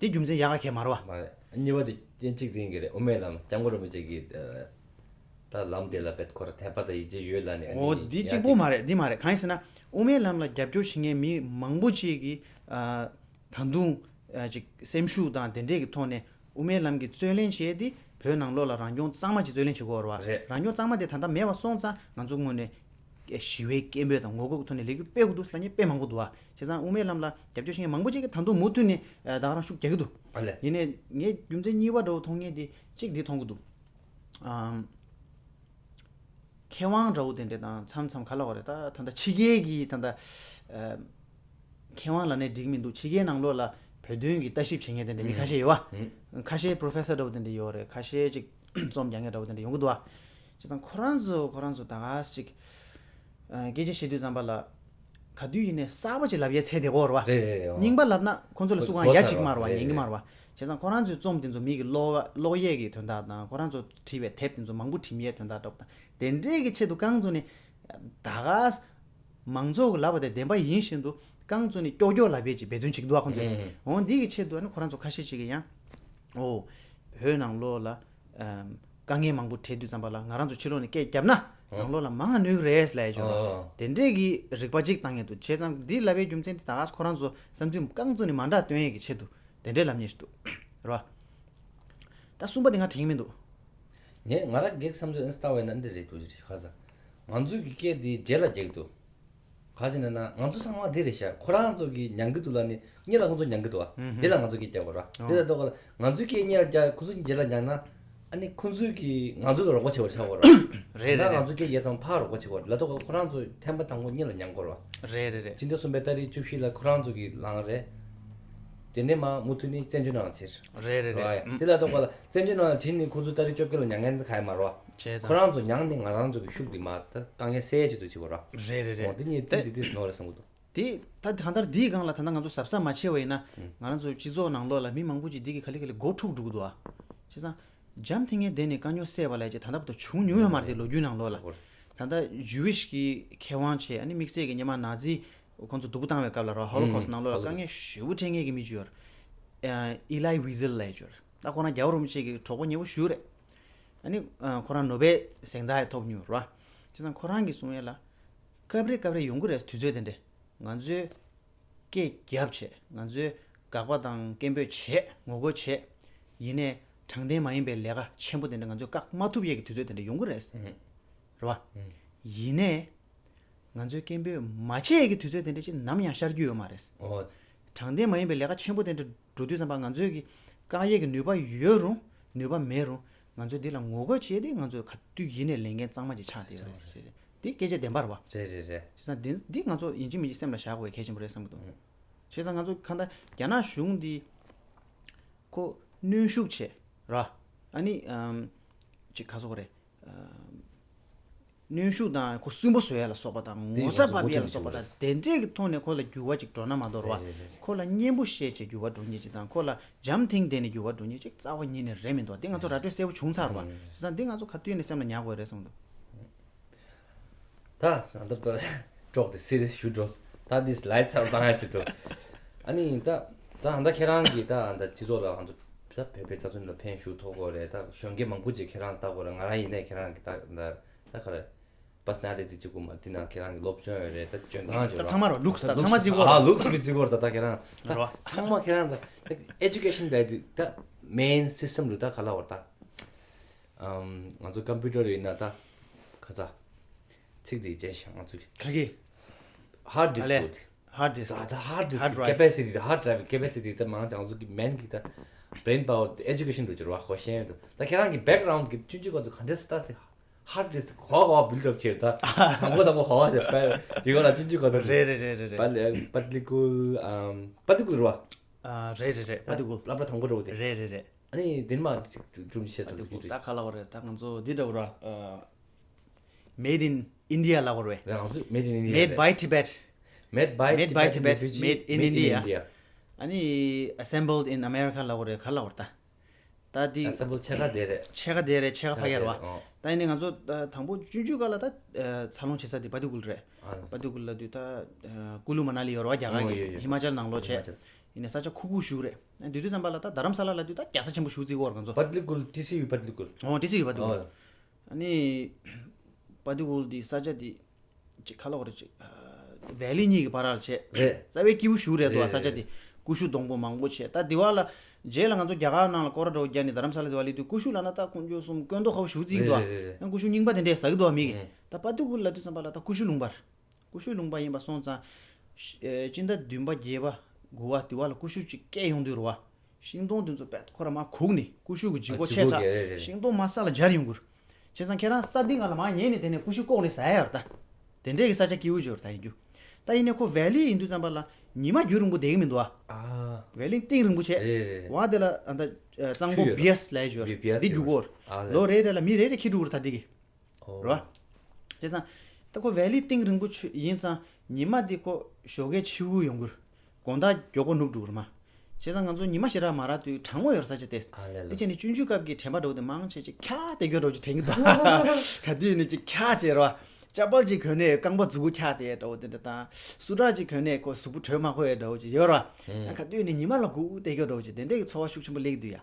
དེ་རྒྱུ་མཚན་ཡག་ག་གལ་མ་རེད་བ། མ་རེད། གཉིས་པ་དེ་རྐྱེན་གཅིག་དེ་ཡིན་གྱི་རེད། དབུ་མའི་ལམ་སྐྱབས་མགོན་རིན་པོ་ཆེ་གིས་ད་ལམ་དེ་ལ་བེད་ཁོ་ར་དད་པ་དང་ཡིད་ཆེས་ཡོད་ལབ་ནས། ཨོ་འདི་གཅིག་པོ་མ་རེད། འདི་མ་རེད། གང་ཡིན་ཟེར་ན་དབུ་མའི་ལམ་ལ་རྒྱབ་སྐྱོར་བྱེད་མཁན་མི་མང་པོ་ཅིག་གིས་ད་དུང་ཅིག་སེམས་ཤུགས་དང་དེ་འདྲས་ཀྱི་ཐོག་ནས་དབུ་མའི་ལམ་གྱི་རྩོད་ལེན་བྱས་ཏེ་བོད་ནང་ལོགས་ལ་རང་སྐྱོང་གཙང་མ་ཅིག་རྩོད་ལེན་བྱེད་དགོས་རེད་བ། རེད། རང་སྐྱོང་གཙང་མ་དེ་ད་ལྟ་མེད་པ་སོང་ཙང་ང་ཚོ་ངོས་ནས། ཞི་བའི་སྐད་འབོད་དང་ངོ་རྒོལ་གྱི་ཐོག་ནས་ལས་འགུལ་སྤེལ་དགོས་འདུག་ལབ་མཁན་དཔེ་མང་པོ་འདུག་ཨ། བྱས་ཙང་དབུ་མའི་ལམ་ལ་རྒྱབ་སྐྱོར་བྱེད་མཁན་མང་པོ་ཅིག་གིས་ད་དུང་མུ་མཐུད་ནས་ད་ག་རང་ཤུགས་རྒྱག་གི་འདུག་ཨ་ལས། ཡིན་ནའི་ངས་རྒྱུ་མཚན་གཉིས་པ་འདྲ་བོ་མཐོང་མཁན་དེ་གཅིག་འདི་མཐོང་གི་འདུག་ཨམ། མཁས་དབང་འདྲ་བོ་དེ་འདྲ་དང་མཚམས་མཚམས་ག་ལ་བ་རེད། ད་ད་ལྟ་ཕྱི་རྒྱལ་གྱི་ད་ལྟ་ཨ། མཁས་དབང་ལབ་ནས་འགྲིག་མི་འདུག་ཕྱི་རྒྱལ་ནང་ལོགས་ལ་བོད་དོན་གྱི་ལྟ་ཞིབ་བྱེད་མཁན་དེ་འདྲ་མི་ཁ་ཤས་ཡོད་བ། ཁ་ཤས་པྲོ་ཕེ་སར་འདྲ་བོ་དེ་འདྲ་ཡོད་རེད། ཁ་ཤས་ཅིག་རྩོམ་རྒྱག་མཁན་འདྲ་བོ་དེ་འདྲ་ཡོང་གི་འདུག་བ། བྱས་ཙང་ཁོ་རང་ཚོ་ཁོ་རང་ཚོ་ད་ག་ཅིག་སྐད་ཆ་བཤད་དུས་ཙམ་པ་ལ་ག་དུས་ཡིན་ནའི་གསར་པ་ཅིག་ལབ་ཡའི་ཚད་དེ་གོ་རེད་བ། རེད་རེད་རེད། རྙིང་པ་ལབ་ན་ཁོ་ཚོ་ལ་སུ་གང་ཡ་གཅིག་མ་རེད་བ། ཉན་གི་མ་རེད་བ། བྱས་ཙང་ཁོ་རང་ཚོའི་རྩོམ་དེ་ཚོ་མི་གི་ཀློག་ཀློག་ཡས་ཀྱི་དོན་དག་དང་ཁོ་རང་ཚོ་བྲིས་པའི་དེབ་དེ་ཚོ་མང་པོ་འབྲི་མི་ཡས་དོན་དག་འདྲ་བོ་དང་དེ་འདྲས་ཀྱི་ཆེད་དུ་རྐང་བཙུགས་ནས་ད་ག་མང་ཚོགས་ཀྱི་ལབ་པ་དེ་བདེན་པ་ཡིན་བཞིན་དུ་ རྐང་བཙུགས་ནས་ཀྱོག་ཀྱོག་ལབ་པའི་ཅིག་འབད་བརྩོན་བྱེད་ཀྱི་འདུག་ཨ། ཁོང་ཚོས། ཨུམ། འོ་འདི་གི་ཆེད་དུ་ཨ་ནི་ཁོ་རང་ཚོ་ཁ་ཤས་ཅིག་གིས་ཡང་། ཨོ། བོད་ནང་ལོགས་ལ། ཨམ། དཀའ་ངལ་མང་པོ་འཕྲད་དུས་ཙམ་པ་ལ་ང་རང་ཚོ་ཕྱི་ལོགས་ནས་སྐད་བརྒྱབ་ན། ཨོ། ནང་ལོགས་ལ་མང་ང་ནུས་ཀྱི་རེད་ལབ་ཡ་ཅིག་ཡོད་ར། ཨོ། དེ་འདྲས་ཀྱི་རིག་པ་ཅིག་བཏང་ཡ་འདུག་བྱས་ཙང་འདི་ལབ་པའི་རྒྱུ་མཚན་དེ་ད་ག་ཁོ་རང་ཚོ་བསམ་ཚུལ་རྐང་བཙུགས་ནས་མ་འདྲ་སྟོན་ཡས་ཀྱི་ཆེད་དུ་དེ་འདྲས་ལབ་མཁན་ཞིག་འདུག་ར། ད་གསུམ་པ་དེ་ང་དྲན་གྱི་མི་འདུག་ངས་ང་རང་སྒེར་བསམ་ཚུལ་ཨེ་ལྟ་བས་ན་འདི་རེད་འདུག་ཅིག་ཁ་ས། ང་ཚོའི་གི་སྐད་འདི་རྗེས་ལ་རྒྱག་འདུག་ག་ཅི་ན་ན་ང་ཚོ་ཚང་མ་འདི་རེད་ཤག་ཁོ་རང་ཚོ་གི་མྱང་གི་འདུག་ལ་ནི་གཉིས་ལ་ཁོ་ཚོ་མྱང་གི་འདུག་ཨ། ཨུམ། དེ་ལ་ང་ཚོ་སྐད་རྒྱག་དགོས་ར། ཨོ། དེ་ལ་ལྟོས་ག་ལ་ང་ཚོའི་སྐད་གཉིས་ལ་རྒྱག་ཁོ་ཚོ་རྗེས་ལ་མྱང་ན། ཨ་ནི་ཁོ་ཚོའི་གི་ང་ཚོ་ལ་རོགས་པ་བྱེད་པར་ཆགས་དགོས་ར། རེད་རེད་ད་རེད། ང་ཚོ་སྐད་རྒྱག་ཙང་ཕར་རོགས་པ་བྱེད་དགོས་ར་ལ་ལྟོས་ག་ལ་ཁོ་རང་ཚོ་ཐེངས་མ་དང་པོ་གཉིས་ལ་མྱང་དགོས་ར། རེད་རེད་རེད། ཕྱི་ཟླ་གསུམ་པའི་ཏ་རིག་བཅུ་བཞི་ལ་ཁོ་རང་ཚོ་གི་ལངས་རེད། དེ་ནས་མ་མུ་མཐུད་ནས་བཙན་བྱོལ་ནང་ཕྱིར། རེད་རེད་རེད། ཨ་ཡ། དེ་ལ་ལྟོས་ག་ལ་བཙན་བྱོལ་ནང་ཕྱིན་ནས་ཁོ་ཚོ་ཏ་རིག་བཅོ་བརྒྱད་ལ་མྱང་མཁན་དེ་ག་ཡ་མ་རེད་བ། བྱས་ཙང་། ཁོ་རང་ཚོ་མྱངས་ནས་ང་རང་ཚོ་གི་ཤུགས་དེ་མ་ད་དཀའ་ངལ་སེལ་ཡས་ཆེད་དུ་བྱེད་དགོས་ར། རེད་རེད་རེད། འོ་དེ་ངས་ད་རྩིས་དེ་དེ་ནོར་རེད་བསམ་གི་འདུག་དེ་ད་ད་ལྟར་འདིའི་སྒང་ལ་ད་ལྟ་ང་ཚོ་གཟབ་གཟབ་མ་བྱས་པ་ཡིན་ན། ཨུམ། ང་རང་ཚོ་སྤྱི་ཚོགས་ནང་ལོགས་ལ་མི་མང་པོ་ཅིག་འདི་གི་ག་ལེ་ག་ལེ་མགོ་འཁྲུག་འགྲོ་གི་འདུག་ཨ། བྱས་ཙང་། འཇམ་ཐིང་ངེ་བསྡད་ནས་དཀའ་རྙོག་སེལ་བ་ལབ་ཅིག་ད་ལྟ་བར་དུ་བྱུང་མྱོང་ཡོད་མ་རེད་དེ་ལོ་རྒྱུས་ནང་ལོགས་ལ། ལགས་སོ། ད་ལྟ་ཇུ་ཝིཤ་གི་མཁས་དབང་བྱས་ཨ་ནི་དམིགས་བསལ་གྱི་སྔོན་མ་ན་ཛི་ཁོང་ཚོ་སྡུག་པོ་བཏང་བའི་སྐབས་ལ་རོ་ཧོ་ལོ་ཁོ་སི་ནང་ལོགས་ལ་དཀའ་ངལ་ཞེ་པོ་འཕྲད་མཁན་གྱི་མི་ཅིག་ཡོད་རེད། ཨི་ལའི་ཝི་ཟེལ་ལབ་ཅིག་ཡོད་རེད། ད་ཁོ་རང་རྒྱལ་བ་རིན་པོ་ཆེ་གི་གྲོགས་པོ་ཉེ་བོ་ཞིག་རེད། ཨ་ནི་ཁོ་རང་ནོ་བེལ་གཟེངས་རྟགས་ཐོབ་མྱོང་རེད་བ། བྱས་ཙང་ཁོ་རང་གིས་གསུང་ཡས་ལ། སྐབས་རེ་སྐབས་རེ་ཡོང་གི་རེད་དུས་ཚོད་དེ་འདྲས། ང་ཚོས་སྐད་རྒྱབ་བྱས་ང་ཚོས་དགག་པ་དང་སྐད་འབོད་བྱས་ངོ་རྒོལ་བྱས། ཡིན་ནའི་དྲང་བདེན་མ་ཡིན་པའི་ལས་ཀ་ཆེན་པོ་དེ་འདྲ་ང་ཚོས་བཀག་མ་ཐུབ་ཡས་ཀྱི་དུས་ཚོད་དེ་འདྲ་ཡོང་གི་རེད། ཨུ་ཧུ། རེད་བ། ཨུ། ཡིན་ནའི། ང་ཚོས་སྐད་འབོད་མ་བྱས་ཀྱི་དུས་ཚོད་དེ་འདྲ་ཅིག་ནམ་ཡང་ཤར་རྒྱུ་ཡོད་མ་རེད། ཨོ། དྲང་བདེན་མ་ཡིན་པའི་ལས་ཀ་ཆེན་པོ་དེ་འདྲ་འགྲོ་དུས་ཙམ་པ་ང་ཚོས་ཀྱི་བཀག་ཡས་ཀྱི་ནུས་པ་ཡོད་རུང་ནུས་པ་མེད་རུང་ང་ཚོས་འདི་ལ་ངོ་རྒོལ་བྱས་ཏེ་ང་ཚོས་ག་དུས་ཡིན་ནའི་ལས་འགན་གཙང་མ་ཅིག་ཆགས་བསྡད་ཡོད་རེད་ཟེར། འདི་སྐད་ཆ་བདེན་པ་རེད་བ། རེད་རེད་རེད། བྱས་ཙང་འདི་འདི་ང་ཚོ་ཡིན་གཅིག་མིན་གཅིག་སེམས་ལ་བཞག་དགོས་གལ་ཆེན་པོ་རེད་བསམ་གྱི་འདུག་ཨང་། བྱས་ཙང་ང་ཚོ་གང་ལྟར་རྒྱ་ནག་གཞུང་འདི་ཁོ་གནོན་ཤུགས་ཆེ་ར། ཨ་ནི་ཨམ། ཅིག་ག་ཟེར་དགོས་རེད། ཨམ། གནོན་ཤུགས་དང་ཁོ་སུན་པོ་བཟོ་ཡ་ལ་སོགས་པ་དང་དེ་ངོ་ཚ་ང་ཚོ་བབས་ཡ་ལ་སོགས་པ་དང་དེ་འདྲས་ཀྱི་ཐོག་ནས་ཁོ་ལ་འགྱུར་བ་ཅིག་འགྲོ་ན་མ་གཏོགས་རེད་བ། རེད་རེད་རེད། ཁོ་ལ་སྙན་པོ་བཤད་བྱས་འགྱུར་བ་འགྲོ་མཁན་ཅིག་དང་ཁོ་ལ་འཇམ་ཐིང་བསྡད་ནས་འགྱུར་བ་འགྲོ་མཁན་ཅིག་རྩ་བ་ཉིད་ནས་རེད་མི་འདུག་དེ་ང་ཚོ་ར་སྤྲོད་གསལ་པོ་བྱུང་ཚར་བ། རེད་རེད། བྱས་ཙང་འདི་ང་ཚོ་ག་དུས་ནས་སེམས་ལ་ཉར་དགོས་རེད་བསམ་འདུག་ད་ད་ལྟ་ཀྲོག་དེ་སི་རི་ཡས་ཞུ་འགྲོ། ད་འདི་སི་ལའིཌ་ཚར་བཏང་ཡ་ཅིག་འདུག་ཨ་ནི་ད་ད་ད་ཁྱེད་རང་གིས་ད་ད་སྤྱི་ཚོགས་ལ་ང་ཚོ་ད་བོད་པའི་རྩ་དོན་ལ་ཕན་ཞུ་ཐུབ་དགོས་རེད། ད་གཞོན་སྐྱེས་མང་པོ་ཅིག་ཁྱེད་རང་ལྟ་དགོས་རེད། ང་རང་ཡིན་ནའི་ཁྱེད་རང་གི་ད་ད་ད་ག་རེ་པར་སོ་ན་ལི་ཊི་གཅིག་པུ་མ་འདི་ན་ཁྱེད་རང་གི་སློབ་སྦྱོང་ཡོད་རེད། ད་འཇོན་ཐང་ཅིག་ད་ཚང་མ་རོ་ལུགས་ད་ཚང་མ་རྩི་དགོས་ཨ་རོ། ལུགས་མི་རྩི་དགོས་རེད། ད་ད་ཁྱེད་རང་ད་རོ། ཚང་མ་ཁྱེད་རང་ད་ཨེ་ཇུ་ཀེ་ཤན་ད་ད་མེན་སི་སི་ཊམ་རུ་ད་ག་ལ་བར་ད། ཨམ། ང་ཚོ་ཀམ་པུ་ཊར་ཡིན་ན་ད་ཁ་ཚ། ཚིག་དེ་བརྗེད་ཤག་ང་ཚོ་གི་ག་གི་ཧར་ཌིསི་ཨ་ལས། ཀོ་དེ། ཧར་ཌིསི་ཀོ་ད་ད་ཧར་ཌིསི་ཧར་ཌི་རའིབ་ཀེ་པེ་སི་ཊི་ད་ཧར་ཌི་རའིབ་ཀེ་པེ་སི་ཊི་ད་མང་ཆེ་ང་ཚོ་གི་མེན་གི་ད་བྷི་རེན་པ་ཝར་ཨེ་ཇུ་ཀེ་ཤན་འགྲོ་རྒྱུ་རེད་བ། ཧོ་ཤེས་འགྲོ། ད་ཁྱེད་རང་གི་བེག་གྷ་རའུན་ཌི་གི་ཆུང་ཆུང་ག་ཚོད་ག་འདྲས་སི་ད་དེ་ཧར་ཌིསི་གོ་གོ་བ་བིལ་ཌི་ཨབ་བྱེད་ད་དང་པོ་དང་པོ་གོ་བ་དེ་པ་ཡི་གོ་ལ་ཆུང་ཆུང་ག་ཚོད་རེད་རེད་རེད་རེད་རེད། པ་ལི་པ་ཏི་ཀུལ་ཨམ་པ་ཏི་ཀུལ་རེད་བ། ཨ་རེད་རེད་རེད། པ་ཏི་ཀུལ་སློབ་གྲྭ་དང་པོ་འགྲོ་དེ། རེད་རེད་རེད། ཨ་ནི་དེ་མ་ཅིག་སྒྲུང་བཤད་ཐུབ་ཀྱི་རེད། ད་ག་ལ་བ་རེད། ད་ང་ཚོ་འདི་འདྲ་བ་ར། Made in India ལ་བ་རེད། རེད། ང་ཚོ་Made in India Made རེད། By Tibet. Made by Made by Tibet Tibet Refugee Made in Made in India. India. ཨ་ནི་Assembled in America ལ་བ་རེད། ག་ལ་བ་རེད་ད། ད་འདི་Assembled ཕྱེད་ཀ་དེ་རེད། ཕྱེད་ཀ་དེ་རེད། ཕྱེད་ཀ་ཕ་གི་རེད་བ། ཕྱེད་ཀ་དེ་རེད། ཨོ། ད་ཡིན་ནའི་ང་ཚོ་ད་དང་པོ་ཆུང་ཆུང་སྒང་ལ་ད་འཚར་ལོངས་བྱེད་ས་དེ་པ་ཏི་ཀུལ་རེད། ཨ། པ་ཏི་ཀུལ་ལབ་དུས་ད་ཀུ་ལུ་མ་ན་ལི་ཡོད་རེད་བ། རྒྱ་གར་ཨོ་གི་ཡོད་ཡོད། ཧི་མ་ཅལ་ནང་ལོགས་བྱས། ཧི་མ་ཅལ། ཡིན་ནའི་ས་ཆ་ཁུག་ཁུག་ཞིག་རེད། དེ་དུས་ཙམ་པ་ལ་ད་རྡ་རམ་ས་ལ་ལབ་དུས་ད་རྒྱལ་ས་ཆེན་པོ་ཞིག་བརྩི་གི་ཡོད་རེད་ང་ཚོ། པ་ཏི་ཀུལ་ཊི་སི་ཡུ་པ་ཏི་ཀུལ། ཨོ་ཊི་སི་ཡུ་པ་ཏི་ཀུལ། ཨོ། ཨ་ནི་པ་ཏི་ཀུལ་དེ་ས་ཆ་དེ་ཅིག་ག་ལ་བ་རེད། ཅིག་ཝེ་ལི་གཉིས་ཀྱི་བར་ལ་བྱས། རེད། རྩ་བའི་སྐྱིད་པོ་ཞིག་རེད་འདུག་བ། རེད་ས་ཆ་རེད་དེ་རེད། ཀུ་ཤུ་སྡོང་པོ་མང་པོ་བྱས། ད་དེ་བ་ལ་རྗེས་ལ་ང་ཚོ་རྒྱ་གར་ནང་ལ་སྐོར་ར་འགྲོ་རྒྱག་ནས་རྡ་རམ་ས་ལ་དེ་བ་སླེབས་དུས་ཀུ་ཤུ་ལབ་ན་ད་ཁོང་ཚོ་གསུམ་དཀོན་མདོག་ཁ་པོ་ཞེ་པོ་བརྩི་གི་འདུག་བ། མི་གིས་རེད་རེད་རེད། ཡང་ཀུ་ཤུ་རྙིང་པ་དེ་འདྲས་ཟ་གི་འདུག་བ་མི་གིས། ཨུམ། ད་པ་ཏི་ཀུལ་ལབ་དུས་ཙམ་པ་ལ་ད་ཀུ་ཤུ་ལུང་པ་རེད། ཀུ་ཤུ་ལུང་པ་ཡིན་པ་སོང་ཙང་། ཤ་ཨེ་སྤྱི་ཟླ་བདུན་པ་བརྒྱད་པ་དགུ་པ་དེ་བ་ལ་ཀུ་ཤུ་ཅིག་སྐྱེས་ཡོང་དུས་རེད་བ། ཤིང་སྡོང་དེ་ཚོ་དཔེ་ཁོ་ར་མར་གུག་ནས་ཀུ་ཤུ་གི་ལྗིད་ཁོག་ཆེ་དྲགས། ཨ་ལྗིད་ཁོག་གི་རེད་རེད། ཤིང་སྡོང་མར་ས་ལ་འབྱར་ཡོང་གི་རེད། བྱས་ཙང་ཁྱེད་རང་ས་འདི་སྒང་ལ་མར་ཉལ་ནས་དེ་ནས་ཀུ་ཤུ་བཀོག་ནས་ཟ་ཡ་ཡོད་རེད་ད། དེ་འདྲས་ཀྱི་ས་ཆ་སྐྱིད་པོ་ཅིག་ཡོད་རེད་ད་ཡིན་རྒྱུ། ད་ཡིན་ནའི་ཁོ་ཝེ་ལི་ཡིན་དུས་ཙམ་པ་ལ་ཉི་མ་རྒྱུན་རིང་པོ་བསྡད་ཀྱི་མི་འདུག་ཨ། ཨ། ཝེ་ལི་གཏིང་རིང་པོ་བྱས། རེད་རེད་རེད། བ་དེ་ལ་ཨ་ད་གཙང་པོ་ཆུ་ཡོད་རེད། བི་ཨེ་སི་ལབ་ཡ་ཅིག་ཡོད་རེད། བི་ཨེ་སི་འདི་རྒྱུག་གི་ཡོད་རེད། ཨ་ལེ། ལོ་རེ་རེ་ལ་མི་རེ་རེ་འཁྱེར་འགྲོ་གི་རེད་ད་འདི་གི། ཨོ། རེད་བ། བྱས་ཙང་། ད་ཁོ་ཝེ་ལི་གཏིང་རིང་པོ་ཆུ་ཡིན་ཙང་ཉི་མ་འདི་ཁོ་ཞོགས་ཀས་ཕྱི་དབུགས་ཡོང་གི་རེད། དགོང་དག་མགྱོགས་པོ་ནུབ་འགྲོ་གི་རེད་མ། བྱས་ཙང་ང་ཚོ་ཉི་མ་ཞེ་དྲག་མ་རག་དུས་གྲང་མོ་ཡོད་རེད་ས་ཆ་དེ། ཨ་ལེ་ལེ། དེ་བྱས་ནས་ཆུང་ཆུང་སྐབས་ཀྱི་དྲན་པ་འདྲ་བོ་དེ་མང་ཆེ་ཅིག་འཁྱག་དེ་གྱོད་འདྲ་བོ་ཅིག་དྲན་གྱི་འདུག་ག་དུས་ནས་ཅིག་འཁྱག་བྱས་རེད་བ། ཅ་པལ་ཅིག་གོན་ནས་རྐང་པ་མཛུག་གུ་འཁྱག་དེ་འདྲ་བོ་དེ་འདྲ་དང་། སུ་ཊར་ཅིག་གོན་ནས་ཁོ་གཟུགས་པོ་དྲོད་མ་ཁོ་ཡས་འདྲ་བོ་ཅིག་ཡོད་ར། ཡང་ག་དུས་ནས་ཉི་མ་ལ་སྒུག་བསྡད་རྒྱུ་འདྲ་བོ་ཅིག་དེ་འདྲས་ཀྱི་ཚོར་བ་ཤུགས་ཆེན་པོ་སླེབས་འདུག་ཡ།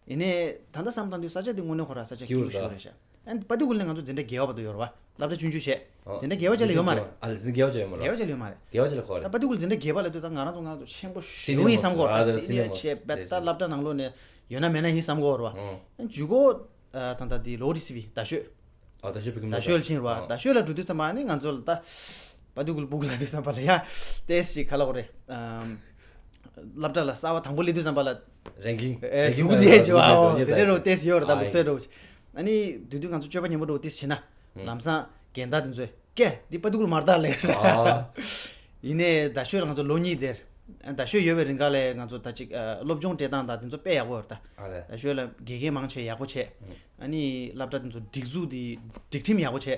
ཡིན་ནའི་ད་ལྟ་བསམ་བཏང་དུས་ས་ཆ་འདི་དངོས་གནས་ཁོ་ར་ས་ཆ་སྐྱིད་པོ་ཞིག་རེད་ཤག་ཨ་ནི་པ་ཏི་ཀུ་ལ་ང་ཚོ་འཛིན་གྲྭ་བརྒྱད་པ་བར་དུ་ཡོད་ར་བ། སློབ་གྲྭ་ཆུང་ཆུང་བྱས། འཛིན་གྲྭ་བརྒྱད་པ་ཅིག་ལ་ཡོད་མ་རེད། ཨ་འཛིན་གྲྭ་བརྒྱད་པ་ཅིག་ཡོད་མ་རེད། བརྒྱད་པ་ཅིག་ལ་ཁོ་རེད། བརྒྱད་པ་ཅིག་ལ་ཁོ་རེད། ད་པ་ཏི་ཀུ་ལ་འཛིན་གྲྭ་བརྒྱད་པ་ལ་དུས་ད་ང་རང་ཚོ་ང་རང་ཚོ་ཆེན་པོ་ཞེ་པོ་ཡིན་བསམ་གོ་ར། ད་སི་ནི་ཡར་བྱས་པ་ད་སློབ་གྲྭ་ནང་ལོགས་ནས་ཡོད་ན་མེད་ན་ཡིན་བསམ་གོ་ར་བ། ཨ་ཇུ་གོ་ད་ད་དེ་ལོ་ཏི་སི་བི་ད་ཤོད། ཨ་ད་ཤོད་པི་ཀི་ད་ཤོད་ལ་ཕྱིན་ར་བ། ཨ་ད་ཤོད་ལ་འགྲོ་དུས་ཙམ་པ་ནི་ང་ཚོ་ལ་ད་པ་ཏི་ཀུ་ལ་པུ་ཀུ་ལ་དུས་ཙམ་པ་ལ་ཡ་ཏེས་ཅིག་ག་ལ་གོ་རེད། སློབ་གྲྭ་ལ་གསར་བ་དང་པོ་སླེབས་དུས་ཙམ་པ་ལ་རེང་ཀིང་ཨེ་རེང་ཀིང་ཙུག་ཙི་ཨེ་ཇི་བ་ཨོ་དེ་འདྲ་རོ་ཏེས་ཡོད་ར་ད་ལུགས་སྲོལ་རོ། ཨ་ནི་དུས་དུས་ང་ཚོ་སྤྱོད་པ་ཉེས་པོ་འདྲ་བོ་ཏེས་བྱེད་ན་ལམ་སང་རྒན་བདག་དེ་ཚོས་ཀེ་འདི་པ་ཏི་ཀུ་ལ་མ་རེད་ད་ལབ་ར། ཡིན་ནའི་ད་ཤོད་ལ་ང་ཚོ་ལོ་གཉིས་དེར་ད་ཤོད་ཡོད་པའི་རིང་ག་ལས་ང་ཚོ་ད་ཅིག་སློབ་སྦྱོང་སྤྲད་སྟངས་དང་དེ་ཚོ་དཔེ་ཡག་པོ་ཡོད་ར་ད། ཨ་ལས། ད་ཤོད་ལ་དགེ་རྒན་མང་ཆེ་ཡག་པོ་བྱས། ཨ་ནི་སློབ་གྲྭ་དེ་ཚོ་སྒྲིག་འཛུགས་དེ་སྒྲིག་ཁྲིམས་ཡག་པོ་བྱས།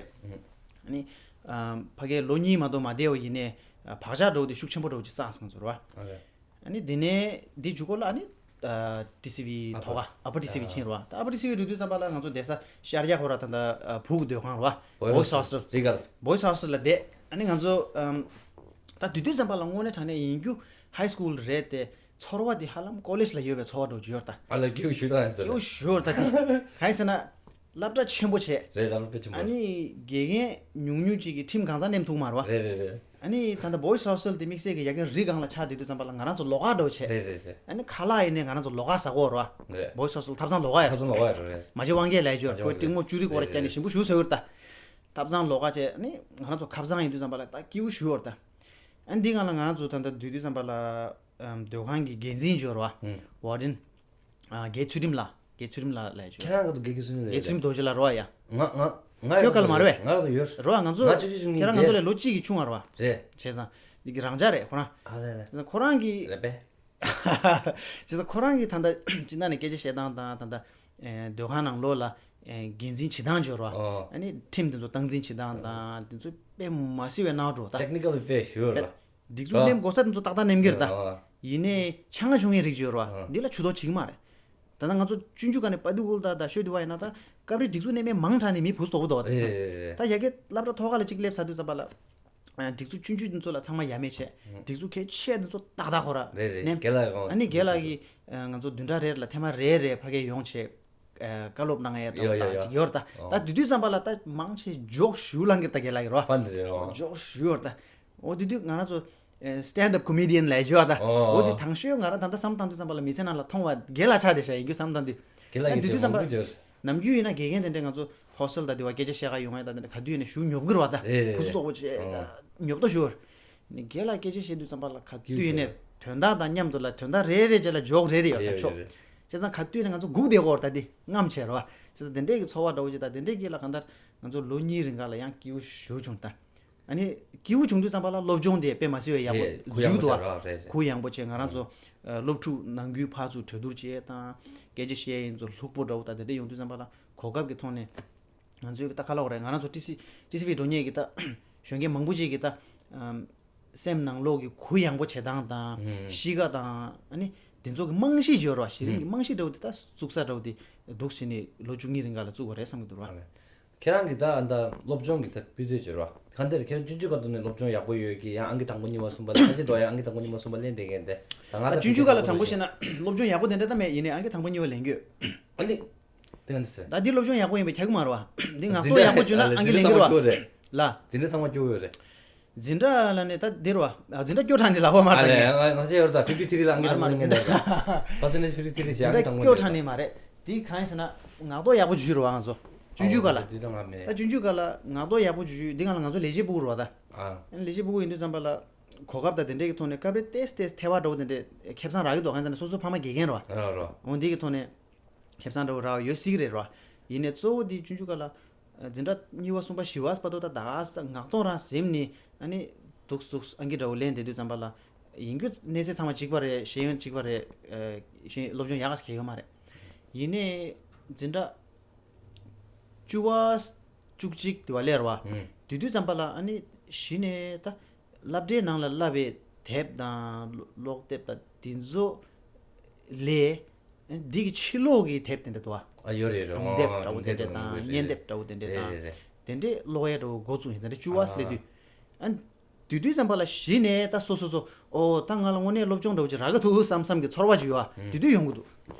ཨ་ནི་ཕ་གིའི་ལོ་གཉིས་མ་གཏོགས་མ་བསྡད་པ་ཡིན་ནའི་བག་ཆགས་འདྲ་བོ་དེ་ཤུགས་ཆེན་པོ་འདྲ་བོ་ཅིག་བསགས་སོང་ཟེར་བ། ཨ་ལས། ཨ་ནི་དེ་ནས་དེ་མཇུག་གོ་ལ་ཨ་ནི་ཨ་ཏི་སི་བི་ཐོག་ཁ་ཨ་པར་ཏི་སི་བི་ཕྱིན་ར་བ། ད་ཨ་པར་ཏི་སི་བི་འགྲོ་དུས་ཙམ་པ་ལ་ང་ཚོ་བསྡད་ས་ཤར་རྒྱག་ཁོ་ར་ད་ད་ཨ་བུ་གི་སྡོད་ཁང་ར་བ། བོ་ཡི་ཧོ་སི་ཊལ། རི་གལ། བོ་ཡི་ཧོ་སི་ཊལ་ལ་བསྡད། ཨ་ནི་ང་ཚོ་ཨམ་ད་དུས་དུས་ཙམ་པ་ལ་དངོས་གནས་དྲང་གནས་ཡིན་རྒྱུ་ཧའི་སི་ཀུལ་རེད་དེ། ཚོར་བ་དེ་ཧ་ལམ་ཀོ་ལེཇ་ལ་ཡོད་པའི་ཚོར་བ་འདྲ་བོ་ཅིག་ཡོད་ར་ད། ཨ་ལ་སྐྱིད་པོ་ཞུ་དང་ཡིན་ཟེར། སྐྱིད་པོ་ཞུ་ཡོད་ར་ད་དེ། གང་ཡིན་ཟེར་ན། སློབ་གྲྭ་ཆེན་པོ་བྱས། རེད་ལ་སློབ་གྲྭ་ཆེན་པོ་ཨ་རེད། ནི་དགེ་རྒན་ཉུང་ཉུང་ཅིག་གིས་ཁྲིམས་གང་ཟག་ནེམ་ཐུག་མ་རེད་བ། རེད་རེད་རེད། ཨ་ནི་ད་ལྟ་བོ་ཡི་ཧོ་སི་ཊལ་དེ་དམིགས་བསལ་གྱི་ཡ་གི་རི་སྒང་ལ་ཆགས་བསྡད་དུས་ཙམ་པ་ལ་ང་རང་ཚོ་ལོགས་ཀ་འདྲ་བོ་བྱས། རེད་རེད་རེད། ཨ་ནི་ཁ་ལག་ཡིན་ནའི་ང་རང་ཚོ་ལོགས་ཀ་ཟ་གོ་རེད་བ། རེད། བོ་ཡི་ཧོ་སི་ཊལ་ཐབ་ཚང་ལོགས་ཀ་ཡ། ཐབ་ཚང་ལོགས་ཀ་ཡ་རེད་རེད། མ་བྱེད་དབང་སྐྱེས་ལས་ཅོར་མ་བྱེད་ཁོས་དབང་སྐྱེས་ཏིང་མོ་བཅུ་རིག་སྐོར་རེད་བསྐྱལ་ནས་རེད། ཞིམ་པོ་ཞུ་བཟོ་ཡོད་ད། ཐབ་ཚང་ལོགས་ཀ་བྱས་ཨ་ནི་ང་རང་ཚོ་ཁ་བཟང་ཡིན་དུས་ཙམ་པ་ལ་ད་སྐྱིད་པོ་ཞུ་ཡོད་ད། ཨ་ནི་འདི་སྒང་ལ་ང་རང་ཚོ་ད་ལྟ་སྡོད་དུས་ཙམ་པ་ལ་ཨམ་སྡོད་ཁང་གི་འགན་འཛིན་ཅོར་བ། ཨུམ། ཝར་ཌེན། ཨ་དགེ་ཚུལ་ཁྲིམས་ལགས། དགེ་ཚུལ་ཁྲིམས་ལགས་ལས་ཅོར། ཁྱེད་རང་ག་དུ་དགེ་རྒན་ཚུལ་ཁྲིམས་ལགས་དགེ་ཚུལ་ཁྲིམས་རྡོ་རྗེ་ལགས་རེད་བ་ཡ། ང་ང་ང་ཁྱོད་ག་ལ་མ་རེད་བས། ང་ལ་ཡོད། རེད་བ་ང་ཚོ་ང་བཅུ་གཅིག་བཅུ་གཉིས་ཁྱེད་རང་ང་ཚོ་རེད། ལས་ལོ་གཅིག་གི་ཆུང་བ་རེད་བ། རེད། བྱས་ཙང་འདི་གི་རང་ཅག་རེད་ཁོ་རང་། ཨ་རེད་རེད། བྱས་ཙང་ཁོ་རང་གི་རེད་པས། བྱས་ཙང་ཁོ་རང་གི་ད་ལྟ་སྤྱི་བཏང་ནས་སྐད་ཆ་བཤད་སྟངས་དང་ད་ལྟ་ཨེ་སྡོད་ཁང་ནང་ལོགས་ལ་ཨེ་འགན་འཛིན་བྱེད་སྟངས་ཅོར་བ། ཨོ། ཨ་ནི་ཁྲིམས་དེ་ཚོ་སྟངས་འཛིན་བྱེད་སྟངས་དང་དེ་ཚོ་དཔེ་མ་སྲིད་པའི་གནའ་འགྲོ་ད། ཊེག་ནི་ཀལ་དཔེ་ཞུ་ར། སྒྲིག་འཛུགས་ནེམ་དགོས་ས་དེ་ཚོ་ཏག་ཏག་ནེམ་གྱི་རེད་ད། ཨ། ཡིན་ནའི་ཆ་ང་ཆུང་ངའི་རིགས་ཅིག་ཡོད་རེད་བ། ཨ། འདི་ལ་ཇུས་གཏོགས་བྱེད་ཀྱི་མ་རེད། ད་ལྟ་ང་ཚོ་ཆུང་ཆུང་སྒང་ནས་པ་ཏི་ཀུ་ལ་ད་ད་ཤོད་དུས་བ་ཡིན་ན་ད་སྐབས་རེ་སྒྲིག་འཛུགས་ནེམ་མེད་མང་དྲགས་ནས་མི་བུ་སོག་པོ་འདུག་བ་དེ་ཚོ། རེད་རེད་རེད། ད་ཡ་གི་སློབ་གྲྭ་ཐོག་ཁ་ལ་གཅིག་སླེབས་ཚར་དུས་ཙམ་པ་ལ། ཨ། སྒྲིག་འཛུགས་ཆུང་ཆུང་དེ་ཚོ་ལ་ཚང་མ་ཡ་མེད་བྱས། ཨ། སྒྲིག་འཛུགས་གལ་ཆེ་དེ་ཚོ་ཏག་ཏག་ཁོ་ར་རེད་རེད་ནེམ། རྒན་ལགས་ཡོང་། ཨ་ནི་རྒན་ལགས་ཀྱིས་ཨ་ང་ཚོ་བདུན་ཕྲག་རེ་ལ་ཐེངས་མ་རེ་རེ་ཕ་གིར་ཡོང་བྱས། ཨ། བཀའ་སློབ་གནང་ཡས་ཡོ་ཡོ་དང་ཡོ། ཡོད་རེད་ད། ཨོ། ད་དེ་དུས་ཙམ་པ་ལ་ད་མང་ཆེ་ཇོག་ཞུ་ལང་གི་རེད་ད་རྒན་ལགས་ཀྱིས་རོ། ཕན་རེད་རོ། ཇོག་ཞུ་ཡོད་རེད་ད། འོ་དེ་དུས་ང་རང་ཚོ་ཨེ་stand up comedian་ལབ་ཀྱི་ཡོད་རེད་ད། ཨོ། འོ་དེ་དང་ཤོས་ང་རང་ད་ལྟ་བསམ་བཏང་དུས་ཙམ་པ་ལ་མི་ཚེ་ནང་ལ་མཐོང་བ་རྒན་ལགས་ཆགས་བསྡད་ཤག་ཡིན་རྒྱུ་བསམ་བཏང་དུས། རྒན་ལགས་ཡིན་དུས་ཙམ་པ། མང་པོ་ཅིག་ནམ་རྒྱུན་ཡིན་ན་དགེ་རྒན་དེ་འདྲས་ང་ཚོ་ཧོ་སི་ཊལ་དང་དེ་བ་སྐད་ཆ་བཤད་ག་ཡོང་ཡས་དང་དེ་འདྲས་ག་དུས་ཡིན་ན་ཞུ་ཉོབ་གི་རེད་བ་ད། རེད་རེད། བུ་ཚོ་རེད། སྟོག་པོ་བྱས་ཨོ། ད་ཉོབ་ཏོ་ཞུ། ནི་རྒན་ལགས་སྐད་ཆ་བཤད་དུས་ཙམ་པ་ལ་ག་དུས་ཡིན་ནས་དོན་དག་དང་མཉམ་དུ་ལ་དོན་དག་རེ་རེ་བྱས་ལ་ཇོག་རེ་རེ་ཡོད་ད་ཆོག་རེད་རེད་རེད། བྱས་ཙང་ག་དུས་ཡིན་ན་ང་ཚོ་སྒུག་བསྡད་ཀྱི་ཡོད་རེད་ད་འདི་རྔམ་བྱས་རེད་བ། བྱས་ཙང་དེ་འདྲས་ཀྱི་ཚོར་བ་འདྲ་བོ་ཅིག་ད་དེ་འདྲས་ཀྱི་ལ་གང་ལྟར་ང་ཚོ་ལོ་གཉིས་རིང་ག་ལ་ཡང་སྐྱིད་པོ་ཞེ་པོ་བྱུང་ད། ཨ་ནི་སྐྱིད་པོ་བྱུང་དུས་ཙམ་པ་ལ་སློབ་སྦྱོང་དེ་དཔེ་མ་སྲིད་པའི་ཡག་པོ་རེད། གུ་ཡངས་ཞུ་པོ་འདུག་བྱས་ར། རེད་རེད། གུ་ཡངས་པོ་བྱས་ང་རང་ཚོ་ཨ་སློབ་ཕྲུག་ནང་ཁུལ་ཕར་ཚུར་གྲོས་བསྡུར་བྱས་དང་སྐད་ཆ་བཤད་ཡིན་ཚོ་ལྷུག་པོ་འདྲ་བོ་ད་དེ་འདྲས་ཡོང་དུས་ཙམ་པ་ལ་གོ་སྐབས་ཀྱི་ཐོག་ནས་ང་ཚོའི་ད་ཁ་ལོག་རེད། ང་རང་ཚོ་ཊི་སི་ཊི་སི་བི་འགྲོ་མཁན་གྱི་ད་གཞོན་སྐྱེས་མང་པོ་ཅིག་གིས་ད་ཨམ་སེམས་ནང་ལོགས་ཀྱི་གུ་ཡངས་པོ་བྱེད་སྟངས་དང་ཨུམ་གཤིས་ཀ་དང་ཨ་ནི་དེ་ཚོ་གི་རྨང་གཞི་ཅིག་ཡོད་རེད་བ། གཞི་རིམ་གྱི་ཨུམ་རྨང་གཞི་འདྲ་བོ་དེ་ད་བཙུགས་ས་འདྲ་བོ་དེ་འདུག་ཟེར་ནས་ལོ་བཅུ་གཉིས་རིང་ག་ལ་བཙུགས་པ་རེད་བསམ་གྱི་འདུག་ར། ཨ་ལས། ཁྱེད་རང་གི་ད་ཨ་ད་སློབ་སྦྱོང་གི་ད་སྤུས་ཚད་ཅིག་རེད་བ། གང་ལྟར་ཁྱེད་རང་ཆུང་ཆུང་སྒང་དུ་ནས་སློབ་སྦྱོང་ཡག་པོ་ཡོད་ཀྱི་ཡང་ཨང་ཀི་དང་པོ་གཉིས་པ་གསུམ་པ་ལེན་ད་ཅི་འདུག་ཡང་ཨང་ཀི་དང་པོ་གཉིས་པ་གསུམ་པ་ལེན་བསྡད་མཁན་དེ། ད་ང་ད་ད་ཆུང་ཆུང་སྒང་ལ་དྲང་པོ་བཤད་ན་སློབ་སྦྱོང་ཡག་པོ་དེ་འདྲ་ད་མེད། ཡིན་ནའི་ཨང་ཀི་དང་པོ་གཉིས་པ་ལེན་གྱི་ཡོད། ཨ་ནི། དེ་ག་འདི་ཟེར། ད་འདི་སློབ་སྦྱོང་ཡག་པོ་ཡིན་པས་ཁྱབ་ཀྱི་མ་རེད་བ། འདི་ངག་ཐོག་ཡག་པོ་བྱུང་ན་ཨང་ཀི་ལེན་གྱི་རེད་བ། ལ། འཛིན་གྲྭ་ཚང་མ་སྐྱོ་བོ་ཡོད་རེད། འཛིན་གྲྭ་ལ་ནི་ད་འདིར་བ། འཛིན་གྲྭ་སྐྱོ་དྲགས་ནི་ལག་པ་མ་ཨ་རེད། ལས་ང་ང་ཚོ་ཡོད་ད་ཕི་ཕི་ཐི་རི་ལ་ཨང་ཀི་དང་པོ་ལེན་གྱི་འདུག་པ་སེ་ནེ་ཇི་ཕི་ཕི་ཐི་རི་ཞེས་ཨང་ཀི་དང་པོ་ལེན་གྱི་འདུག་འཛིན་གྲྭ་སྐྱོ་དྲགས་ནི་མ་རེད། འདི་གང་ཡིན་ཟེར་ན། ངག་ཐོག་ཡག་པོ་བྱུང་རེད་བ་ང་ཚོ། ཆུང་ཆུང་སྒང་ལ། འདི་ད་ང་མེད། ད་ཆུང་ཆུང་སྒང་ལ་ངག་ཐོག་ཡག་པོ་བྱུང་འདི་སྒང་ལ་ང་ཚོ་ལས་བྱེད་ཕྲུ་གུ་རེད་བ་ད། ཨ། ལས་བྱེད་ཕྲུ་གུ་ཡིན་དུས་ཙམ་པ་ལ། གོ་སྐབས་དང་དེ་འདྲས་ཀྱི་ཐོག་ནས་སྐབས་རེ་ཏེས་ཏེས་ཐལ་བ་འདྲ་བོ་དེ་འདྲས་ཁེ་བཟང་རག་གི་འདུག་གང་ཡིན་ཟེར་ན་སོ་སོ་ཕ་མ་དགེ་རྒན་རེད་བ། རེད་རེད། འོ་འདི་གི་ཐོག་ནས་ཁེ་བཟང་འདྲ་བོ་རག་ཡོད་སྲིད་ཀྱི་རེད་རེད་བ། ཡིན་ནའི་གཙོ་བོ་འདི་ཆུང་ཆུང་སྒང་ལ། འཛིན་གྲྭ་གཉིས་པ་གསུམ་པ་བཞི་པ་བར་དུ་ད་ད་ག་ས་ངག་ཐོག་རང་ཟིན་ནས་ཨ་ནི་འདུག་འདུག་ཨང་ཀི་འདྲ་བོ་ལེན་བསྡད་དུས་ཙམ་པ་ལ། ཡིན་རྒྱུ་གནས་ཚད་ཚང་མ་གཅིག་པ་རེད། ཤེས་ཡོན་གཅིག་པ་རེད། ཨ། ཤེས་སློབ་སྦྱོང་ཡག་ག་ས་གང་ཡོད་མ་རེད། ཡིན་ནའི་འཛིན་གྲྭ་བཅུ་པ་བཅུ་གཅིག་དེ་བ་སླེབས་རེད་བ། ཨུམ། དེ་དུས་ཙམ་པ་ལ་ཨ་ནི་གཞི་ནས་ད་སློབ་གྲྭའི་ནང་ལ་བསླབ་པའི་དེབ་དང་ཀློག་དེབ་དང་དེ་ཚོ་ལས་འདི་གི་ཕྱི་ལོགས་ཀྱི་དེབ་དེ་འདྲ་འདུག་བ། ཨ་ཡོད་རེད་རེད། སྒྲུང་དེབ་འདྲ་བོ་དེ་འདྲ་དང་སྙན་དེབ་འདྲ་བོ་དེ་འདྲ་དང་། རེད་རེད་རེད། དེ་འདྲས་ཀློག་ཡས་འདྲ་བོ་འགོ་བཙུགས་ཡིན། དེ་འདྲས་བཅུ་པ་སླེབས་དུས། ཨ། དེ་དུས་ཙམ་པ་ལ་གཞི་ནས་ད་སོ་སོ་སོ། ཨོ་ད་ང་ལ་དངོས་གནས་སློབ་སྦྱོང་འདྲ་བོ་ཅིག་རག་གི་འདུག་བསམ་བསམ་གྱི་ཚོར་བ་ཅིག་ཡོད་ཨ། དེ་དུས་ཡོང་གི་འདུག།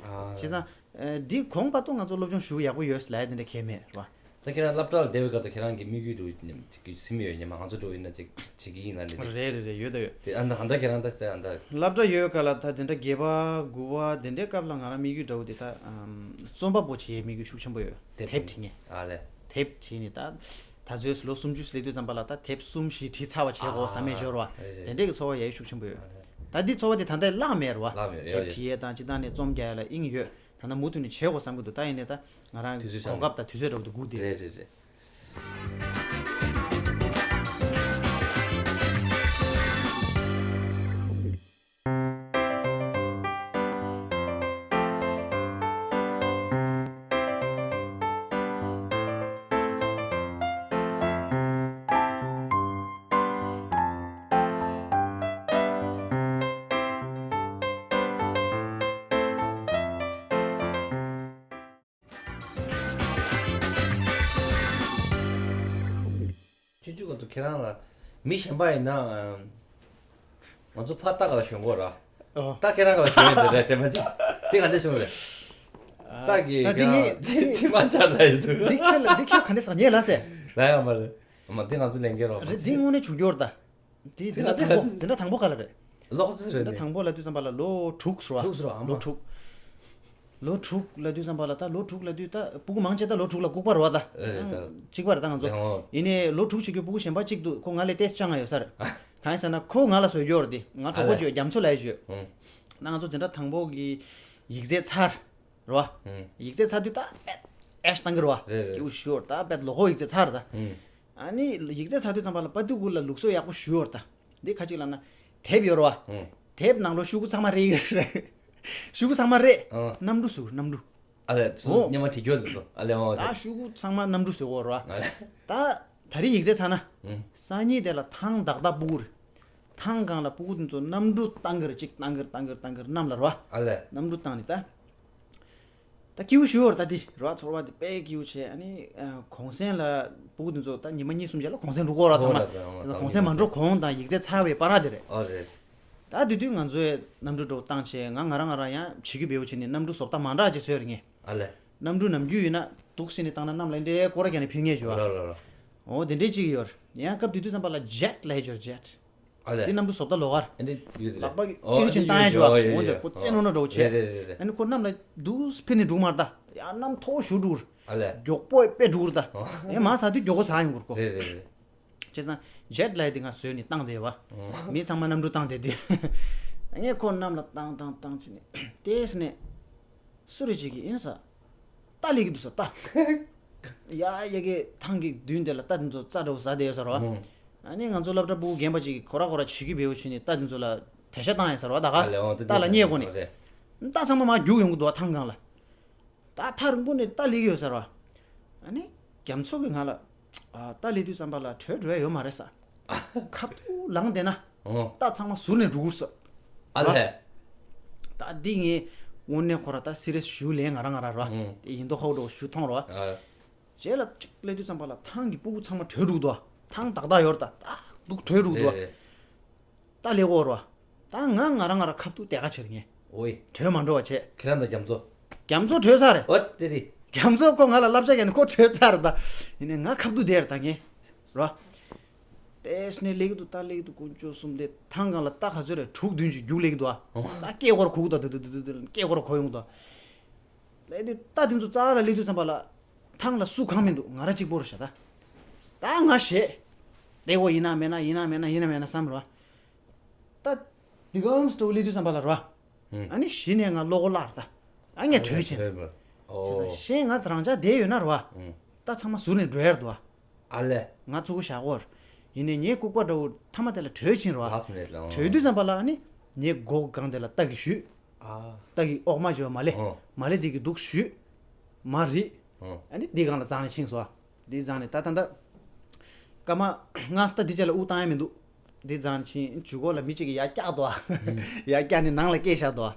བྱས་ཙང་། ཨ། འདི་གོང་བར་དུ་ང་ཚོ་སློབ་སྦྱོང་ཞུ་ཡག་པོ་ཡོད་ལབ་ཡ་དེ་འདྲ་གང་ཡང་མེད་རེད་བ། ད་ཁྱེད་རང་སློབ་གྲྭ་ལ་བསྡད་པའི་སྐབས་དུ་ཁྱེད་རང་གི་དམིགས་ཡུལ་འདྲ་བོ་ཅིག་སེམས་ཡོད་ཉི་མ་ང་ཚོ་འདྲ་བོ་ཡིན་ན་ཅིག་བྱེད་ཀྱི་ཡིན་ལབ་ནས་ཅིག་རེད་རེད་རེད། ཡོད་ད་ཡོད། དེ་ཨ་ད་ད་ལྟ་ཁྱེད་རང་ད་ད་ད། སློབ་གྲྭ་ཡོད་སྐབས་ལ་ད་དེ་འདྲ་བརྒྱད་པ་དགུ་པ་དེ་འདྲའི་སྐབས་ལ་ང་རང་དམིགས་ཡུལ་འདྲ་བོ་དེ་ད། ཨམ། རྩོམ་པ་པོ་བྱེད་ཡའི་དམིགས་ཡུལ་ཤུགས་ཆེན་པོ་ཡོད། དེབ་དེབ་བྲིས་ངེས། ཨ་ལས། དེབ་བྲིས་ནས་ད། ད་ཚོད་ལོ་སུམ་ཅུ་སླེབས་དུས་ཙམ་པ་ལ་ད་དེབ་གསུམ་བཞི་བྲིས་ཚར་བ་བྱེད་དགོས་བསམ་མེད་འབྱོར་བ། ཨ་རེད་རེད། དེ་འདྲའི་གི་ཚོར་བ་ཡ་ཡི་ཤུགས་ཆེན་པོ་ཡོད། ཨ་རེད། ད་འདི་ཚོར་བ་དེ་ད་ལྟ་བརླག་མེད་རེད་བ། བརླག་མེད་ཡོད་དེབ་ཡོད། བྲིས་ཡས་དང་སྤྱི་བཏང་ནས་རྩོམ་རྒྱག་ཡས་ལ་དབྱིངས་ཡོད། ད་ལྟ་མུ་མཐུད་ནས་བྱེད་དགོས་བསམ་གི་འདུག། ད་ཡིན་ནའི་ད་ང་རང་དུས་ཚོད་ཆགས་གོ་སྐབས་དང་དུས་ཚོད་འདྲ་བོ་དེ་སྒུག་བསྡད། རེད་རེད་རེད། སྤྱི་འཐུས་སྐབས་དུ་ཁྱེད་རང་ལ་མི་གཞན་པ་ཡིན་ན། ཨམ། ང་ཚོ་ཕར་རྟ་ག་ལ་ཞོན་གོ་ར། ཨོ། རྟ་ཁྱེད་རང་ག་ལ་ཞོན་ཡོད་རེད་དེ་མ་ཚད། དེ་ག་འདྲ་བྱུང་རེད། རྟ་གི་ད་དེ་ངས་ཁྱེད་ཚི་མ་ཆར་ལ་ཡོད་དུ། འདི་ཁྱེད་ལ་འདི་ཁྱེད་ག་འདྲ་ཟེར་ངས་ལ་ཟེར། ལ་ཡང་མ་རེད། མ་དེ་ང་ཚོ་ལེན་གྱི་རོགས། རེད་འདི་དངོས་གནས་བྱུང་རྒྱུ་རེད་ད། དེ་འཛིན་གྲྭ་དང་པོ་འཛིན་གྲྭ་དང་པོ་ག་ལ་རེད། ལོག་ཙི་འཛིན་རེད་གྲྭ་ནི། དང་པོ་ལ་དུས་ཙམ་པ་ལ་ལོ་དྲུག་ཟེར་བ། དྲུག་ཟེར་བ་ཨ་མ། ལོ་དྲུག། ལོ་དྲུག་ལ་དུས་ཙམ་པ་ལ་ད་ལོ་དྲུག་ལ་དུས་ད་སྤུ་གུ་མང་ཆེ་ད་ལོ་དྲུག་ལ་ལྐུགས་པ་རེད་བ་ད། རེད་རེད་ད། གཅིག་པ་རེད་ད་ང་ཚོ། རེད་འོ། ཡིན་ནའི་ལོ་དྲུག་བྱེད་རྒྱུ་སྤུ་གུ་གཞན་པ་གཅིག་འདུག། ཁོ་ང་ལས་ཏོག་ཙམ་སྤྱང་ང་ཡོད་ས་རེད། གང་ཡིན་ཟེར་ན་ཁོ་ང་ལ་བཟོས་རྒྱུ་རེད་དེ། ང་གྲོགས་པོ་ཨ་ལས། བྱོས་རྒྱ་མཚོ་ལ་ཡོད་བྱོས། ཧུང་། ད་ང་ཚོ་འཛིན་གྲྭ་དང་པོ་གི་ཡིག་ཚད་ཚར། རེད་བ། ཧུང་། ཡིག་ཚད་ཚར་དུས་ད་དཔེ་ཨེ་ཤ་བཏང་གི་རེད་བ། རེད་རེད། སྐྱིད་པོ་ཞུ་བར་ད་དཔེ་ལོ་གོ་ཡིག་ཚད་ཚར་ད། ཧུང་། ཨ་ནི་ཡིག་ཚད་ཚར་དུས་ཙམ་པ་ལ་པ་ཏི་ཀུ་ལ་ལུགས་སྲོལ་ཡག་པོ་ཞུ་བར་ད། འདི་ཁ་ཅིག་ལབ་ན། དེབ་ཡོད་རེད་བ། ཨང་། དེབ་ནང་ལོ་ཤོག་གུ་ཚང་མ་རེད་རེད། ཤོག་གུ་ཚང་མ་རེད། ཨང་། གནམ་གྲུ་བཟོས་གནམ་གྲུ། ཨ་ལས་ཨོ། སྙེ་མ་བྲིས་རྒྱུ་ཟེར་སོ་ཨ་ལས་ཨོ་ད་དེབ། ཤོག་གུ་ཚང་མ་གནམ་གྲུ་བཟོས་ཡོད་རེད་བ། ཨ་ལས། ད་ད་རེས་ཡིག་ཚད་ཚར་ན། ཨང་། སང་ཉིན་དེ་ལ་ཐང་ཏག་ཏག་སྤུ་གུ་རེད། ཐང་སྒང་ལ་སྤུ་གུ་དེ་ཚོ་གནམ་གྲུ་བཏང་གི་རེད། གཅིག་བཏང་གི་རེད་བཏང་གི་རེད་བཏང་གི་རེད་གནམ་ལ་རེད་བ། ཨ་ལས། གནམ་གྲུ་བཏང་ནས་ད། ད་སྐྱིད་པོ་ཞུ་བར་ད་འདི་རོ་ཚོར་བ་འདི་དཔེ་སྐྱིད་པོ་བྱས། ཨ་ནི་ཨ་གུང་སེང་ལ་སྤུ་གུ་དེ་ཚོ་ད་ཉི་མ་གཉིས་གསུམ་རྗེས་ལ་གུང་སེང་འགྲོ་གི་རོ་ཚང་མ། ཨོ་ལ་ད་ཨོ་ད་གུང་སེང་མ་འགྲོ་གོང་དང་ཡིག་ཚད་ཚར་བའི་བར་དེ་རེད། ཨོ་རེད། ད་དེ་དུས་ང་ཚོས་གནམ་གྲུ་འགྲོ་བཏང་བྱས་ང་ང་རང་ང་རང་ཡང་བྱེད་རྒྱུ་བེའུ་བྱས་ནས་གནམ་གྲུ་བཟོ་ལྟ་མང་དྲགས་ཅིག་བཟོས་རེད་ངས། ཨ་ལས། གནམ་གྲུ་ནམ་རྒྱུན་ཡིན་ན་འདུག་སེ་ནས་བཏང་ན་གནམ་ལ་འདྲེ་སྐོར་ར་རྒྱག་ནས་འཕུར་ངེས་བྱོས། ལ་ལ་ལ། ཨོ་དེ་འདྲས་ཅིག་ཡོད་རེད། ཡང་སྐབས་དེ་དུས་ཙམ་པ་ལ་ཇེཊ་ལབ་ཡས་ཅིག་ཡོད་རེད་ཇེཊ། ཨ་ལས། འདི་གནམ་གྲུ་བཟོ་ལྟ་ལོགས་ཀ། ཨ་འདི་ཡོད་རེད། ལག་པ་ཨོ་ཨ་ཨི་རུ་ཅན་བཏང་ཡ་ཅིག་ཡོད་ཡོད་ཡོད་ཡོད། འོ་འདི་ཁོ་རྩེ་ནོར་ནོར་འདྲ་བོ་བྱས། རེད་རེད་རེད་རེད། ཨ་ནི་ཁོ་གནམ་ལ་འདུག་སེ་འཕུར་ནས་འགྲོ་མ་རེད་ད། ཡང་གནམ་མཐོ་བོ་ཞེ་དྲག་འགྲོ་གི་རེད་ད། ཨ་ལས། ཡང་མར་ཟག་དུས་མགྱོགས་པོ་ཟག་ཡོང་གི་རེད་ཁོ། རེད་རེད་རེད། བྱས་ཙང་ཇེཊ་ལབ་ཡས་འདི་ང་བཟོས་ནས་བཏང་བསྡད་པ། ཨོ། མི་ཚང་མ་གནམ་གྲུ་བཏང་བསྡད་དུས། ངས་ཁོ་གནམ་ལ་བཏང་བཏང་བཏང་བྱས་ནས་ཏོག་ཙམ་ནས། སུ་རེད་ཅིག་གིས་ཨིན་ས། རྟ་ལས་ཀྱི་འདུག་ས་རྟ། ཡ་ཡ་གི་ཐང་གི་མདུན་དེ་ལ་རྟ་དེ་ཚོ་རྩྭ་འདྲ་བོ་ཟ་བསྡད་ཡོད་ས་རེད་བ། ཨོ། ཨ་ནི་ང་ཚོ་སློབ་གྲྭ་སྤུ་གུ་རྒན་པ་ཅིག་གིས་ཁོ་ར་ཁོ་ར་བྱེད་ཀྱི་བེའུ་བྱས་ནས་རྟ་དེ་ཚོ་ལ་དེད་ཤ་བཏང་ཡོད་ས་རེད་བ་ད་ག་ཨ་ལས་ཨོ་ད་རྟ་ལ་བསྙལ་དགོས་ནས། རེད། རྟ་ཚང་མ་མར་རྒྱུག་ཡོང་གི་འདུག་བ་ཐང་སྒང་ལ། ད་ཐག་རིང་པོ་ནས་རྟ་སླེབས་ཀྱི་ཡོད་ས་རེད་བ། ཨ་ནི་རྒྱ་མཚོ་གིས་ང་ལ། ཨ་རྟ་སླེབས་དུས་ཙམ་པ་ལ་བྲོས་འགྲོ་ཡ་ཡོད་མ་རེད་ས། ཁ་ཐུག་ལངས་བསྡད་ན། ཨོ། རྟ་ཚང་མ་ཟུར་ནས་འགྲོ་གི་རེད་ས། ཨ་ལས། ད་འདི་ངས་དངོས་གནས་ཁོ་ར་ད་སི་རི་ཡས་ཞུ་ལན་ང་རང་ང་རང་ར། ཨོ། དེ་ཡིན་མདོག་ཁ་པོ་འདྲ་བོ་ཞུ་མཐོང་ར། ཨ། རྗེས་ལ་གཅིག་སླེབས་དུས་ཙམ་པ་ལ་ཐང་གི་སྤུ་གུ་ཚང་མ་བྲོས་འགྲོ་འདུག་བ། ཐང་ཏག་ཏག་ཡོད་རེད་ད། ད་འདུག་བྲོས་འགྲོ་འདུག་བ། རེད་རེད། ད་ལེགས་འོར་བ། ད་ང་ང་རང་ང་རང་ཁ་ཐུག་དེ་ག་ཕྱིར་ངས། ཨོའི། བྲོས་མ་འགྲོ་བ་བྱས། ཁྱེད་རང་དང་རྒྱ་མཚོ། རྒྱ་མཚོ་བྲོས་ཚར་རེད། ཨོ་དེ་རེད། རྒྱ་མཚོ་ཁོ་ང་ལ་བསླབ་བྱ་རྒྱག་ནས་ཁོ་བྲོས་ཚར་རེད་ད། ཡིན་ནའི་ང་ཁ་ཐུག་དེ་རེད་ད་ངས། རོ། ཏེས་ནས་ལེགས་འདུག་ད་ལེགས་འདུག་དཀོན་མཆོག་གསུམ་དེ་ཐང་སྒང་ལ་རྟ་ག་ཚོད་རེད་དྲུག་བདུན་ཅིག་རྒྱུག་ལེགས་འདུག་ཨ། ཨོ། ད་སྐད་ཀོར་གོ་གི་འདུག་དུ་དུ་དུ་དུ་དུ་སྐད་ཀོར་གོ་ཡོང་གི་འདུག་ཨ། ལེགས་འདུག་རྟ་དེ་ཚོ་རྩ་བ་ལ་ལེགས་འདུག་བསམ་པ་ལ། ཐང་ལ་སུ་གང་མི་འདུག་ང་ར་གཅིག་པོ་རེད་ཤག་ད། ད་ང་ཞེད། དེ་གོ་ཡིན་ན་མེད་ན་ཡིན་ན་མེད་ན་ཡིན་ན་མེད་ན་བསམ་རོ། ད་དེ་གང་སྟོ་ལི་དུས་བསམ་པ་ལ་རོ། ཨ་ནི་གཞི་ནས་ང་བློ་གོ་བརླག་ད། ཨ་ངས་གྲོས་ཆེན། ཨོ། ཤེས་ང་རང་ཅག་བསྡད་ཡོད་ན་རོ། ད་ཚང་མ་ཟུར་ནས་འགྲོ་ཡར་འདུག་ཨ་ལས། ང་ཚུགས་བཞག་གོ། ཡིན་ནའི་ངའི་ལྐུགས་པ་འདྲ་བོ་ཐ་མ་དེ་ལ་གྲོས་ཆེན་རོ། ལགས་སོ་རེད་ལགས། གྲོས་དུས་བསམ་པ་ལ་ཨ་ནི་ངའི་མགོ་སྒང་དེ་ལ་རྟ་གི་གཞུ། ཨ། རྟ་གི་ཨོག་མ་བྱོས་མ་ལེ། ཨོ། མ་ལེ་དེ་གི་འདུག་གཞུ། མ་རེད། ཨོ། ཨ་ནི་དེ་སྒང་ལ་བརྫངས་ནས་ཕྱིན་སོ། དེ་བརྫངས་ནས་ད་ད་ད། སྐར་མ་ལྔ་སྟ་དེ་ཅག་ལ་དབུགས་བཏང་ཡ་མི་འདུག། དེ་བརྫངས་ནས་ཕྱིན་ཇུས་འགོ་ལ་མི་གཅིག་གིས་ཡར་བཀྱགས་འདུག་ཨ། ཡར་བཀྱགས་ནས་ནང་ལ་སྐྱེལ་བཞག་འདུག་ཨ།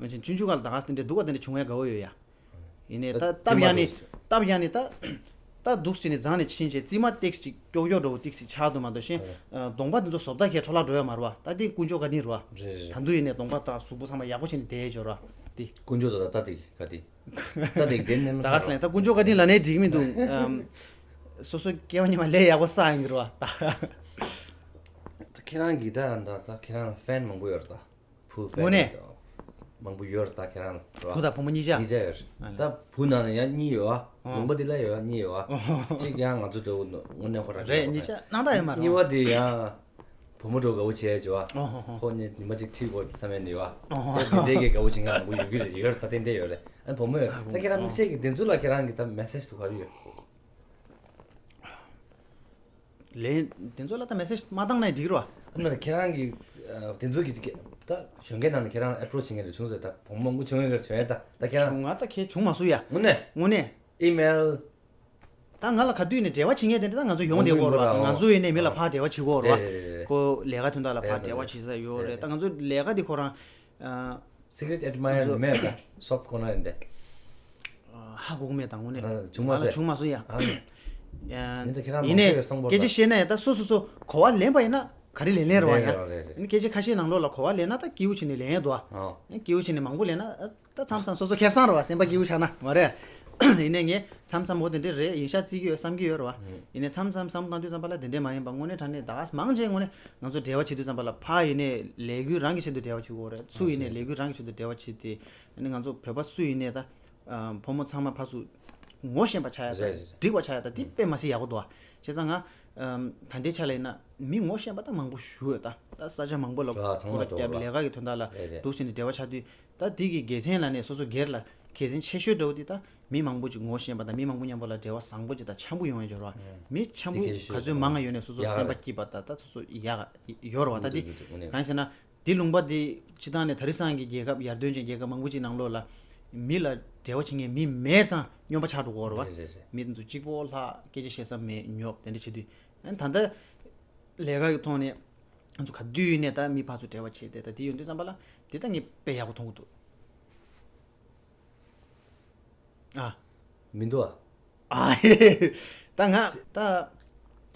མ་ཕྱིན་ཆུང་ཆུང་སྒང་ལ་ད་ག་སེ་དེ་འདྲས་འདུག་ག། དེ་འདྲས་བྱུང་ཡ་དགའ་བོ་ཡོད་ཡ། ཡིན་ནའི་ད་ད་སྟབས་ཡག་ནས་སྟབས་ཡག་ནས་ད། ད་འདུག་སེ་ནས་བརྫངས་ནས་ཕྱིན་བྱས་རྩིབ་མ་ཏོག་ཙམ་ཅིག་ཀྱོག་ཀྱོག་འདྲ་བོ་ཏོག་ཙམ་ཆགས་འདུག་མ་གཏོགས་གཞན། ཨ། གདོང་པ་འདི་ཚོ་བཟོ་ལྟ་གས་འཕྲོ་བརླག་འགྲོ་ཡ་མ་རེད་བ། ད་འདི་དཀོན་མཆོག་བཀའ་དྲིན་རེད་བ། རེད་རེད། ད་དུང་ཡིན་ནས་གདོང་པ་དང་གཟུགས་པོ་ཚང་མ་ཡག་པོ་བྱས་ནས་བསྡད་ཡོད་ར་འདི། དཀོན་མཆོག་ཚོ་ད་ལྟ་དེ་ག་དེ། ད་དེ་དེ་ནས་མ་ད་ག་སོང་ལ་ད་དཀོན་མཆོག་བཀའ་དྲིན་ལབ་ནའི་འགྲིག་མི་འདུག་ཨམ། སོ་སོ་སྐྱེ་བ་སྔོན་མ་ལས་ཡག་པོ་བསགས་ཡིན་གྱི་རེད་བ་ད། ད་ཁྱེད་རང་གི་ད་ད་ད་ཁྱེད་རང་ལ་ཕེན་མང་པོ་ཡོད་རེད་ད། བུ་ཕེན་དངོས་གནས། མང་པོ་ཡོད་རེད་ད་ཁྱེད་རང་ལ་རེད་བ། བུ་དང་བུ་མོ་གཉིས་ཆ། གཉིས་ཆ་ཡོད་རེད། ཨ་ད་བུ་ནང་ནས་ཡང་གཉིས་ཡོད་བ། ཨོ། ལུང་པ་འདི་ལ་ཡོད་བ་གཉིས་ཡོད་བ། ཨོ། གཅིག་ཡང་ང་ཚོ་འདྲ་བོ་དངོས་གནས་ཁོ་རང་རེད་འདྲ་བོ་གཉིས་ཆ་སྣང་དག་ཡོད་མ་རེད། གཉིས་པ་དེ་ཡང་བུ་མོ་འདྲ་བོ་དགའ་བོ་བྱས་བྱས་བ། ཨོ་ཧོ་ཧོ། ཁོ་ནི་ཉི་མ་གཅིག་ཁྲིད་དགོས་བསམ་ཡས་ནི་བ། ཨོ་ཧོ་ཨེ་དེ་འདྲའི་གི་དགའ་བོ་བྱེད་མཁན་མང་པོ་ཡོད་ཀྱི་རེད། ཡོད་རེད་ད་ཏན་ཏན་ཡོད་རེད། ཨ་བུ་མོ་ཡོད་ད་ཁྱེད་རང་དམིགས་བསལ་གྱི་དེ་ཚོ་ལ་ཁྱེད་རང་གི་ད་མེ་སེ་ཇི་དུ་ག་རེ་ཡོད། ལན་དེ་ཚོ་ལ་ད་མེ་སེ་ཇི་མ་བཏང་ན་འགྲིག་རོ། ཨ་ནི་ཁྱེད་རང་གི་ཨ་དེ་ཚོ་གི་ད་གཞོན་སྐྱེས་ནང་ནས་ཁྱེད་རང་ལ་ཨེ་པྲོ་ཆི་བྱེད་མཁན་རེ་བྱུང་ཟེར་ད་བུ་མོ་མང་པོ་བྱུང་ཡོད་རེད་བྱུང་ཡོད་ད་ད་ཁྱེད་རང་བྱུང་ང་ད་ཁྱེད་བྱུང་མ་སོང་ཡ། དངོས་གནས། དངོས་གནས། ཨི་མེལ། ད་ང་ལ་ག་དུས་ནས་འབྲེལ་བ་བྱེད་མཁན་དེ་འདྲ་ད་ང་ཚོ་ཡོང་བསྡད་ཀྱི་ཡོད་རེད་བ། ང་ཚོ་ཡིན་ནས་མི་ལ་ཕར་འབྲེལ་བ་བྱེད་ཀྱི་ཡོད་རེད་བ། རེད་རེད་རེད། ཁོ་ལས་ཀ་དོན་དག་ལ་ཕར་འབྲེལ་བ་བྱེད་ས་ཡོད་རེད། ད་ང་ཚོ་ལས་ཀ་དེ་ཁོ་རང་ཨ། Secret Admirer་ནི་མེད་ད། Soft Corner་ཡིན་ཏེ། ཧ་གོ་གི་མེད་ད་དངོས་གནས། ཨ་བྱུང་མ་ང་ལ་སོང་། བྱུང་མ་སོང་ཡ། ཨ་ནི། ཡིན་ད་ཁྱེད་རང་ཡིན་ནས་མང་ཆེ་བའི་གསང་པོ་སྐད་ཆ་ད། བཤད་ན་ཡ་ད་སོ་སོ་སོ་གོ་བ་ལེན་པ་ཡིན་ན་ག་རེ་ལེན་ལེན་རེད་བ་ཡ། ལེན་རེད་རེད། ཡིན་སྐད་ཆ་ཁ་ཤས་ནང་ལོགས་ལ་གོ་བ་ལེན་ན་ད་སྐྱིད་པོ་བྱས་ནས་ལེན་ཡ་འདུག་ཨ། ཨ། ཡིན་སྐྱིད་པོ་བྱས་ནས་མང་པོ་ལེན་ན་ཨ། ད་མཚམས་མཚམས་སོ་སོ་ཁེ་བཟང་རེད་བ། སེམས་པ་སྐྱིད་པོ་ཆགས་ན་མ་རེད། ཡིན་ནས་ངས་མཚམས་མཚམས་འོ་དེ་འདྲས་རེད་ཡིན་ཤག་བརྩི་གི་ཡོད་བསམ་གི་ཡོད་རེད་བ། ཡིན་ནས་མཚམས་མཚམས་བསམ་བློ་བཏང་དུས་ཙམ་པ་ལ་དེ་འདྲས་མ་ཡིན་པ་དངོས་གནས་དྲང་གནས་ད་ག་མང་ཆེ་དངོས་གནས་ང་ཚོ་འབྲེལ་བ་བྱེད་དུས་ཙམ་པ་ལ་ཕར་ཡིན་ནས་ལས་འགུལ་རང་གི་ཆེད་དུ་འབྲེལ་བ་བྱེད་ཀྱི་ཡོད་རེད། ཚུར་ཡིན་ནས་ལས་འགུལ་རང་གི་ཆེད་དུ་འབྲེལ་བ་བྱེད་དེ། ཨ་ནི་ང་ཚོ་བོད་པ་སུ་ཡིན་ནས་ད་ཕོ་མོ་ཚང་མ་ཕར་ཚུར་ངོ་ཤེས་པ་ཆགས་ཡ་ད་རེད་རེད་རེད། འགྲིག་པ་ཆགས་ཡ་ད་དེ་དཔེ་མ་སྲིད་ཡག་པོ་འདུག་བ། བྱས་ཙང་ང་ད་ལྟའི་ཆ་ལ་ཡིན་ན་མི་ངོ་ཤེས་པ་ད་མང་པོ་ཞུ་ཡོད་ད། ད་ས་ཆ་མང་པོ་ལ་ར་ཚང་མ་སྐོར་རྒྱབ་འགྲོ་ལས་ཀ་གི་དོན་དག་ལ་རེད་རེད། འདུག་བྱས་ནས་འབྲེལ་བ་ཆགས་དུས། ད་དེ་གི་དགེ་མཚན་ལ་ནས་སོ་སོ་སྒེར་ལ་གལ་ཆེན་ཆེ་ཤོས་འདྲ་བོ་དེ་ད་མི་མང་པོ་ཅིག་ངོ་ཤེས་པ་དང་མི་མང་པོ་མཉམ་པོ་ལ་འབྲེལ་བ་བཟང་པོ་ཅིག་དང་འཆམ་པོ་ཡོང་ཡ་འབྱོར་བ། ཨ། མི་འཆམ་དེ་པོ་གལ་ཆེ་ཤོས་ག་ཚོད་མང་ང་ཡོད་ནས་སོ་སོ་ཡག་སེམས་པ་རེད། སྐྱིད་པ་དང་ད་སོ་སོ་ཡག་ཡོད་རེད་བ། ད་འདུག་དེ་འདུག་འདུག་དངོས་གནས་གང་ཡིན་ཟེར་ན་དེ་ལུང་པ་དེ་སྤྱི་བཏང་ནས་དེང་སང་གི་རྒྱལ་ཁབ་ཡར་ཐོན་ཅན་རྒྱལ་ཁབ་མང་པོ་ཅིག་ནང་ལོགས་ལ་མི་ལ་འབྲེལ་བ་བྱེད་མཁན་མི་མེད་ཙང་སྨྱོན་པ་ཆགས་འགྲོ་གི་ཡོད་རེད་བ། རེད་རེད་རེད། མི་དེ་ཚོ་གཅིག་པོ་ལྷག་སྐད་ཆ་བཤད་ས་མེད་ཉོབ་དེ་འདྲ་བྱེད་དུས་ཨ་ནི་ད་ལྟ་ལས་ཀ་གི་ཐོག་ནས། ང་ཚོ་ག་དུས་ཡིན་ནས་ད་མི་ཕར་ཚུར་འབྲེལ་བ་བྱས་ཏེ་ད་དེ་ཡོང་དུས་ཙམ་པ་ལ་དེ་ད་ངས་དཔེ་ཡག་པོ་མཐོང་གི་འདུག་ཨ། མི་འདུག་ཨ། ཨ། ད་ང་ད་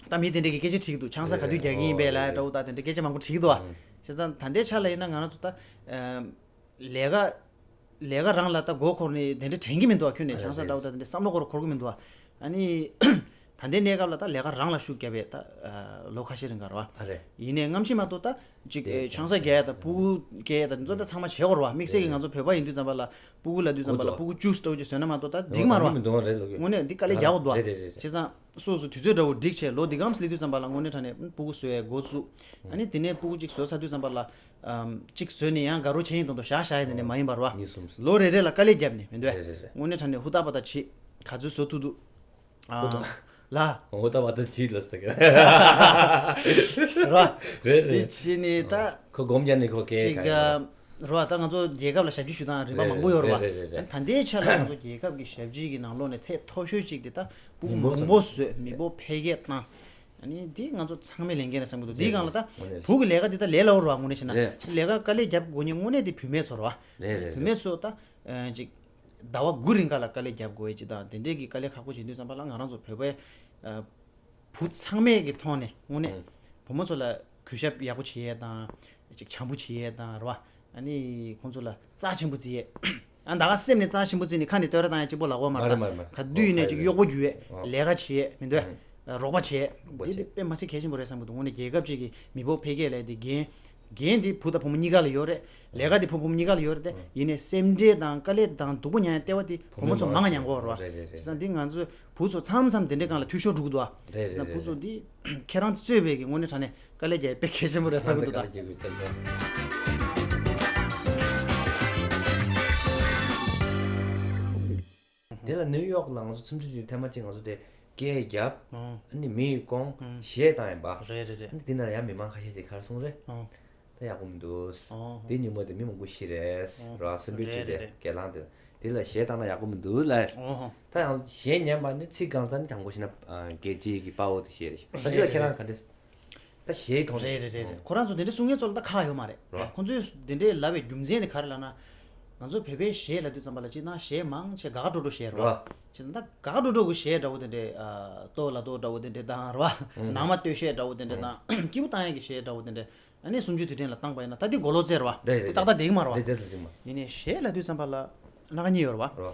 ད་མི་དེ་འདྲས་ཀྱི་སྐད་ཆ་དྲིས་ཀྱི་འདུག་ཆང་ས་ག་དུས་རྒྱག་གི་ཡིན་པས་ལ་འདྲ་བོ་ད་དེ་འདྲས་སྐད་ཆ་མང་པོ་དྲིས་ཀྱི་འདུག་ཨ། བྱས་ཙང་ད་ལྟའི་ཆ་ལ་ཡིན་ན་ང་རང་ཚོ་ད་ལས་ཀ་ལས་ཀ་རང་ལ་ད་མགོ་འཁོར་ནས་དེ་འདྲ་དྲན་གྱི་མི་འདུག་ཨ། ཁྱོན་ནས་ཆང་ས་འདྲ་བོ་ད་དེ་འདྲ་བསམ་བློ་འཁོར་འཁོར་གྱི་མི་འདུག་ཨ། ཨ་ནི། ད་ལྟའི་གནས་སྐབས་ལ་ད་ལས་ཀ་རང་ལ་ཤུགས་བརྒྱབ་པའི་ད་ལོ་ཁ་ཤས་རིང་ག་རེད་བ། ཨ་རེད། ཡིན་ནའི་སྔ་ཕྱི་མ་གཏོགས་ད་ཅིག་དེ་ཆང་ས་རྒྱག་ཡ་ད་སྤུ་གུ་སྐྱེ་ཡ་ད་འདི་ཚོ་ད་ཚང་མ་བྱེད་དགོས་རེད་བ། དམིགས་བསལ་གྱི་ང་ཚོ་བོད་པ་ཡིན་དུས་ཙམ་པ་ལ་སྤུ་གུ་ལབ་དུས་ཙམ་པ་ལ་སྤུ་གུ་ཇུས་ལྟ་བུ་ཅིག་བཟོས་ན་མ་གཏོགས་ད་འགྲིག་མ་རེད་བ། དངོས་གནས་འདི་དཀའ་ལས་རྒྱག་དགོས་འདུག་བ། བྱས་ཙང་སོ་སོ་དུས་ཚོད་འདྲ་བོ་སྒྲིག་བྱས་ལོ་འདི་གམ་སླེབས་དུས་ཙམ་པ་ལ་དངོས་གནས་དྲང་གནས་སྤུ་གུ་བཟོ་ཡའི་འགོ་བཙུགས། ཨ་ནི་དེ་ནས་སྤུ་གུ་ཅིག་བཟོས་ཚར་དུས་ཙམ་པ་ལ་ཨམ་ཅིག་བཟོས་ནས་ཡང་དགའ་རོགས་བྱས་ཡིན་མདོག་མདོག་བཞག་བཞག་ཡ་དེ་འདྲ་མ་ཡིན་པ་རེད་བ། ལོ་རེ་རེ་ལ་དཀའ་ལས་བརྒྱབ་ནས་མི་འདུག་བས། དངོས་གནས་དྲང་གནས་ཧུར་ཐག་པ་ད་བྱེད། ག་ཚོད་བཟོ་ཐུབ་འདུག་ཨ། ཧུར་ཐག་ལ། འོ་ད་བ་ད་ཅི་ལ་ཟེར་གི། ར། རེད་རེད། དེ་ཕྱི་ནས་ད། ཁོ་སྒོམ་རྒྱག་ནས་ཁོ་སྐད་ཅིག་ག་ཡིན་ར། ད་ང་ཚོ་རྒྱལ་ཁབ་ལ་ཞབས་ཕྱི་ཞུ་སྟངས་རིམ་པ་མང་པོ་ཡོད་རེད་བ། རེད་རེད་རེད། ད་ལྟའི་ཆ་ལ་ང་ཚོ་རྒྱལ་ཁབ་ཀྱི་ཞབས་ཕྱི་གི་ནང་ལོགས་ནས་ཚད་མཐོ་ཤོས་ཅིག་དེ་ད་སྤུ་གུ་མི་འབོར་མང་པོ་བཟོས་མི་འབོར་འཕེལ་རྒྱས་བཏང་། ཨ་ནི་འདི་ང་ཚོ་ཚང་མས་ལས་འགན་རེད་བསམ་གྱི་འདུག་འདིའི་སྒང་ལ་ད་རེད་རེད། བུ་གི་ལས་ཀ་འདི་ད་ལས་སླ་བོ་རེད་བ། དངོས་གནས་བྱས་ན་རེད། ལས་ཀ་དཀའ་ལས་རྒྱབ་དགོས་མཁན་དངོས་གནས་དེ་བུད་མེད་ཚོ་རེད་བ། རེད་རེད་བུད་རེད། མེད་ཚོ་ད་ཅིག་ཟླ་བ་དགུ་རིང་ག་ལ་དཀའ་ལས་རྒྱབ་དགོས་ཡས་ཅིག་དང་དེ་འདྲས་ཀྱི་དཀའ་ལས་ཁག་པོ་བྱེད་དུས་ཙམ་པ་ལ་ང་རང་ཚོ་བོད་པའི་ཨ་བུ་ཚང་མས་ཀྱི་ཐོག་ནས་དངོས་གནས་ཨང་། བུ་མོ་ཚོ་ལ་གུས་ཞབས་ཡག་པོ་བྱེད་ཡས་དང་ཅིག་བྱམས་པོ་བྱེད་ཡས་དང་རེད་བ། ཨ་ནི་ཁོང་ཚོ་ལ་རྩ་ཆེན་པོ་བརྩི་ཡས། ཨ་ད་ག་སེམས་ནས་རྩ་ཆེན་པོ་བརྩི་ནས་ཁ་ནས་བསྟོད་ར་བཏང་ཡས་གཅིག་པོ་ལབ་དགོས་མ་རེད་མ་རེད་མ་རེད། ག་དུས་ཡིན་ནས་ཅིག་གཡོག་པོ་རྒྱུག་ཡས་ཨང་། ལས་ཀ་བྱེད་ཡས་མི་འདུག་ཨང་། རོགས་པ་བྱེད་ཡས་འདི་འདི་དཔེ་མ་སྲིད་གལ་ཆེན་པོ་རེད་བསམ་གྱི་འདུག་དངོས་གནས་རྒྱལ་ཁབ་ཅིག་གི་མི་འབོར་འཕེལ་རྒྱས་ལས་དེ་འགན། འགན་འདི་བུ་དང་བུ་མོ་གཉིས་ཀ་ལ་ཡོད་རེད། ལས་ཀ་འདི་བུ་བུ་མོ་གཉིས་ཀ་ལ་ཡོད་རེད་དེ། ཡིན་ནའི་སེམས་ཁྲལ་དང་དཀའ་ལས་དང་སྡུག་པོ་མྱངས་ཡ་ལྟེ་བ་དེ་བུ་མོ་ཚོ་མང་ང་མྱངས་ཀྱི་ཡོད་རེད་བ། རེད་རེད་རེད། བྱས་ཙང་འདི་ང་ཚོ་བུ་ཚོ་མཚམས་མཚམས་དེ་འདྲའི་སྒང་ལ་འཐུས་ཤོར་འགྲོ་གི་འདུག་བ། རེད་རེད་རེད། བྱས་ཙང་བུ་ཚོ་འདི་ཁྱེད་རང་གཙོས་པའི་གི་དངོས་གནས་དྲང་གནས་དཀའ་ལས་རྒྱག་ཡ་དཔེ་གལ་ཆེན་པོ་རེད་བསམ་གྱི་འདུག་ད། དཀའ་ལས་རྒྱག་དགོས་ཐབས་བྱུང་། དེ་ལ་ནིའུ་ཡོག་ལ་ང་ཚོ་འཚམས་འདྲི་ཞུ་ཐེངས་མ་གཅིག་ང་ཚོ་དེ་སྐད་རྒྱབ། ཨོ། ཨ་ནི་མི་ཡི་སྐོང་། ཨང་། གཞས་བཏང་ཡིན་པ། རེད་རེད་རེད། ཨ་ནི་དེ་ན་ཡང་མི་མང་ཁ་ཤས་ཅིག་ག་རེ་གསུངས་རེད། ཨོ། ད་ཡག་པོ་མི་འདུག་ཨོ། དེ་ཉིན་མོ་དེ་མི་མང་པོ་ཤི་རེད། ཨོ། ར་སེམས་པའི་རེད་ཅིག་དེ་རེད་རེད། སྐད་ལངས་དེ་དེ་ལ་གཞས་བཏང་ན་ཡག་པོ་མི་འདུག་ལ། ཨོ། ད་ཡང་གཞས་ཉན་པ་ནི་ཚིག་གང་ཙམ་ནི་དྲང་པོ་བཤད་ན་རྒྱལ་སྤྱིའི་གི་དཔའ་བོ་དེ་གཞས་རེད། ད་དེ་ལ་ཁྱེད་རང་ག་འདྲ། ད་གཞས་ཐོག་ནས། རེད་རེད་རེད་རེད། ཁོ་རང་ཚོ་དེ་འདྲ་གསུང་མཁན་ཚོ་ལ་ད་ཁག་ཡོད་མ་རེད། རེད། ཁོ་ཚོས་དེ་འདྲའི་ལབ་པའི་རྒྱུ་མཚན་དེ་ག་རེ་ལབ་ན། ང་ཚོ་བོད་པའི་གཞས་ལབ་དུས་ཙམ་པ་ལ་སྤྱིར་བཏང་གཞས་མང་ཆེ་དགའ་དགའ་སྤྲོ་སྤྲོ་གཞས་རེད་བ། རེད་བ། བྱས་ཙང་ད་དགའ་དགའ་སྤྲོ་སྤྲོ་གི་གཞས་འདྲ་བོ་དེ་འདྲས། ཨ། ལྟོ་ལ་ལྟོ་འདྲ་བོ་དེ་འདྲས་དང་རེད་བ། ཨུ་ཧུ། ནང་མ་སྟོད་གཞས་འདྲ་བོ་དེ་འདྲས་དང་། ཨུ་ཧུ། སྐྱིད་པོ་བཏང་ཡས་ཀྱི་གཞས་འདྲ་བོ་དེ་འའདྲས། ཨ་ནི་གསུམ་བཅུའི་དུས་དྲན་ལ་བཏང་པ་ཡིན་ན་ད་འདི་གོ་ལོག་རྩེ་རེད་བ། རེད་རེད། འདི་ཏག་ཏག་བསྡད་ཀྱི་མ་རེད་བ། རེད་རེད་རེད་མ། ཡིན་ནའི་གཞས་ལབ་དུས་ཙམ་པ་ལ་སྣ་ཁ་གཉིས་ཡོད་རེད་བ། རེད་བ།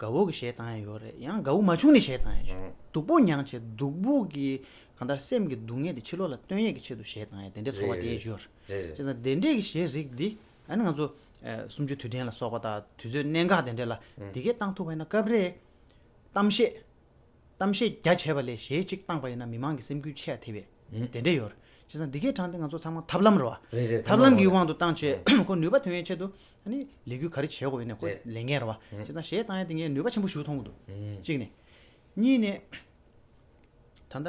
དགའ་བོ་གི་གཞས་བཏང་ཡས་ཡོད་རེད། ཡང་དགའ་བོ་མ་བྱུང་ནས་གཞས་བཏང་ཡས་ཡོད། ཨུ། སྡུག་པོ་མྱངས་བྱས་སྡུག་པོ་གི་གང་ལྟར་སེམས་ཀྱི་སྡུག་བསྔལ་དེ་ཕྱི་ལོགས་ལ་སྟོན་ཡས་ཀྱི་ཆེད་དུ་གཞས་བཏང་ཡས་དེ་འདྲའི་ཚོར་བ། རེད་དེ་རེད་ཡོད་ཡོད་རེད། རེད་རེད། བྱས་ཙང་དེ་འདྲའི་གི་གཞས་རིགས་འདི་ཨ་ནི་ང་ཚོ་ཨ། གསུམ་བཅུའི་དུས་དྲན་ལ་སོགས་པ་དང་དུས་ཚོད་གནད་འགག་དེ་འདྲ་ལ། ཨུ། འདི་གས་བཏང་ཐུབ་པ་ཡིན་ན་སྐབས་རེ་གཏམ་བཤད། གཏམ་བཤད་རྒྱ་ཆེ་བ་ལས་གཞས་གཅིག་བཏང་པ་ཡིན་ན་མི་མང་གི་སེམས་འགུལ་ཆེ་ཡ་ཐེབས་པས། ཨུ། དེ་འདྲ་ཡོད་རེད། བྱས་ཙང་འདི་གས་དྲངས་ཏེ་ང་ཚོ་ཚང་མ་ཐབས་ལམ་རེད་བ། རེད་རེད། ཐབས་ལམ་གྱི་ཐབས་ལམ་དབང་དུ་བཏང་བྱས། ཨུ། ཁོ་ནུས་པ་ཐོན་ཡའི་ཆེད་དུ་ཨ་ནི་ལས་འགུལ་ག་རེ་བྱེད་དགོས་ཡིན་ནའི་ཁོ། རེད། ལས་འགན་རེད་བ། ཨུ། བྱས་ཙང་གཞས་བཏང་ཡ་དེ་ངས་ནུས་པ་ཆེན་པོ་ཞིག་མཐོང་གི་འདུག་ཨུ། གཅིག་ནས། གཉིས་ནས། ད་ལྟ་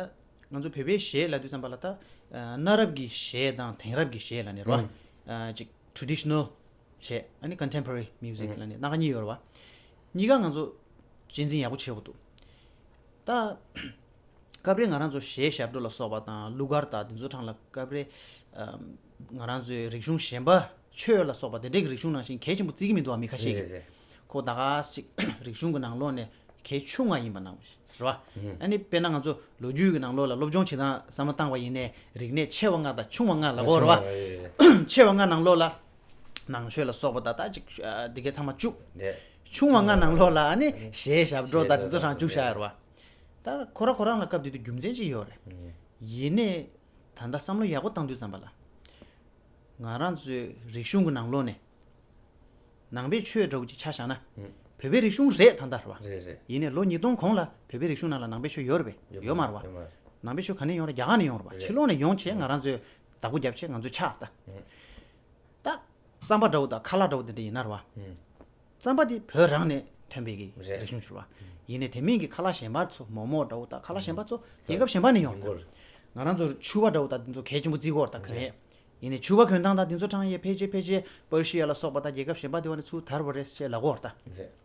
ང་ཚོ་བོད་པའི་གཞས་ལབ་དུས་ཙམ་པ་ལ་ད་ཨ། གནའ་རབས་ཀྱི་གཞས་དང་དེང་རབས་ཀྱི་གཞས་ལབ་ནས་རེད་བ། ཨུ། ཨ། ཅིག་traditional་གཞས་ཨ་ནི་contemporary music་ལབ་ནས་སྣ་ཁ་གཉིས་ཡོད་རེད་བ། གཉིས་ཀ་ང་ཚོ་གཅེས་འཛིན་ཡག་པོ་བྱེད་དགོས་འདུག་ད་སྐབས་རེ་ང་རང་ཚོ་གཞས་ཞབས་བྲོ་ལ་སོགས་པ་དང་གླུ་གར་དང་དེ་ཚོ་གྲས་ལ་སྐབས་རེ་ཨ། ང་རང་ཚོའི་རིག་གཞུང་གཞན་པ། ཆོས་ལ་སོགས་པ་དེ་འདྲའི་གི་རིག་གཞུང་ནང་བཞིན་གལ་ཆེན་པོ་བརྩི་གི་མི་འདུག་བ། མི་ཁ་ཤས་ཀྱིས། རེད་རེད། ཁོ་ད་ག་ཅིག་རིག་གཞུང་གི་ནང་ལོགས་ནས་གལ་ཆུང་བ་ཡིན་པ་ནང་བཞིན་རེད་བ། ཨུ། ཨ་ནི་དཔེར་ན་ང་ཚོ་ལོ་རྒྱུས་ཀྱི་ནང་ལོགས་ལ་སློབ་སྦྱོང་བྱེད་སྟངས་བསམ་བློ་བཏང་བ་ཡིན་ནའི་རིག་གནས་ཆེ་བ་ལྔ་དང་ཆུང་བ་ལྔ་ལབ་ཀྱི་ཡོད་རེད་བ། ཆུང་བ་ལྔ་ཡོད་རེད། ཆེ་བ་ལྔ་ནང་ལོགས་ལ་ནང་ཆོས་ལ་སོགས་པ་ད་ད་ཅིག་ཨ། འདི་གས་ཚང་མ་བཅུག་རེད། ཆུང་བ་ལྔ་ནང་ལོགས་ལ་ཨ་ནི་གཞས་ཞབས་བྲོ་དང་དེ་ཚོ་རང་བཅུག་བཞག་ཡོད་རེད་བ། ད་ཁོ་རང་ཁོ་རང་ལ་སྐབས་དེ་དུས་རྒྱུ་མཚན་ཅིག་ཡོད་རེད། ཨུ། ཡིན་ནའི་ད་ལྟ་བསམ་བློ་ཡག་པོ་བཏང་དུས་ཙམ་པ་ལ། ང་རང་ཚོའི་རིག་གཞུང་གི་ནང་ལོགས་ནས་ནང་པའི་ཆོས་འདྲ་བོ་ཅིག་ཆ་བཞག་ན། ཨུ། བོད་པའི་རིག་གཞུང་རེད་ད་ལྟ་རེད་བ། རེད་རེད། ཡིན་ནའི་ལོ་ཉིས་སྟོང་གོང་ལ་བོད་པའི་རིག་གཞུང་ནང་ལ་ནང་པའི་ཆོས་ཡོད་རེད་པས། ཡོད་མ་རེད་བ། ཡོད་མ་རེད། ནང་པའི་ཆོས་ག་ནས་ཡོང་རེད། རྒྱ་གར་ནས་ཡོང་རེད་བ། རེད། ཕྱི་ལོགས་ནས་ཡོང་བྱས་ང་རང་ཚོས་བདག་པོ་བརྒྱབ་བྱས་ང་ཚོས་ཆགས་ད། ཨུ། ད་རྩམ་པ་འདྲ་བོ་དང་ཁ་ལག་འདྲ་བོ་དེ་འདྲ་ཡིན་ན་རེད་བ། ཨུ། རྩམ་པ་དེ་བོད་རང་ནས་ཐོན་པའི་གི་རེད། རིག་གཞུང་ཅིག་རེད་བ། ཡིན་ནའི་དེ་མིན་གྱི་ཁ་ལག་གཞན་པ་ཚོ་མོག་མོག་འདྲ་བོ་དང་ཁ་ལག་གཞན་པ་ཚོ་རྒྱལ་ཁབ་གཞན་པ་ནས་ཡོང་། ཡོང་གི་རེད། ང་རང་ཚོར་ཕྱུ་པ་འདྲ་བོ་དང་དེ་ཚོ་གལ་ཆེན་པོ་བརྩི་གི་ཡོད་རེད་ད་གོན་ཡས། རེད། ཡིན་ནའི་ཕྱུ་པ་གོན་སྟངས་དང་དེ་ཚོ་དྲངས་ཡས་ཕལ་ཆེར་ཕལ་ཆེར་པར་ཤི་ཡ་ལ་སོགས་པ་དང་རྒྱལ་ཁབ་གཞན་པ་དེ་བ་ནས་ཚུར་དར་བ་རེད་ཟེར་ལབ་ཀྱི་ཡོད་རེད་ད། རེད།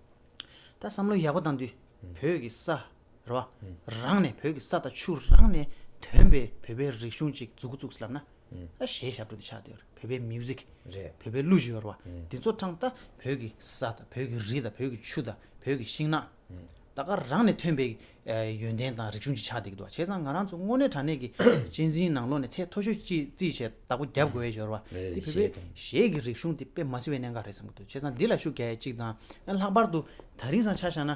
ད་བསམ་བློ་ཡག་པོ་བཏང་དུས། ཨུ། བོད་ཀྱི་ས་རེད་བ། ཨུ། རང་ནས་བོད་ཀྱི་ས་དང་ཆུ་རང་ནས་ཐོན་པའི་བོད་པའི་རིག་གཞུང་ཅིག་འཛུགས་འགོ་བཙུགས་ལབ་ན། ཨུ། ད་གཞས་ཞབས་བྲོ་དེ་ཆགས་བསྡད་ཡོད་རེད། བོད་པའི་མིའུ་ཟིག་རེད། བོད་པའི་གླུ་ཞིག་ཡོད་རེད་བ། ཨུ། དེ་ཚོ་དྲངས་ད་བོད་ཀྱི་ས་དང་བོད་ཀྱི་རི་དང་བོད་ཀྱི་ཆུ་དང་བོད་ཀྱི་ཤིང་ནགས། ཨུ། ད་ག་རང་ནས་ཐོན་པའི་ཨ། ཡོན་ཏན་དང་རིག་གཞུང་ཅིག་ཆགས་བསྡད་ཀྱི་འདུག་བ། བྱས་ཙང་ང་རང་ཚོ་དངོས་གནས་དྲང་གནས་ཀྱི་གཅེས་འཛིན་ནང་ལོགས་ནས་ཚད་མཐོ་ཤོས་ཅིག་བརྩིས་བྱས་བདག་པོ་རྒྱབ་དགོས་ཡས་ཡོད་རེད་བ། རེད། དེ་བོད་པའི་གཞས་དང་། གཞས་ཀྱི་རིག་གཞུང་དེ་དཔེ་མ་སྲིད་པའི་གནད་འགག་རེད་བསམ་གྱི་འདུག་བྱས་ཙང་འདི་ལ་ཤུགས་རྒྱག་ཡས་གཅིག་དང་། ལྷག་པར་དུ་ད་རིང་སང་ཆ་བཞག་ན་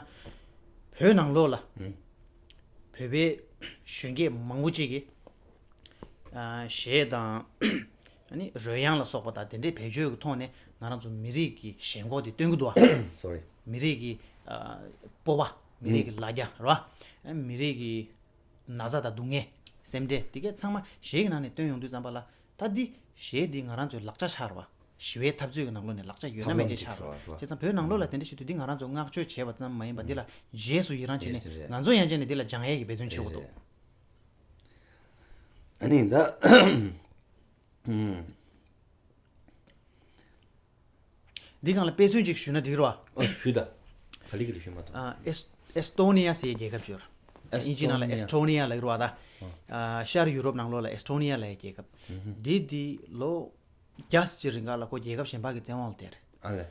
བོད་ནང་ལོགས་ལ། ཨུ། བོད་པའི་གཞོན་སྐྱེས་མང་པོ་ཅིག་གིས། ཨ། གཞས་དང་། ཨ་ནི་རོལ་དབྱངས་ལ་སོགས་པ་དང་དེ་འདྲའི་བེད་སྤྱོད་ཀྱི་ཐོག་ནས་ང་རང་ཚོ་མི་རིགས་ཀྱི་ཞེན་ཁོག་དེ་སྟོན་གྱི་འདུག་བ། སོ་རི། མི་རིགས་ཀྱི་ཨ། སྤོབས་པ། མི་རིགས་ཀྱི་ལ་རྒྱ་རེད་བ། ཨ། མི་རིགས་ཀྱི་ན་ཚ་དང་སྡུག་བསྔལ། སེམས་ཁྲལ་དེ་གས་ཚང་མ་གཞས་ཀྱི་ནང་ནས་སྟོན་ཡོང་དུས་ཙམ་པ་ལ། ད་འདི་གཞས་འདི་ང་རང་ཚོའི་ལག་ཆ་ཆགས་རེད་བ། ཞི་བའི་འཐབ་རྩོད་ཀྱི་ནང་ལོགས་ནས་ལག་ཆ་ཡོད་ན་མེད་ཅེས་ཆགས་རེད་བ། ཐབས་ལམ་ཅིག་རེད་བ། བྱས་ཙང་བོད་ནང་ལོགས་ལ་དེ་འདྲ་ཞིག་འདུག་འདི་ང་རང་ཚོ་བསྔགས་བརྗོད་བྱས་པ་ཙམ་མ་ཡིན་པ། འདི་ལ་རྗེས་སུ་ཡི་རང་བྱས་ནས། རེད་རེད། ང་ཚོ་ཡང་བྱས་ནས་འདི་ལ་སྦྱང་ཡས་ཀྱི་འབད་བརྩོན་བྱེད་དགོས་འདུག་རེད་རེད། ཨ་ནི་ད། ཨུམ། འདི་སྒང་ལ་དཔེ་མཚོན་ཅིག་ཞུས་ན་འགྲིག་རེད་བ། ཨོ། ཞུས་ད། ག་ལེ་ག་ལེ་ཞུས་མ་ཐུབ། ཨ། ཨེས། ཨེས་ཏོ་ནི་ཡ་ཟེར་ཡའི་རྒྱལ་ཁབ་ཅིག་ཡོད་རེད། ཨེ་སི་ཏོ་ནི་ཡ། དབྱིན་ཇིའི་ནང་ལ་ཨེ་སི་ཏོ་ནི་ཡ་ལབ་ཀྱི་རེད་བ་ད། ཨ། ཤར་ཡུ་རོབ་ནང་ལོགས་ལ་ཨེ་སི་ཏོ་ནི་ཡ་ལབ་ཡའི་རྒྱལ་ཁབ། ཨུ་ཧུ། འདི་འདི་ལོ་བརྒྱ་ཙམ་གྱི་རིང་ག་ལ་ཁོ་རྒྱལ་ཁབ་གཞན་པ་གི་བཙན་དབང་ལ་བསྡད་རེད། ཨ་ལས།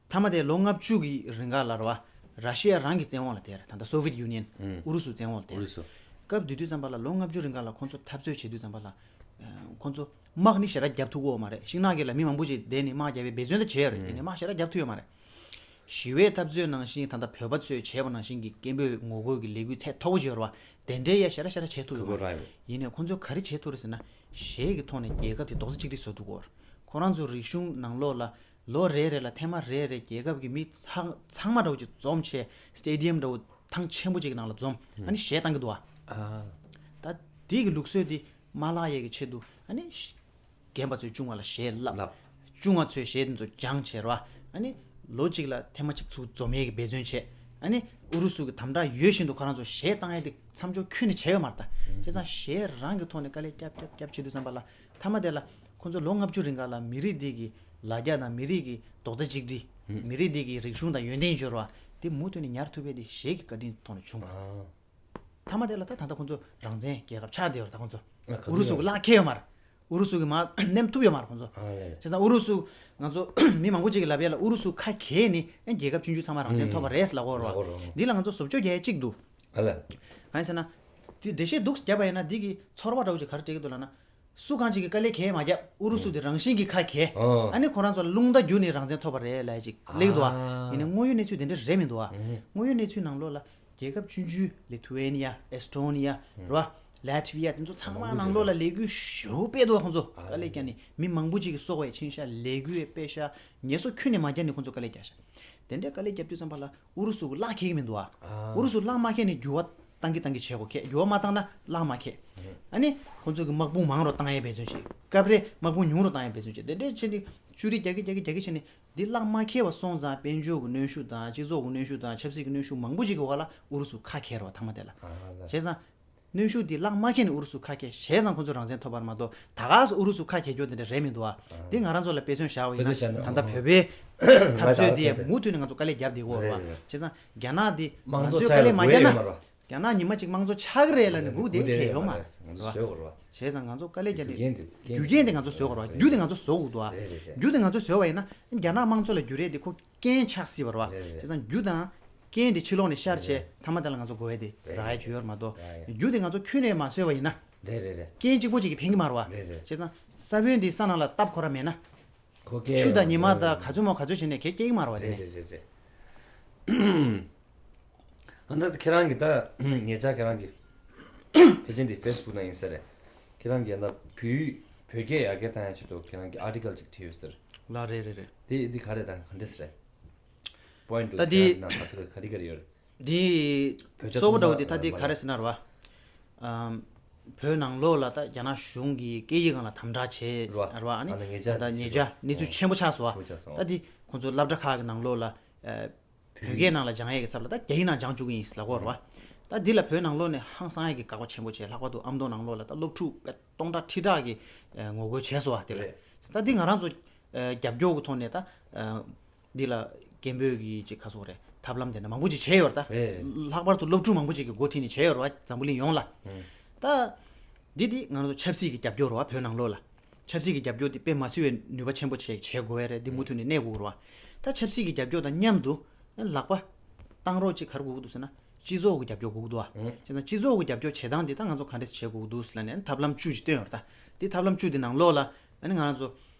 མཐའ་མ་དེ་ལོ་ལྔ་བཅུ་གི་རིང་ག་ལ་རེད་བ། ར་ཤི་ཡ་རང་གི་བཙན་དབང་ལ་བསྡད་རེད། ད་ལྟ་སོ་ཝི་ཡེ་ཊི་ཡུ་ནི་ཡན། ཨུ། ཨུ་རུ་སུ་བཙན་དབང་ལ་བསྡད་རེད། ཨུ་རུ་སུ། སྐབས་དེ་དུས་ཙམ་པ་ལ་ལོ་ལྔ་བཅུ་རིང་ག་ལ་ཁོང་ཚོ་འཐབ་རྩོད་བྱེད་དུས་ཙམ་པ་ལ། ཨ། ཁོང་ཚོ་དམག་ནི་ཞེ་དྲག་རྒྱབ་ཐུབ་ཀྱི་ཡོད་མ་རེད། ཤིང་ནགས་ཀྱི་ལ་མི་མང་པོ་ཅིག་བསྡད་ནས་དམག་རྒྱབ་པའི་འབད་བརྩོན་ད་བྱས་ཡོད་རེད། ཨུ། ཡིན་ནའི་དམག་ཞེ་དྲག་རྒྱབ་ཐུབ་ཡོད་མ་རེད། ཞི་བའི་འཐབ་རྩོད་ནང་བཞིན་ད་ལྟ་བོད་པ་ཚོས་བྱས་པ་ནང་བཞིན་གྱི་སྐད་འབོད་ངོ་རྒོལ་གྱི་ལས་འགུལ་ཚད་མཐོ་པོ་ཅིག་ཡོད་རེད་བ། དེ་འདྲའི་ཡ་ཞེ་དྲག་ཞེ་དྲག་བྱེད་ཐུབ་ཡོད་མ་རེད། ཁོ་རང་ཡོད། ཡིན་ནའི་ཁོང་ཚོས་ག་རེ་བྱེད་ཐུབ་རེད་ཟེར་ན། གཞས་ཀྱི་ཐོག་ནས་རྒྱལ་ཁབ་དེ་རྡོག་རྩ་གཅིག་སྒྲིལ་བཟོ་ཐུབ་ཀྱི་ཡོད་རེད། ཁོ་རང་ཚོའི་རིག་གཞུང་ནང་ལོགས་ལ་ལོ་རེ་རེ་ལ་ཐེངས་མ་རེ་རེ་རྒྱལ་ཁབ་ཀྱི་མི་ཚང་ཚང་མ་འདྲ་བོ་ཅིག་འཛོམས་བྱས། སི་ཊེ་ཌི་ཡམ་འདྲ་བོ་ཐང་ཆེན་པོ་ཅིག་གི་ནང་ལ་འཛོམས། ཨ་ནི་གཞས་བཏང་གི་འདུག་བ། ཨ། ད་དེ་གི་ལུགས་སྲོལ་དེ་མ་བརླག་ཡས་ཀྱི་ཆེད་དུ་ཨ་ནི། རྒན་པ་ཚོས་ཆུང་བ་ལ་གཞས་བསླབ། བསླབ། ཆུང་བ་ཚོས་གཞས་དེ་ཚོ་སྦྱངས་བྱས་རེད་བ། ཨ་ནི་ལོ་གཅིག་ལ་ཐེངས་མ་གཅིག་ཚུར་འཛོམས་ཡས་ཀྱི་འབད་བརྩོན་བྱས། ཨ་ནི་ཨུ་རུ་སུ་གི་དམ་དྲག་ཡོད་བཞིན་དུ་ཁོ་རང་ཚོ་གཞས་བཏང་ཡས་དེ་མཚམས་འཇོག་ཁྱོན་ནས་བྱས་ཡོད་མ་རེད་ད། བྱས་ཙང་གཞས་རང་གི་ཐོག་ནས་དཀའ་ལས་རྒྱབ་རྒྱབ་རྒྱབ་བྱེད་དུས་ཙམ་པ་ལ། མཐའ་མ་དེ་ལ་ཁོ་ཚོ་ལོ་ལྔ་བཅུ་རིང་ག་ལ་མི་རིགས་འདི་གི་ལ་རྒྱ་དང་མི་རིགས་ཀྱི་རྡོག་རྩ་གཅིག་སྒྲིལ། མི་རིགས་འདི་གི་རིག་གཞུང་དང་ཡོན་ཏན་འབྱོར་བ་དེ་མུ་མཐུད་ནས་ཉར་ཐུབ་པའི་དེ་གཞས་ཀྱི་བཀའ་དྲིན་ཐོག་ནས་བྱུང་བ། ཨ། མཐའ་མ་དེ་ལ་ད་ད་ལྟ་ཁོ་ཚོ་རང་བཙན་རྒྱལ་ཁབ་ཆགས་བསྡད་ཡོད་རེད་ད་ཁོ་ཚོ། ཨ། ག་ཨུ་རུ་སུ་གི་ལག་ཁེལ་ཡོད་མ་རེད། ཨུ་རུ་སུ་གིས་མར་ནེམ་ཐུབ་ཡོད་མ་རེད་ཁོང་ཚོ། ཨ་ལས། བྱས་ཙང་ཨུ་རུ་སུ། ང་ཚོ་མི་མང་པོ་ཅིག་གིས་ལབ་ཡས་ལ་ཨུ་རུ་སུ་ཁ་གྱེས་ནས་ཨ་རྒྱལ་ཁབ་ཆུང་ཆུང་ཚང་མ་རང་བཙན་ཐོབ་པ་རེད་ལབ་ཀྱི་ཡོད་རེད་བ། ལབ་ཀྱི་ཡོད་རེད། འདི་ལ་ང་ཚོ་བཟོ་བཅོས་རྒྱག་ཡས་གཅིག་འདུག་ཨ་ལས། གང་ཡིན་ཟེར་ན། དེ་འགྲེལ་བཤད་འདུག་བརྒྱབ་པ་ཡིན་ན་འདི་གི་ཚོར་བ་འདྲ་བོ་ཅིག་ག་རེ་སྤྲད་ཀྱི་འདུག་ལབ་ན། སུ་གང་ཅིག་གིས་དཀའ་ལས་གང་ཡང་མ་བརྒྱབ། ཨུ་རུ་སུ་དེ་རང་བཞིན་གྱིས་ཁ་གྱེས། ཨ་ནི་ཁོ་རང་ཚོ་ལ་རླུང་རྟ་བརྒྱུད་ནས་རང་བཙན་ཐོབ་པ་རེད་ལབ་ཅིག་ལབ་ཀྱི་འདུག་ཨ། ཡིན་ནའི་དངོས་ཡོད་གནས་ཚུལ་དེ་འདྲ་རེད་མི་འདུག་ཨ། དངོས་ཡོད་གནས་ཚུལ་ནང་ལོགས་ལ་རྒྱལ་ཁབ་ཆུང་ཆུང་ལི་ཐུ་ཝེ་ནི་ཡ། ཨེ་སི་ཐོ་ནི་ཡ། རེད་བ། ལ་ཐི་བི་ཡ། དེ་ཚོ་ཚང་མ་ནང་ལོགས་ལ་ལས་འགུལ་ཞེ་པོ་སྤེལ་འདུག་ཨ། ཁོང་ཚོ་དཀའ་ལས་བརྒྱབ་ནས་མི་མང་པོ་ཅིག་གི་སྲོག་བས་ཕྱིན་ཤག་ལས་འགུལ་བས་སྤེལ་ཤག་ངལ་གསོ་ཁྱོན་ནས་མ་བརྒྱབ་ནས་ཁོང་ཚོ་དཀའ་ལས་བརྒྱབ་ཤག་དེ་འདྲའི་དཀའ་ལས་བརྒྱབ་དུས་ཙམ་པ་ལ་ཨུ་རུ་སུ་གི་གླགས་འཁེལ་གི་མི་འདུག་ཨ། ཨུ་རུ་སུ་གླགས་མ་འཁེལ་ནས་འགྱུར་བ་བཏང་གི་བཏང་གི་བྱེད་དགོས། ཁེ་འགྱུར་བ་མ་བཏང་ན་གླགས་མ་འཁེལ། ཨ་ནི་ཁོང་ཚོ་གི་དམག་དཔུང་མང་རུ་བཏང་ཡས་འབད་བརྩོན་བྱེད། སྐབས་རེ་དམག་དཔུང་ཉུང་རུ་བཏང་ཡས་འབད་བརྩོན་བྱེད། དེ་འདྲའི་བྱས་ནས་བཅུ་རེ་རྒྱག་གི་རྒྱག་གི་རྒྱག་གི་བྱས་ནས་འདི་གླགས་མ་འཁེལ་བ་སོང་ཙང་དཔལ་འབྱོར་གྱི་གནོན་ཤུགས་དང་སྤྱི་ཚོགས་ཀྱི་གནོན་ཤུགས་དང་ཆབ་སྲིད་ཀྱི་གནོན་ཤུགས་མང་པོ་ཞིག་གི་འོག་ལ་ཨུ་རུ་སུ་ཁ་འཁེལ་རོ་ཐ་མ་དེ་ལ། ཨ་ལ། བྱས་ཙང་། གནོན་ཤུགས་འདི་གླགས་མ་འཁེལ་ནས་ཨུ་རུ་སུ་ཁ་འཁེལ་བྱས་ཙང་ཁོ་ཚོ་རང་བཙན་ཐོབ་པར་མ་གཏོགས་ད་ག་སེ་ཨུ་རུ་སུ་ཁ་འཁེལ་རྒྱུ་དེ་འདྲ་རེད་མི་འདུག་ཨ། འདི་ང་རང་ཚོ་ལ་དཔེ་མཚོན་བཞག་པ་ཡིན་ན། དཔེ་མཚོན་བཞག་ན། ད་ལྟ་བོད་པའི་འཐབ་རྩོད་འདི་མུ་མཐུད་ནས་ང་ཚོ་དཀའ་ལས་བརྒྱབ་བསྡད་ཀྱི་ཡོད་རེད་བ། རེད་རེད། བྱས་ཙང་རྒྱ་ནག་འདི་ང་ཚོའི་དཀའ་ལས་མ་བརྒྱབ་ན། རྒྱ་ནག་ཉི་མ་གཅིག་དམངས་གཙོ་ཆགས་ཀྱི་རེད་ལབ་ནས་སྒུག་བསྡད་མཁན་ཡོད་མ་རེད། ང་ཚོ་བཟོས་དགོས་རེད་བ། བྱས་ཙང་ང་ཚོ་དཀའ་ལས་བརྒྱབ་ནས་རྒྱུ་རྐྱེན་དེ་རྒྱུ་རྐྱེན་དེ་ང་ཚོ་བཟོས་དགོས་རེད་བ། རྒྱུ་དེ་ང་ཚོ་བཟོ་དགོས་འདུག་བ། རེད་རེད་རེད། རྒྱུ་དེ་ང་ཚོ་བཟོས་པ་ཡིན་ན་རྒྱ་ནག་དམངས་གཙོ་ལ་འགྱུར་རེས་དེ་ཁོ་རྐྱེན་ཆགས་སྲིད་པ་རེད་བ། རེད་རེད། བྱས་ཙང་རྒྱུ་དང་རྐྱེན་དེ་ཕྱི་ལོགས་ནས་ཤར་བྱས། རེད། ཐ་མ་དེ་ལ་ང་ཚོ་གོ་བ་དེ་རེད། རག་ཡ་ཅིག་ཡོད་རེད་མ་གཏོགས། རེད་རེད། རྒྱུ་དེ་ང་ཚོ་ཁྱོན་ནས་མ་བཟོས་པ་ཡིན་ན། རེད་རེད་རེད། རྐྱེན་གཅིག་པོ་གཅིག་གིས་ཕན་གྱི་མ་རེད་བ། རེད་རེད། བྱས་ཙང་ས་བོན་དེ་ས་ནང་ལ་བཏབ་ཁོ་ར་མེད་ན། ཁོ་སྐྱེ་ཆུ་དང་ཉི་མ་དང་ག་ཚོད་མོ་ག་ཚོད་བྱས་ནས་ཁོ་སྐྱེ་གི་མ་རེད་བ། དེ་རེད་ནས། རེད་རེད་རེད། ཨ་ད་ཁྱེད་རང་གིས་ད་ཉེ་ཆར་ཁྱེད་རང་གི་ཕལ་ཆེར་འདི་ཕེ་སི་བུག་ན་ཡིན་ས་རེད། ཁྱེད་རང་གིས་ད་བོད་བོད་སྐད་ཡར་རྒྱས་བཏང་ཡ་ཆེད་དུ་ཁྱེད་རང་གིས་ཨར་ཊི་ཀལ་ཅིག་བྲིས་ཡོད་ས་རེད། ལགས་རེད་རེད་རེད། དེ་འདི་ག་རེ་དང་ག་འདྲ་ས་རེད། པོ་ཡིན་ཊི་ད་དེ་ཁྱེད་རང་ནང་ག་ཚོད་ག་རེ་ག་རེ་ཡོད་རེད། འདི་བོད་ཆ་གཙོ་བོ་འདྲ་བོ་དེ་ད་ཐུང་ཐུང་དེ་ག་རེ་ཟེར་ན་རེད་བ། ཨམ། བོད་ནང་ལོགས་ལ་ད་རྒྱ་ནག་གཞུང་གི་སྐད་ཡིག་སྒང་ལ་དམ་དྲག་བྱས་རེད་བ། རེད་བ། ཨ་ནི་ཨ་ནི་ཉེ་ཆར་ད་ཉེ་ཆར་གནས་ཚུལ་ཆེན་པོ་ཆགས་སོང་བ། ཆེན་པོ་ཆགས་སོང་། ད་འདི་ཁོང་ཚོ་སློབ་གྲྭ་ཁག་གི་ནང་ལོགས་ལ་ཨ། བོད་སྐད་ནང་ལ་སྦྱང་ཡས་ཀྱི་ཚབ་ལ་ད་རྒྱ་ཡིག་ནང་སྦྱང་བཅུག་གི་ཡིན་ལབ་ཀྱི་ཡོད་རེད་བ། ད་འདི་ལ་བོད་ནང་ལོགས་ནས་ཧང་སང་ཡས་ཀྱི་དགག་པ་ཆེན་པོ་བྱས། ལྷག་པར་དུ་ཨ་མདོ་ནང་ལོགས་ལ་ད་སློབ་ཕྲུག་དཔེ་སྟོང་ཕྲག་ཁྲི་ཕྲག་གིས་ངོ་རྒོལ་བྱས་སོང་བ། དེ་ལ་རེད། ད་འདི་ང་རང་ཚོ་རྒྱབ་སྐྱོར་གྱི་ཐོག་ནས་ད་འདི་ལ་སྐད་འབོད་ཀྱི་ཅིག་ག་རེ་ཟེར་དགོས་རེད། ཐབས་ལམ་དེ་འདྲ་མང་པོ་ཅིག་བྱས་ཡོད་རེད་ད། རེད། ལྷག་པར་དུ་སློབ་ཕྲུག་མང་པོ་ཅིག་གིས་འགོ་ཁྲིད་ནས་བྱས་ཡོད་རེད་བ། འཛམ་བུ་གླིང་ཡོངས་ལ། ད་འདི་འདི་ང་རང་ཚོ་ཆབ་སྲིད་ཀྱི་རྒྱབ་སྐྱོར་རེད་བ། བོད་ནང་ལོགས་ལ་ཆབ་སྲིད་ཀྱི་རྒྱབ་སྐྱོར་འདི་དཔེ་མ་སྲིད་པའི་ནུས་པ་ཆེན་པོ་བྱེད་བྱེད་དགོས་པ་རེད། འདི་མུ་མཐུད་ནས་གནས་དགོས་རེད་བ། ད་ཆབ་སྲིད་ཀྱི་རྒྱབ་སྐྱོར་དང་མཉམ་དུ་ལག་པ་བཏང་རོགས་ཅིག་ག་རེ་དགོས་ཀྱི་འདུག་ཟེར་ན། སྤྱི་ཚོགས་ཀྱི་རྒྱབ་སྐྱོར་དགོས་ཀྱི་འདུག་བ། ཨང་། བྱས་ཙང་སྤྱི་ཚོགས་ཀྱི་རྒྱབ་སྐྱོར་བྱེད་སྟངས་འདི་ད་ང་ཚོ་ག་འདྲས་བྱེད་དགོས་ཀྱི་འདུག་ཟེར་ལབ་ནས་ཐབས་ལམ་བཅུ་ཞིག་བཏོན་ཡོད་རེད་ད། འདི་ཐབས་ལམ་བཅུ་འདི་ནང་ལོགས་ལ་ཨ་ནི་ང་རང་ཚོ་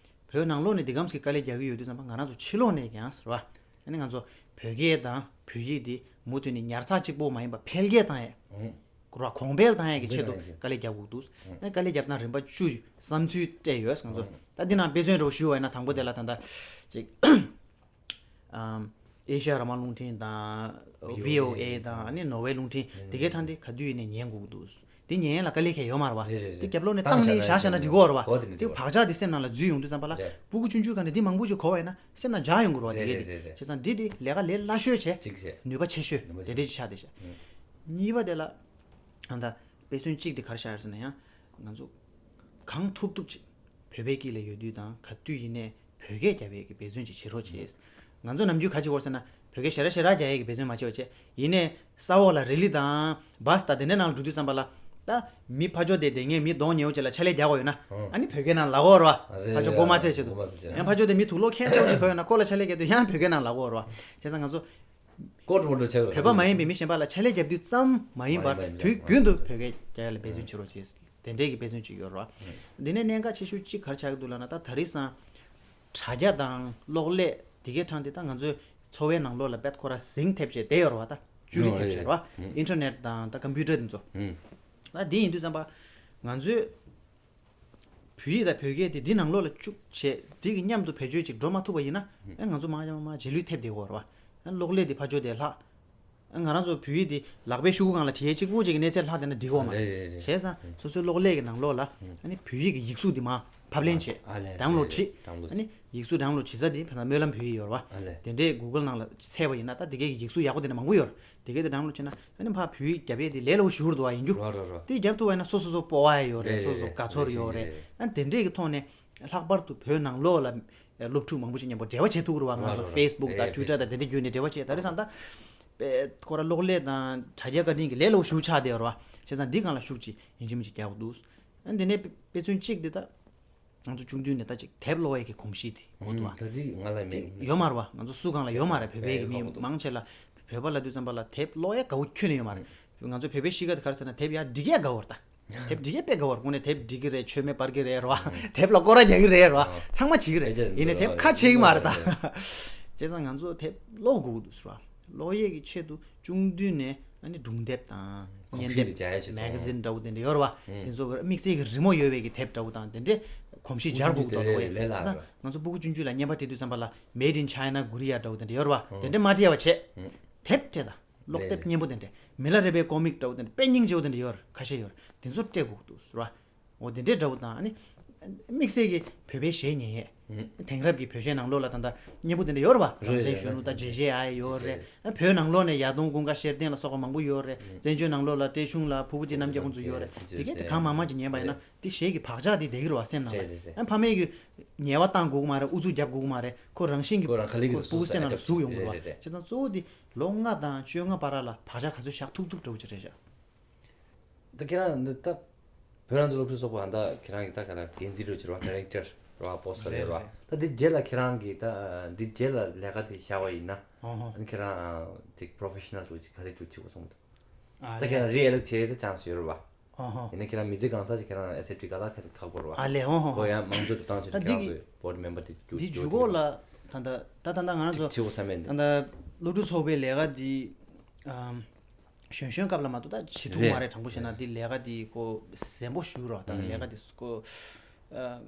བོད་ནང་ལོགས་ནས་འདི་གམ་གྱི་དཀའ་ལས་རྒྱག་གི་ཡོད་དུས་ཙམ་པ་ང་རང་ཚོ་ཕྱི་ལོགས་ནས་ཀྱང་ཟེར་བ། ཨ་ནི་ང་ཚོ་བོད་སྐད་དང་བོད་ཡིག་འདི་མུ་མཐུད་ནས་ཉར་ཚགས་གཅིག་པོ་མ་ཡིན་པ་འཕེལ་རྒྱས་བཏང་ཡས། ཨང་། གོ་ར་གོང་འཕེལ་བཏང་ཡས་ཀྱི་ཆེད་དུ་གོང་འཕེལ་བཏང་ཡས་ཀྱི། དཀའ་ལས་རྒྱག་དགོས་འདུག་ཨང་། ཨ་ནི་དཀའ་ལས་རྒྱབ་སྟངས་རིམ་པ་བཅུ་བསམ་ཚུལ་སྤྲད་ཡོད་ང་ཚོ། ཨང་། ད་འདི་ནང་དཔེ་མཚོན་འདྲ་བོ་ཞུ་བ་ཡིན་ན་དང་པོ་དེ་ལ་ད་ལྟ་ཅིག་ཨམ། ཨེ་ཤ་ཡ་རང་དབང་རླུང་འཕྲིན་དང་། བྷི་ཨོ་ཨེ་དང་། ཨ་ནི་ནོར་ཝེ་རླུང་འཕྲིན་དེ་གའི་ཐང་དེ་ག་དུས་ཡིན་ནའི་ཉན་དགོས་ཀྱི་འདུག་དེ་ཉན་ཡས་ལ་དཀའ་ལས་ཁག་ཡོད་མ་རེད་བ། རེད་རེད་རེད། དེ་རྒྱབ་ལོགས་ནས་བཏང་ནས་བཞག་བཞག་ན་འགྲིག་གི་ཡོད་རེད་བ། གོ་དེ་ནི་དེ་འགྲིག་བག་ཆགས་དེ་སེམས་ནང་ལ་འཛུལ་ཡོང་དུས་ཙམ་པ་ལ། རེད། སྤུ་གུ་ཆུང་ཆུང་ག་ནས་འདི་མང་པོ་ཞིག་གོ་བ་ཡིན་ན་སེམས་ནང་འཇགས་ཡོང་གི་རེད་བ། དེ་གས་དེ། རེད་རེད་རེད། བྱས་ཙང་འདི་དེ་ལས་ཀ་ལས་སླ་ཤོས་བྱས། གཅིག་བྱས། ནུས་པ་ཆེ་ཤོས། ནུས་པ་དེ་འདྲས་ཅིག་ཆགས་བསྡད་ཤག་ཨང་། གཉིས་པ་དེ་ལ། ཨ་ད། དཔེ་མཚོན་གཅིག་དེ་ག་རེ་བཞག་ཡོད་ཟེར་ན་ཡང་། ང་ཚོ། གང་ཐུབ་ཐུབ་ཅིག་བོད་པའི་དཀྱིལ་ལ་ཡོད་དུས་དང་ག་དུས་ཡིན་ནའི་བོད་སྐད་རྒྱབ་ཡས་ཀྱི་འབད་བརྩོན་ཅིག་བྱེད་རོགས་བྱེད། ང་ཚོ་ནམ་རྒྱུན་ག་ཅིག་བོར་ཟེར་ན་བོད་སྐད་ཞེ་དྲག་ཞེ་དྲག་རྒྱག་ཡས་ཀྱི་འབད་བརྩོན་མ་བྱེད་པ་བྱས། ཡིན་ནའི་ས་འོག་ལ་རི་ལི་དང་བྷ་སི་དང་དེ་འདྲའི་ནང་ལ་འགྲོ་དུས་ཙམ་པ་ལ། ད་མི་ཕར་ཕྱོགས་དེ་དེ་ངས་མི་གདོང་ཉེ་བོ་ཅིག་ལ་ཕྱག་ལས་རྒྱག་དགོས་ཡོད་ན། ཨང་། ཨ་ནི་བོད་སྐད་ནང་ལབ་དགོས་རེད་བ། རེད། ཕར་ཕྱོགས་མགོ་མ་ཚོས་ཆེད་དུ། མགོ་མ་ཚོས་ཆེད་དུ། ཡང་ཕར་ཕྱོགས་དེ་མི་དུག་ལོག་ཁྱེར་ཆེ་བོ་ཅིག་གོ་ཡོད་ན་ཁོ་ལ་ཕྱག་ལས་རྒྱག་དུས་ཡང་བོད་སྐད་ནང་ལབ་དགོས་རེད་བ། བྱས་ཙང་ང་ཚོ། ཀོ་ཀྲོ་ཀྲོ་བྱས་པ་རེད། བོད་པ་མ་ཡིན་པའི་མི་གཞན་པ་ལ་ཕྱག་ལས་རྒྱབ་དུས་ཙམ་མ་ཡིན་པར། མ་ཡིན་པ་དུས་རྒྱུན་དུ་བོད་སྐད་རྒྱག་ཡ་ལ་འབད་བརྩོན་བྱེད་རོགས་བྱེད། དེ་འདྲས་ཀྱི་འབད་བརྩོན་བྱེད་ཀྱི་ཡོད་རེད་བ། འདི་ནས་གནད་འགག་ཆེ་ཤོས་གཅིག་ག་རེ་ཆགས་ཀྱི་འདུག་ལབ་ན། ད་དེང་སང་དྲ་རྒྱ་དང་གློག་ཀླད་དེ་གའི་ཐང་དེ་ད་ང་ཚོའི་འཚོ་བའི་ནང་ལོགས་ལ་དཔེ་ཁོ་ར་ཟིང་ཐེབས་བྱས་བསྡད་ཡོད་རེད་བ། ད་བཅུད་རིས་ཐེབས་བྱས་རེད་བ། ཨིན་ཊར་ནེཊ་དང་ད་ཀམ་པུ་ཊར་དེ་ཚོ། ད་འདི་ཡིན་དུས་ཙམ་པ་ང་ཚོའི་བོད་ཡིག་དང་བོད་སྐད་དེ་འདི་ནང་ལོགས་ལ་བཅུག་བྱས། འདི་གི་མཉམ་དུ་བེད་སྤྱོད་ཅིག་འགྲོ་མ་ཐུབ་པ་ཡིན་ན། ཨེ་ང་ཚོ་མར་ཡང་མར་རྗེས་ལུས་ཐེབས་བསྡད་ཀྱི་ཡོད་རེད་བ། ཨེ་གློག་ཀླད་དེ་ཕར་ཕྱོགས་དེ་ལྷག་ཨེ་ང་རང་ཚོ་བོད་ཡིག་དེ་ལག་པའི་ཤོག་གུ་སྒང་ལ་བྲིས་ཡས་གཅིག་པུ་ཅིག་གི་གནས་ཚད་ལྷག་བསྡད་ན་འགྲིག་གི་ཡོད་མ་རེད། རེད་རེད་རེད། བྱས་ཙང་སོ་སོའི་གློག་ཀླད་ཀྱི་ནང་ལོགས་ལ་ཨ་ནི་བོད་ཡིག་གི་ཡིག་གཟུགས་དེ་མར་ཕབ་ལེན་བྱས། ཨ་ལས། ཌའུན་ལོཌ་བྱས། ཌའུན་ལོཌ་ཨ་ནི་ཡིག་གཟུགས་ཌའུན་ལོཌ་བྱེད་ས་དེ་ཕ་ན་སྨོན་ལམ་བོད་ཡིག་ཡོད་རེད་བ། ཨ་ལས། དེ་འདྲས་གུ་གལ་ནང་ལ་བཙལ་བ་ཡིན་ན་ད་དེ་གའི་ཡིག་གཟུགས་ཡག་པོ་དེ་འདྲ་མང་པོ་ཡོད་རེད། དེ་གའི་དེ་ཌའུན་ལོཌ་བྱས་ན་ཨ་ནི་ཕར་བོད་ཡིག་རྒྱབ་ཡས་དེ་ལས་སླ་པོ་ཞེ་པོ་འདུག་བ། ཡིན་རྒྱུ། རོ་རོ་རོ། དེ་རྒྱབ་ཐུབ་པ་ཡིན་ན་སོ་སོ་སོ་སྤོབས་པ་ཡོད་རེད། རེད་སོ་སོ་རེད། དགའ་ཚོར་ཡོད་རེད། རེད། ཨ་དེ་འདྲས་ཀྱི་ཐོག་ནས་ལྷག་པར་དུ་བོད་ནང་ལོགས་ལ་སློབ་ཕྲུག་མང་པོ་ཞིག་མཉམ་པོ་འབྲེལ་བ་བྱེད་ཐུབ་ཀྱི་རེད་བ། ང་ཚོ་རོ་རོ་རོ། ཕེ་སི་བུག་དང་རེད་ཊུའི་ཊར་དང་དེ་འདྲས་བརྒྱུད་ནས་འབྲེལ་བ་བྱས། ད་རེས་སང་ད་དཔེ་ཁོ་ར་གློག་ཀླད་དང་དྲ་རྒྱ་བཀའ་དྲིན་གྱིས་ལས་སླ་པོ་ཞེ་པོ་ཆགས་བསྡད་ཡོད་རེད་བ། བྱས་ཙང་འདི་སྒང་ལ་ཤུགས་ཅིག་ཡིན་གཅིག་མིན་གཅིག་རྒྱག་དགོས་འདུག་ཨ་འདི་ནས་དཔེ་མཚོན་གཅིག་འདི་ད། ང་ཚོ་ཆུང་དུས་ནས་ད་ཅིག་དེབ་ཀློག་ཡས་ཀྱི་གོམས་གཤིས་དེ་གོ་འདུག་ཨ། ད་ཅིག་ང་ལ་མེད། ཡོད་མ་རེད་བ། ང་ཚོ་སུ་གང་ལ་ཡོད་མ་རེད། བོད་པའི་གི་མི་མང་ཆེ་ལ་བོད་པ་ལབ་དུས་ཙམ་པ་ལ་དེབ་ཀློག་ཡས་དགའ་བོ་ཁྱོན་ནས་ཡོད་མ་རེད། ང་ཚོ་བོད་པའི་གཤིས་ཀ་དེ་ག་རེ་ཟེར་ན་དེབ་ཡར་སྒྲིག་ཡས་དགའ་བོ་རེད་ད། དེབ་སྒྲིག་ཡས་དཔེ་དགའ་བོ་རེད། དངོས་གནས་དེབ་སྒྲིག་གི་རེད། མཆོད་མེ་སྤར་གི་རེད་རེད་བ། དེབ་ལ་སྐོར་ར་རྒྱག་གི་རེད་རེད་བ། ཚང་མ་བྱེད་ཀྱི་རེད། ཡིན་ནའི་དེབ་ཁ་ཕྱེ་གི་མ་རེད་ད། བྱས་ཙང་ང་ཚོ་དེབ་ཀློག་དགོས་ཀྱི་འདུག་ཟེར་བ། ཀློག་ཡས་ཀྱི་ཆེད་དུ་ཆུང་དུས་ནས་ཨ་ནི་སྒྲུང་དེབ་དང་། བརྙན་དེབ། མེ་ག་ཛིན་འདྲ་བོ་དེ་འདྲ་ཡོད་རེད་བ། དེ་ཚོ་དམིགས་བསལ་གྱི་རི་མོ་ཡོད་པའི་གི་དེབ་འདྲ་བོ་དང་དེ་འདྲའི་གོམས་གཤིས་སྦྱར་དགོས་ཀྱི་འདུག་ལབ་ཡས། བྱས་ཙང་ང་ཚོ་སྤུ་གུ་ཆུང་ཆུང་ལ་བརྙན་པར་སྤྲད་དུས་ཙམ་པ་ལ་Made in China Korea འདྲ་བོ་དེ་འདྲ་ཡོད་རེད་བ། དེ་འདྲ་མ་སྤྲད་པ་བྱས། དེབ་སྤྲད་ད། ཀློག་དེབ་སྙན་པོ་དེ་འདྲ། མི་ལ་རས་པའི་ཀོ་མིག་འདྲ་བོ་དེ་འདྲ། དཔེ་སྙིང་རྗེ་བོ་དེ་འདྲ་ཡོད་རེད། ཁ་ཤས་ཡོད་རེད། དེ་ཚོ་སྤྲད་དགོས་ཀྱི་འདུག་ཟེར་བ། འོ་དེ་འདྲའི་འདྲ་བོ་དང་། ཨ་ནི་དམིགས་བསལ་གྱི་བོད་པའི་གཞས་ཉན་ཡས། དེང་རབས་ཀྱི་བོད་གཞས་ནང་ལོགས་ལ་ད་ལྟ་སྙན་པོ་དེ་འདྲ་ཡོད་རེད་བ། རེད་རང་བཙན་རེད་གཞོན་ནུ་རེད། དང་བྱས་རྗེས་ཨ་ཡེ་ཡོད་རེད། ཨ་བོད་ནང་ལོགས་ནས་ཡ་དོང་ཀུན་དགའ་ཤེར་ལྡན་ལ་སོགས་པ་མང་པོ་ཡོད་རེད། བཙན་བྱོལ་ནང་ལོགས་ལ་བཀྲས་ཆུང་ལ་ཕུར་བུ་གཅིག་རྣམ་རྒྱལ་ཁོང་ཚོ་ཡོད་རེད། དེ་གས་དེ་གང་མང་མང་ཅིག་ཉན་པ་ཡིན་ན་དེ་གཞས་ཀྱི་བག་ཆགས་དེ་བསྡད་ཀྱི་རེད་བ་སེམས་ནང་ལ། རེད་རེད་རེད། ཨ་ཕ་མས་ཀྱི་ཉེས་པ་བཏང་དགོས་ཀྱི་མ་རེད། ཨུ་ཚུགས་རྒྱབ་དགོས་ཀྱི་མ་རེད། ཁོ་རང་བཞིན་གྱིས་ཁོ་རང་ག་ལེ་གི་ཁོ་ཕྲུ་གུ་སེམས་ནང་ལ་ཟུག་ཡོང་གི་རེད་བ། རེད་རེད། བྱས་ཙང་གཙོ་བོ་དེ་ལོ་ལྔ་དང་བཅོ་ལྔ་བར་ལ་བག་ཆགས་ག་ཚོད་བཞག་ཐུབ་ཐུབ་འདྲ་བོ་ཅིག་རེད་ཤག་ད་ཁྱེད་རང་འདི་ད་བོད་རང་བཙན་སློབ་ཕྲུག་ཚོགས་པ་ད་ཁྱེད་རང་གི་ད་ག་ལ་འགན་འཛིན་རེད་ཅེས་རེད་བ། ཌི་རེག་ཊར་རེད་བ། པོ་སི་ཊི་རེད་བ། རེད་རེད། ད་འདི་རྗེས་ལ་ཁྱེད་རང་གིས་ད་འདི་རྗེས་ལ་ལས་ཀ་དེ་བཞག་པ་ཡིན་ན། ཨོ་ཧོ། ཨ་ནི་ཁྱེད་རང་ཅིག་པོ་རོ་ཕེ་ཤི་ནལ་དུ་ཅིག་ག་རེ་འདུག་བྱེད་དགོས་བསམ་གི་འདུག་ཨ་ད་ལས། ཁྱེད་རང་རི་ཨེ་ལེག་ཊི་བྱེད་ཡས་ད་ཆན་སི་ཡོད་རེད་བ། ཨོ་ཧོ། ཡིན་ན་ཁྱེད་རང་མི་ཚེ་གང་ཚ་ཅིག་ཁྱེད་རང་ཨེས་ཨེཕ་ཊི་ག་ལ་ཁ་ཁག་པོ་རེད་བ། ཨ་ལས། ཨོ་ཧོ་ཧོ། ཁོ་ཡང་དམངས་གཙོ་འགྲོ་སྟངས་ཅིག་ད་ཁྱེད་རང་འདི་ཚོའི་བྷོ་ཌི་མེམ་བར་དེ་འདི་འཇུག་འཇུག་གོ་ལ། ད་ད་ད་ད་ད་ང་རང་ཚོ་ཅིག་བྱེད་དགོས་བསམ་མེད་འདི། ད་ད་སློབ་ཕྲུག་ཚོགས་པའི་ལས་ཀ་འདི་ཨམ། གཞོན་གཞོན་སྐབས་ལ་མ་གཏོགས་ད་བྱེད་ཐུབ་མ་རེད། དྲང་པོ་བཤད་ན་འདི་ལས་ཀ་འདི་ཀོ་གཟན་པོ་ཞུ་རོགས། ད་ལས་ཀ་འདི་ཀོ་ཨ།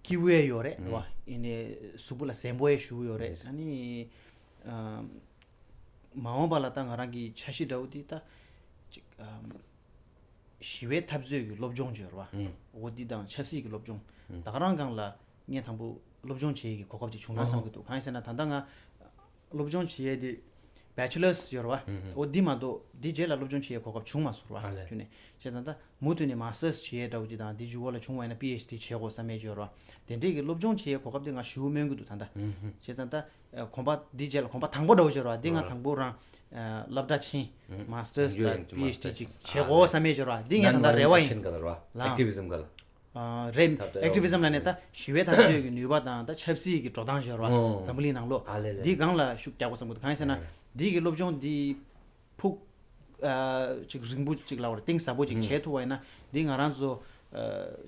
སྐྱིད་པོ་ཡོད་རེད་བ། ཡིན་ནའི་གཟུགས་པོ་ལ་གཟན་པོ་ཞུ་ཡོད་རེད། ཨ་ནི་ཨ། མ་འོངས་པ་ལ་ད་ང་རང་གི་འཆར་གཞི་འདྲ་བོ་འདི་ད་ཅིག་ཨ། ཞི་བའི་འཐབ་རྩོད་ཀྱི་སློབ་སྦྱོང་བྱོས་རེད་བ། འོ་འདི་དང་ཆབ་སྲིད་ཀྱི་སློབ་སྦྱོང་། ད་ག་རང་སྒང་ལ་ངས་དང་པོ་སློབ་སྦྱོང་བྱེད་ཡས་ཀྱི་གོ་སྐབས་ཅིག་བྱུང་ན་བསམ་གྱི་འདུག་གང་ཡིན་ཟེར་ན་ད་ལྟ་ང་སློབ་སྦྱོང་བྱེད་ཡས་དེ་བེ་ཆེ་ལར་སི་ཡོད་རེད་བ། འོ་འདི་མ་གཏོགས་འདི་རྗེས་ལ་སློབ་སྦྱོང་བྱེད་ཡས་གོ་སྐབས་བྱུང་མ་སོང་རེད་བ། ཨ་ལས། ཁྱོན་ནས་བྱས་ཙང་ད་མུ་མཐུད་ནས་མ་སི་ཊར་སི་བྱེད་ཡས་འདྲ་བོ་ཅིག་དང་འདི་མཇུག་གོ་ལ་བྱུང་བ་ཡིན་ན་པི་ཨེཆ་ཌི་བྱེད་དགོས་བསམ་ཡས་ཅིག་ཡོད་རེད་བ། དེ་འདྲས་ཀྱི་སློབ་སྦྱོང་བྱེད་ཡས་གོ་སྐབས་དེ་ང་ཞེ་པོ་སྨོན་གྱི་འདུག་ད་ལྟ། བྱས་ཙང་ད་གོམ་པ་འདི་རྗེས་ལ་གོམ་པ་དང་པོ་འདྲ་བོ་ཅིག་རེད་བ། འདི་ང་དང་པོ་རང་སློབ་གྲྭ་ཕྱིན། མ་སི་ཊར་སི་དང་པི་ཨེཆ་ཌི་ཅིག་བྱེད་དགོས་བསམ་ཡས་ཅིག་ཡོད་རེད་བ། འདི་ངས་ད་ལྟ་རེ་བ་ཡིན། ཨེག་ཊི་བི་ཛམ་ག་ལ། རེད། ཨེག་ཊི་བི་ཛམ་ལབ་ནས་ད་ཞི་བའི་འཐབ་རྩོད་ཀྱི་ནུས་པ་དང་ད་ཆབ་སྲིད་ཀྱི་འགྲོ་སྟངས་ཤིག་ཡོད་རེད་བ། འཛམ་བུ་གླིང་ནང་ལོགས། ཨ་ལས་ལས། འདི་སྒང་ལ་ཤུགས་རྒྱག་དགོས་བསམ་གྱི་འདུག་གང་ཡིན་ཟེར་ན་འདི་གི་སློབ་སྦྱོང་འདི་ཕུགས་ཅིག་རིང་པོ་ཅིག་ལབ་དགོས་རེད། གཏིང་ཟབ་པོ་ཅིག་བྱེད་ཐུབ་པ་ཡིན་ན་འདི་ང་རང་ཚོ་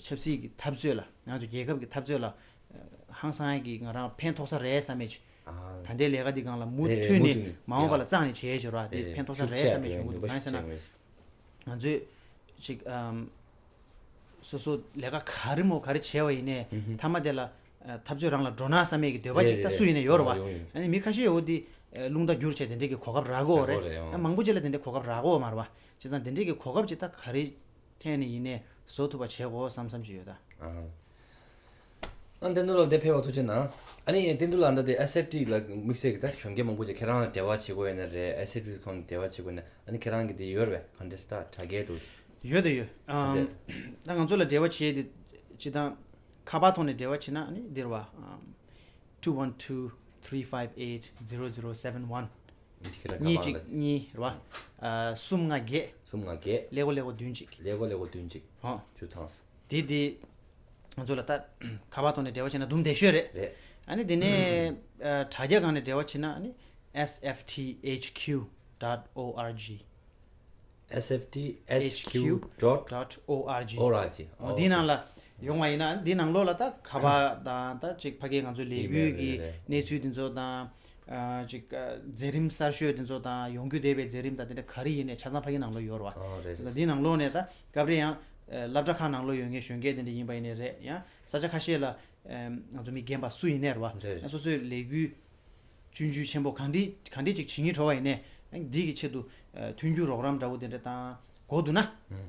ཆབ་སྲིད་ཀྱི་འཐབ་རྩོད་ལ་ང་ཚོ་རྒྱལ་ཁབ་ཀྱི་འཐབ་རྩོད་ལ་ཧང་སང་ཡ་གི་ང་རང་ཕན་ཐོགས་ས་རེད་བསམ་ཡས་ཅིག་ད་ལྟའི་ལས་ཀ་འདི་སྒང་ལ་མུ་མཐུད་ནས་མ་འོངས་པ་ལ་རྩ་ནས་བྱེད་ཡས་ཅིག་ཡོད་རེད་བ། འདི་ཕན་ཐོགས་ས་རེད་བསམ་ཡས་བྱུང་གི་འདུག་གང་ཡིན་ཟེར་ན། ང་ཚོས་ཅིག་ཨམ། སོ་སོ་ལས་ཀ་ག་རེ་མོ་ག་རེ་བྱས་པ་ཡིན་ནའི་མཐའ་མ་དེ་ལ་འཐབ་རྩོད་རང་ལ་འགྲོ་ན་བསམ་ཡས་ཀྱི་འདོད་པ་ཅིག་ད་སུ་ཡིན་ནའི་ཡོད་རེད་བ། ཨ་ནི་མི་ཁ་ཤས་འོ་འདི་རླུང་རྟ་བསྒྱུར་བྱས་དེ་འདྲས་ཀྱི་གོ་སྐབས་རག་གི་ཡོད་རེད། ཨ་མང་པོ་ཅིག་ལ་དེ་འདྲས་གོ་སྐབས་རག་གི་ཡོད་མ་རེད་བ། བྱས་ཙང་དེ་འདྲས་ཀྱི་གོ་སྐབས་ཅིག་ད་ག་རེ་ཐད་ནས་ཡིན་ནའི་བཟོ་ཐུབ་པ་བྱེད་དགོས་བསམ་བསམ་ཅིག་ཡོད་ད། ཨ། ཨ་བསྟན་འཛིན་ལགས་འདིར་ཕེབས་པར་ཐུགས་རྗེ་གནང་། ཨ་ནི་བསྟན་འཛིན་ལགས་འདི་ཨེས་ཨེཕ་ཊི་ལ་དམིགས་བསལ་གྱི་ད་གཞོན་སྐྱེས་མང་པོ་ཅིག་ཁྱེད་རང་ལ་འབྲེལ་བ་བྱེད་དགོས་ཡོད་ན་རེད། ཨེས་ཨེཕ་ཊི་ཁོང་ལ་འབྲེལ་བ་བྱེད་དགོས་ན་ཨ་ནི་ཁྱེད་རང་གི་འདི་ཡོད་རེད་པས། ག་འདྲས་ད་དྲ་རྒྱའི་འདུག་ཡོད་དང་ཡོད། ཨ། ད་ང་ཚོ་ལ་འབྲེལ་བ་བྱེད་ཡས་འདི་སྤྱིར་བཏང་ཁ་པར་ཐོག་ནས་འབྲེལ་བ་བྱེད་ན་ཨ་ནི་འདིར་བ། two one two three five eight zero zero seven one། འདི་ཁྱེད་རང་གཉིས་གཅིག་གཉིས་རེད་བ། ཨ། གསུམ་ལྔ་བརྒྱད། གསུམ་ལྔ་བརྒྱད། ཀླད་ཀོར་ཀླད་ཀོར་བདུན་གཅིག་ཀླད་ཀོར་ཀླད་ཀོར་བདུན་གཅིག་ཧོ། བཅུ་ཚང་། དེ་དེ། ང་ཚོ་ལ་ད་ཁ་པར་ཐོག་ནས་འབྲེལ་བ་བྱས་ན་དུམ་བདེ་ཤོས་རེད། རེད། ཨ་ནི་དེ་ནས་ཨ། དྲ་རྒྱ་སྒང་ནས་འབྲེལ་བ་བྱེད་ན་ཨ་ནི་S F T H Q dot O R G། S F T H Q dot O R G། འོ་འདི་ནང་ལ་ཡོང་བ་ཡིན་ན་འདི་ནང་ལོགས་ལ་ད་ཁ་པར་དང་ད་ཅིག་ཕ་གིའི་ང་ཚོའི་ལས་འགུལ་གྱི་གནས་ཚུལ་དེ་ཚོ་དང་། ཨ། ཅིག་ཨ། མཛད་རིམ་གསར་ཤོས་དེ་ཚོ་དང་ཡོང་རྒྱུ་བསྡད་པའི་མཛད་རིམ་དང་དེ་འདྲ་ག་རེ་ཡིན་ནའི་ཆ་ཚང་ཕ་གིའི་ནང་ལོགས་ཡོད་རེད་བ། ཨ། རེད། བྱས་ཙང་འདིའི་ནང་ལོགས་ནས་ད་སྐབས་རེ་ཡང་ཨ། སློབ་གྲྭ་ཁག་ནང་ལོགས་ཡོད་མཁན་གཞོན་སྐྱེས་དེ་འདྲ་ཡིན་པ་ཡིན་ནའི་རེད། ཡང་ས་ཆ་ཁ་ཤས་ལ་ཨ། ང་ཚོ་མི་རྒན་པ་སུ་ཡིན་ནའི་རེད་བ། རེད། ཡང་སོ་སོའི་ལས་འགུལ་སྐྱོན་བརྗོད་ཆེན་པོ་གང་འདྲ་གང་འདྲ་ཅིག་བྱེད་སྙིང་བྲོ་བ་ཡིན་ནའི་འདི་གི་ཆེད་དུ་ཨ། མཐུན་འགྱུར་རོགས་རམ་འདྲ་བོ་དེ་འདྲ་དང་དགོས་འདུག་ན།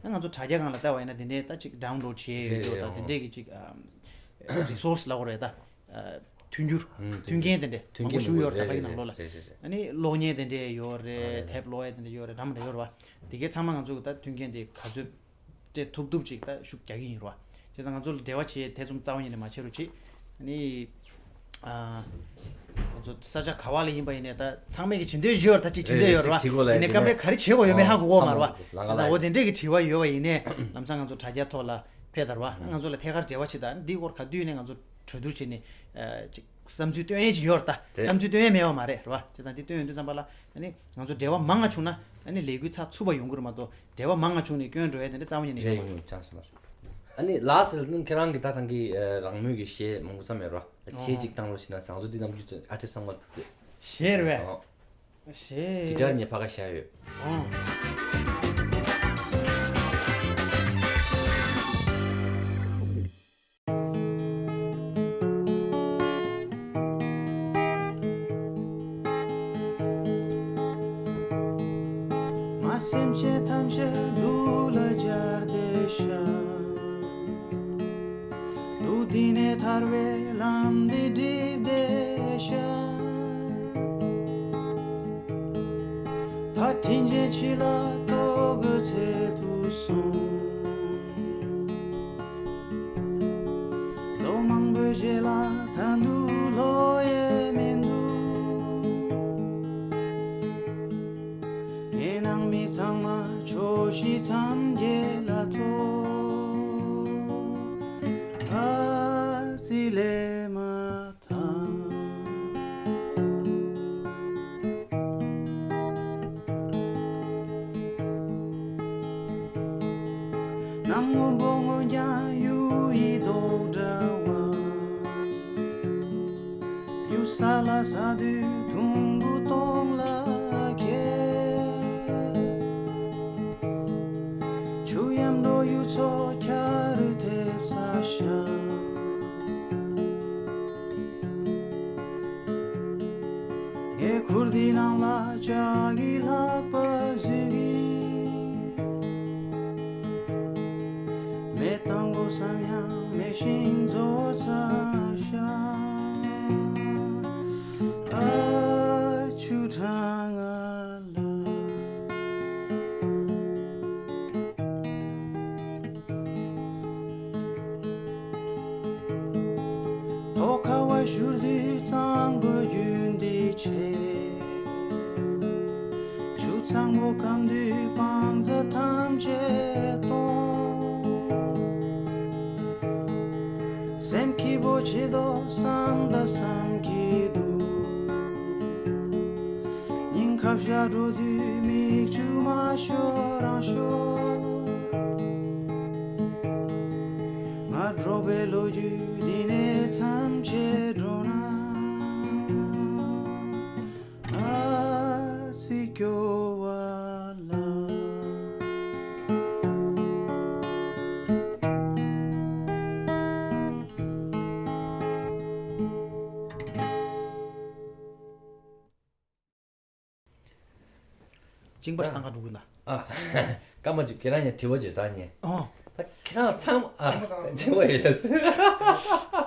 ཨ། ང་ཚོ་དྲ་རྒྱ་སྒང་ལ་བལྟ་བ་ཡིན་ན་དེ་འདྲའི་ད་ཅིག་ཌའུན་ལོཌ་བྱེད་ཡས་ཡོད་དང་དེ་འདྲའི་གི་ཅིག་ཨ། རི་སོར་སི་ལབ་དགོས་རེད་ད། ཨ། མཐུན་འགྱུར། མཐུན་རྐྱེན་དེ་འདྲ་མང་པོ་ཞིག་ཡོད་རེད་ད་ཕ་གི་ནང་ལོགས་ལ། ཨ་ནི་གློག་བརྙན་དེ་འདྲ་ཡོད་རེད། དེབ་ཀློག་ཡས་དེ་འདྲ་ཡོད་རེད། འདྲ་མི་འདྲ་ཡོད་རེད་བ། དེ་གའི་ཚང་མ་ང་ཚོ་གི་ད་མཐུན་རྐྱེན་དེ་ག་ཚོད་སྤྲད་ཐུབ་ཐུབ་ཅིག་ད་ཤུགས་རྒྱག་གི་ཡིན་རེད་བ། བྱས་ཙང་ང་ཚོ་ལ་འབྲེལ་བ་བྱེད་ཐེ་ཚོམ་རྩ་བ་ཉིད་ནས་མ་བྱེད་རོགས་གྱིས། ཨ་ནི། ཨ། ང་ཚོ་ས་ཆ་ག་བ་ལ་ཡིན་པ་ཡིན་ནའི་ད་ཚང་མས་ཀྱི་བྱེད་འདོད་ཡོད་རེད། ད་ཅིག་བྱེད་འདོད་ཡོད་རེད་བ། ཡིན་ནའི་སྐབས་རེ་ག་རེ་བྱེད་དགོས་ཡོད་མེད་ཧ་གོ་གི་མ་རེད་བ། བྱས་ཙང་འོ་དེ་འདྲས་ཀྱི་དྲི་བ་ཡོད་པ་ཡིན་ནའི་ལམ་སང་ང་ཚོ་དྲ་རྒྱ་ཐོག་ལ་ ཕེབས་དང་རེད་བ། ང་ཚོ་ལ་ཐད་ཀར་འབྲེལ་བ་བྱེད་དང་། འདིའི་སྐོར་ག་དུས་ནས་ང་ཚོ་གྲོས་བསྡུར་བྱས་ནས་ཅིག་བསམ་ཚུལ་བཏོན་ཡས་ཅིག་ཡོད་རེད་ད། རེད། བསམ་ཚུལ་བཏོན་ཡས་མེད་པ་མ་རེད། རེད་བ། བྱས་ཙང་འདི་བཏོན་ཡོང་དུས་ཙམ་པ་ལ་ཨ་ནི་ང་ཚོ་འབྲེལ་བ་མང་ང་བྱུང་ན་ཨ་ནི་ལས་འགུལ་ཚགས་ཚུད་པ་ཡོང་གི་རེད་མ་གཏོགས། འབྲེལ་བ་མང་ང་བྱུང་ནས་སྐྱོན་འགྲོ་ཡས་དེ་འདྲ་རྩ་བ་ཉིད་ནས་རེད། ཡོད་མ་ཡོང་རེད། ཡོང་ཆགས་སོང་བ་རེད། ཨ་ནི་ལགས་སེ་ལ་ནི་ཁྱེད་རང་གིས་ད་ཐང་གི་ཨ་རང་མོས་ཀྱི་གཞས་མང་པོ་བརྩམས་ཡོད་རེད་བ། ཨོ། གཞས་གཅིག་བཏང་རོགས་བྱས་ན། རང་ཚོ་འདི་ནམ་རྒྱུན་ཨར་ཊིསི་ཚང་མ་ཕུལ་དགོས། གཞས་རེད་བས། ཨོ། གཞས། གི་ཊར་ངས་ཕ་ག་བཞག་ཡོད། ཨོ། མ་སེམས་ཅན་ཐམས་ཅད་སྡུག་ལ་སྦྱར་ཏེ་བཞག་སྡུག་འདི་ནས་ཐར་བའི་ལམ་འདི་བསྒྲིགས་ཏེ་བཞག་ཕར་དྲིན་ཆེན་ཕྱི་ལ་གཏོར་དགོས་ཚད་དུ་སོང་། ལོ་མང་པོའི་རྗེས་ལ་ད་དུང་ལོ་ཡས་མི་འདུག་ངའི་ནང་མི་ཚང་མ་ཕྱོགས་བཞི་མཚམས་བརྒྱད་ལ་ཐོབ། ཨ་ཙི་ལས་མ་ཐང་། གནམ་སྔོན་པོ་སྔོན་ཀྱང་གཡུ་ཡི་མདོག་འདྲ་བ། གཡུ་ས་ལ་ཟགས་དུས་དུམ་བུ་སྟོང་ལ་ཁེལ། ཆུ་ཡམས་འགྲོ་གཡུ་མཚོ་ཁྱ་རུ་ཐེབས་ས་ཤར། ངས་ཁུར་འདི་ནང་ལ་ལྕགས་ཀྱི་ལྷགས་པ་བཟོས་ཀྱི། མེ་བཏང་དགོས་བསམ་ཡང་མེ་ཤིང་རྫོགས་ཚར་ཤག་ཨ་ཆུ་གྲང་ང་ལ། ཐོག་ཁ་བ་བཞུར་དུས་གཙང་པོ་རྒྱུན་འདི་ཆད། ཆུ་གཙང་པོ་སྐམ་དུས་སྤང་རྩྭ་ཐམས་ཅད་སྟོང་། སེམས་སྐྱིད་པོ་བྱེད་དོ་བསམ་ད་བསམ་གྱི་འདུག་སྙིང་ཁ་བཞག་འགྲོ་དུས་མིག་ཆུ་མ་ཤོར་རང་ཤོར། ང་འགྲོ་བའི་ལོ་རྒྱུས་འདི་ནས་མཚམས་ཆད་འགྲོ་ན། ཨ་ཙི་སྐྱོ་བ་ལ། གཅིན་པ་ཞིག་བཏང་ག་འགྲོ་གི་ན། ཨ། སྐར་མ་གཅིག་ཁྱེད་རང་ཉིད་དྲི་བ་བརྗོད་སྟངས་ཉིད། ཨོ། ད་ཁྱེད་རང་ཚང་མ་ཨ་དྲི་བ་ཡོད་ས།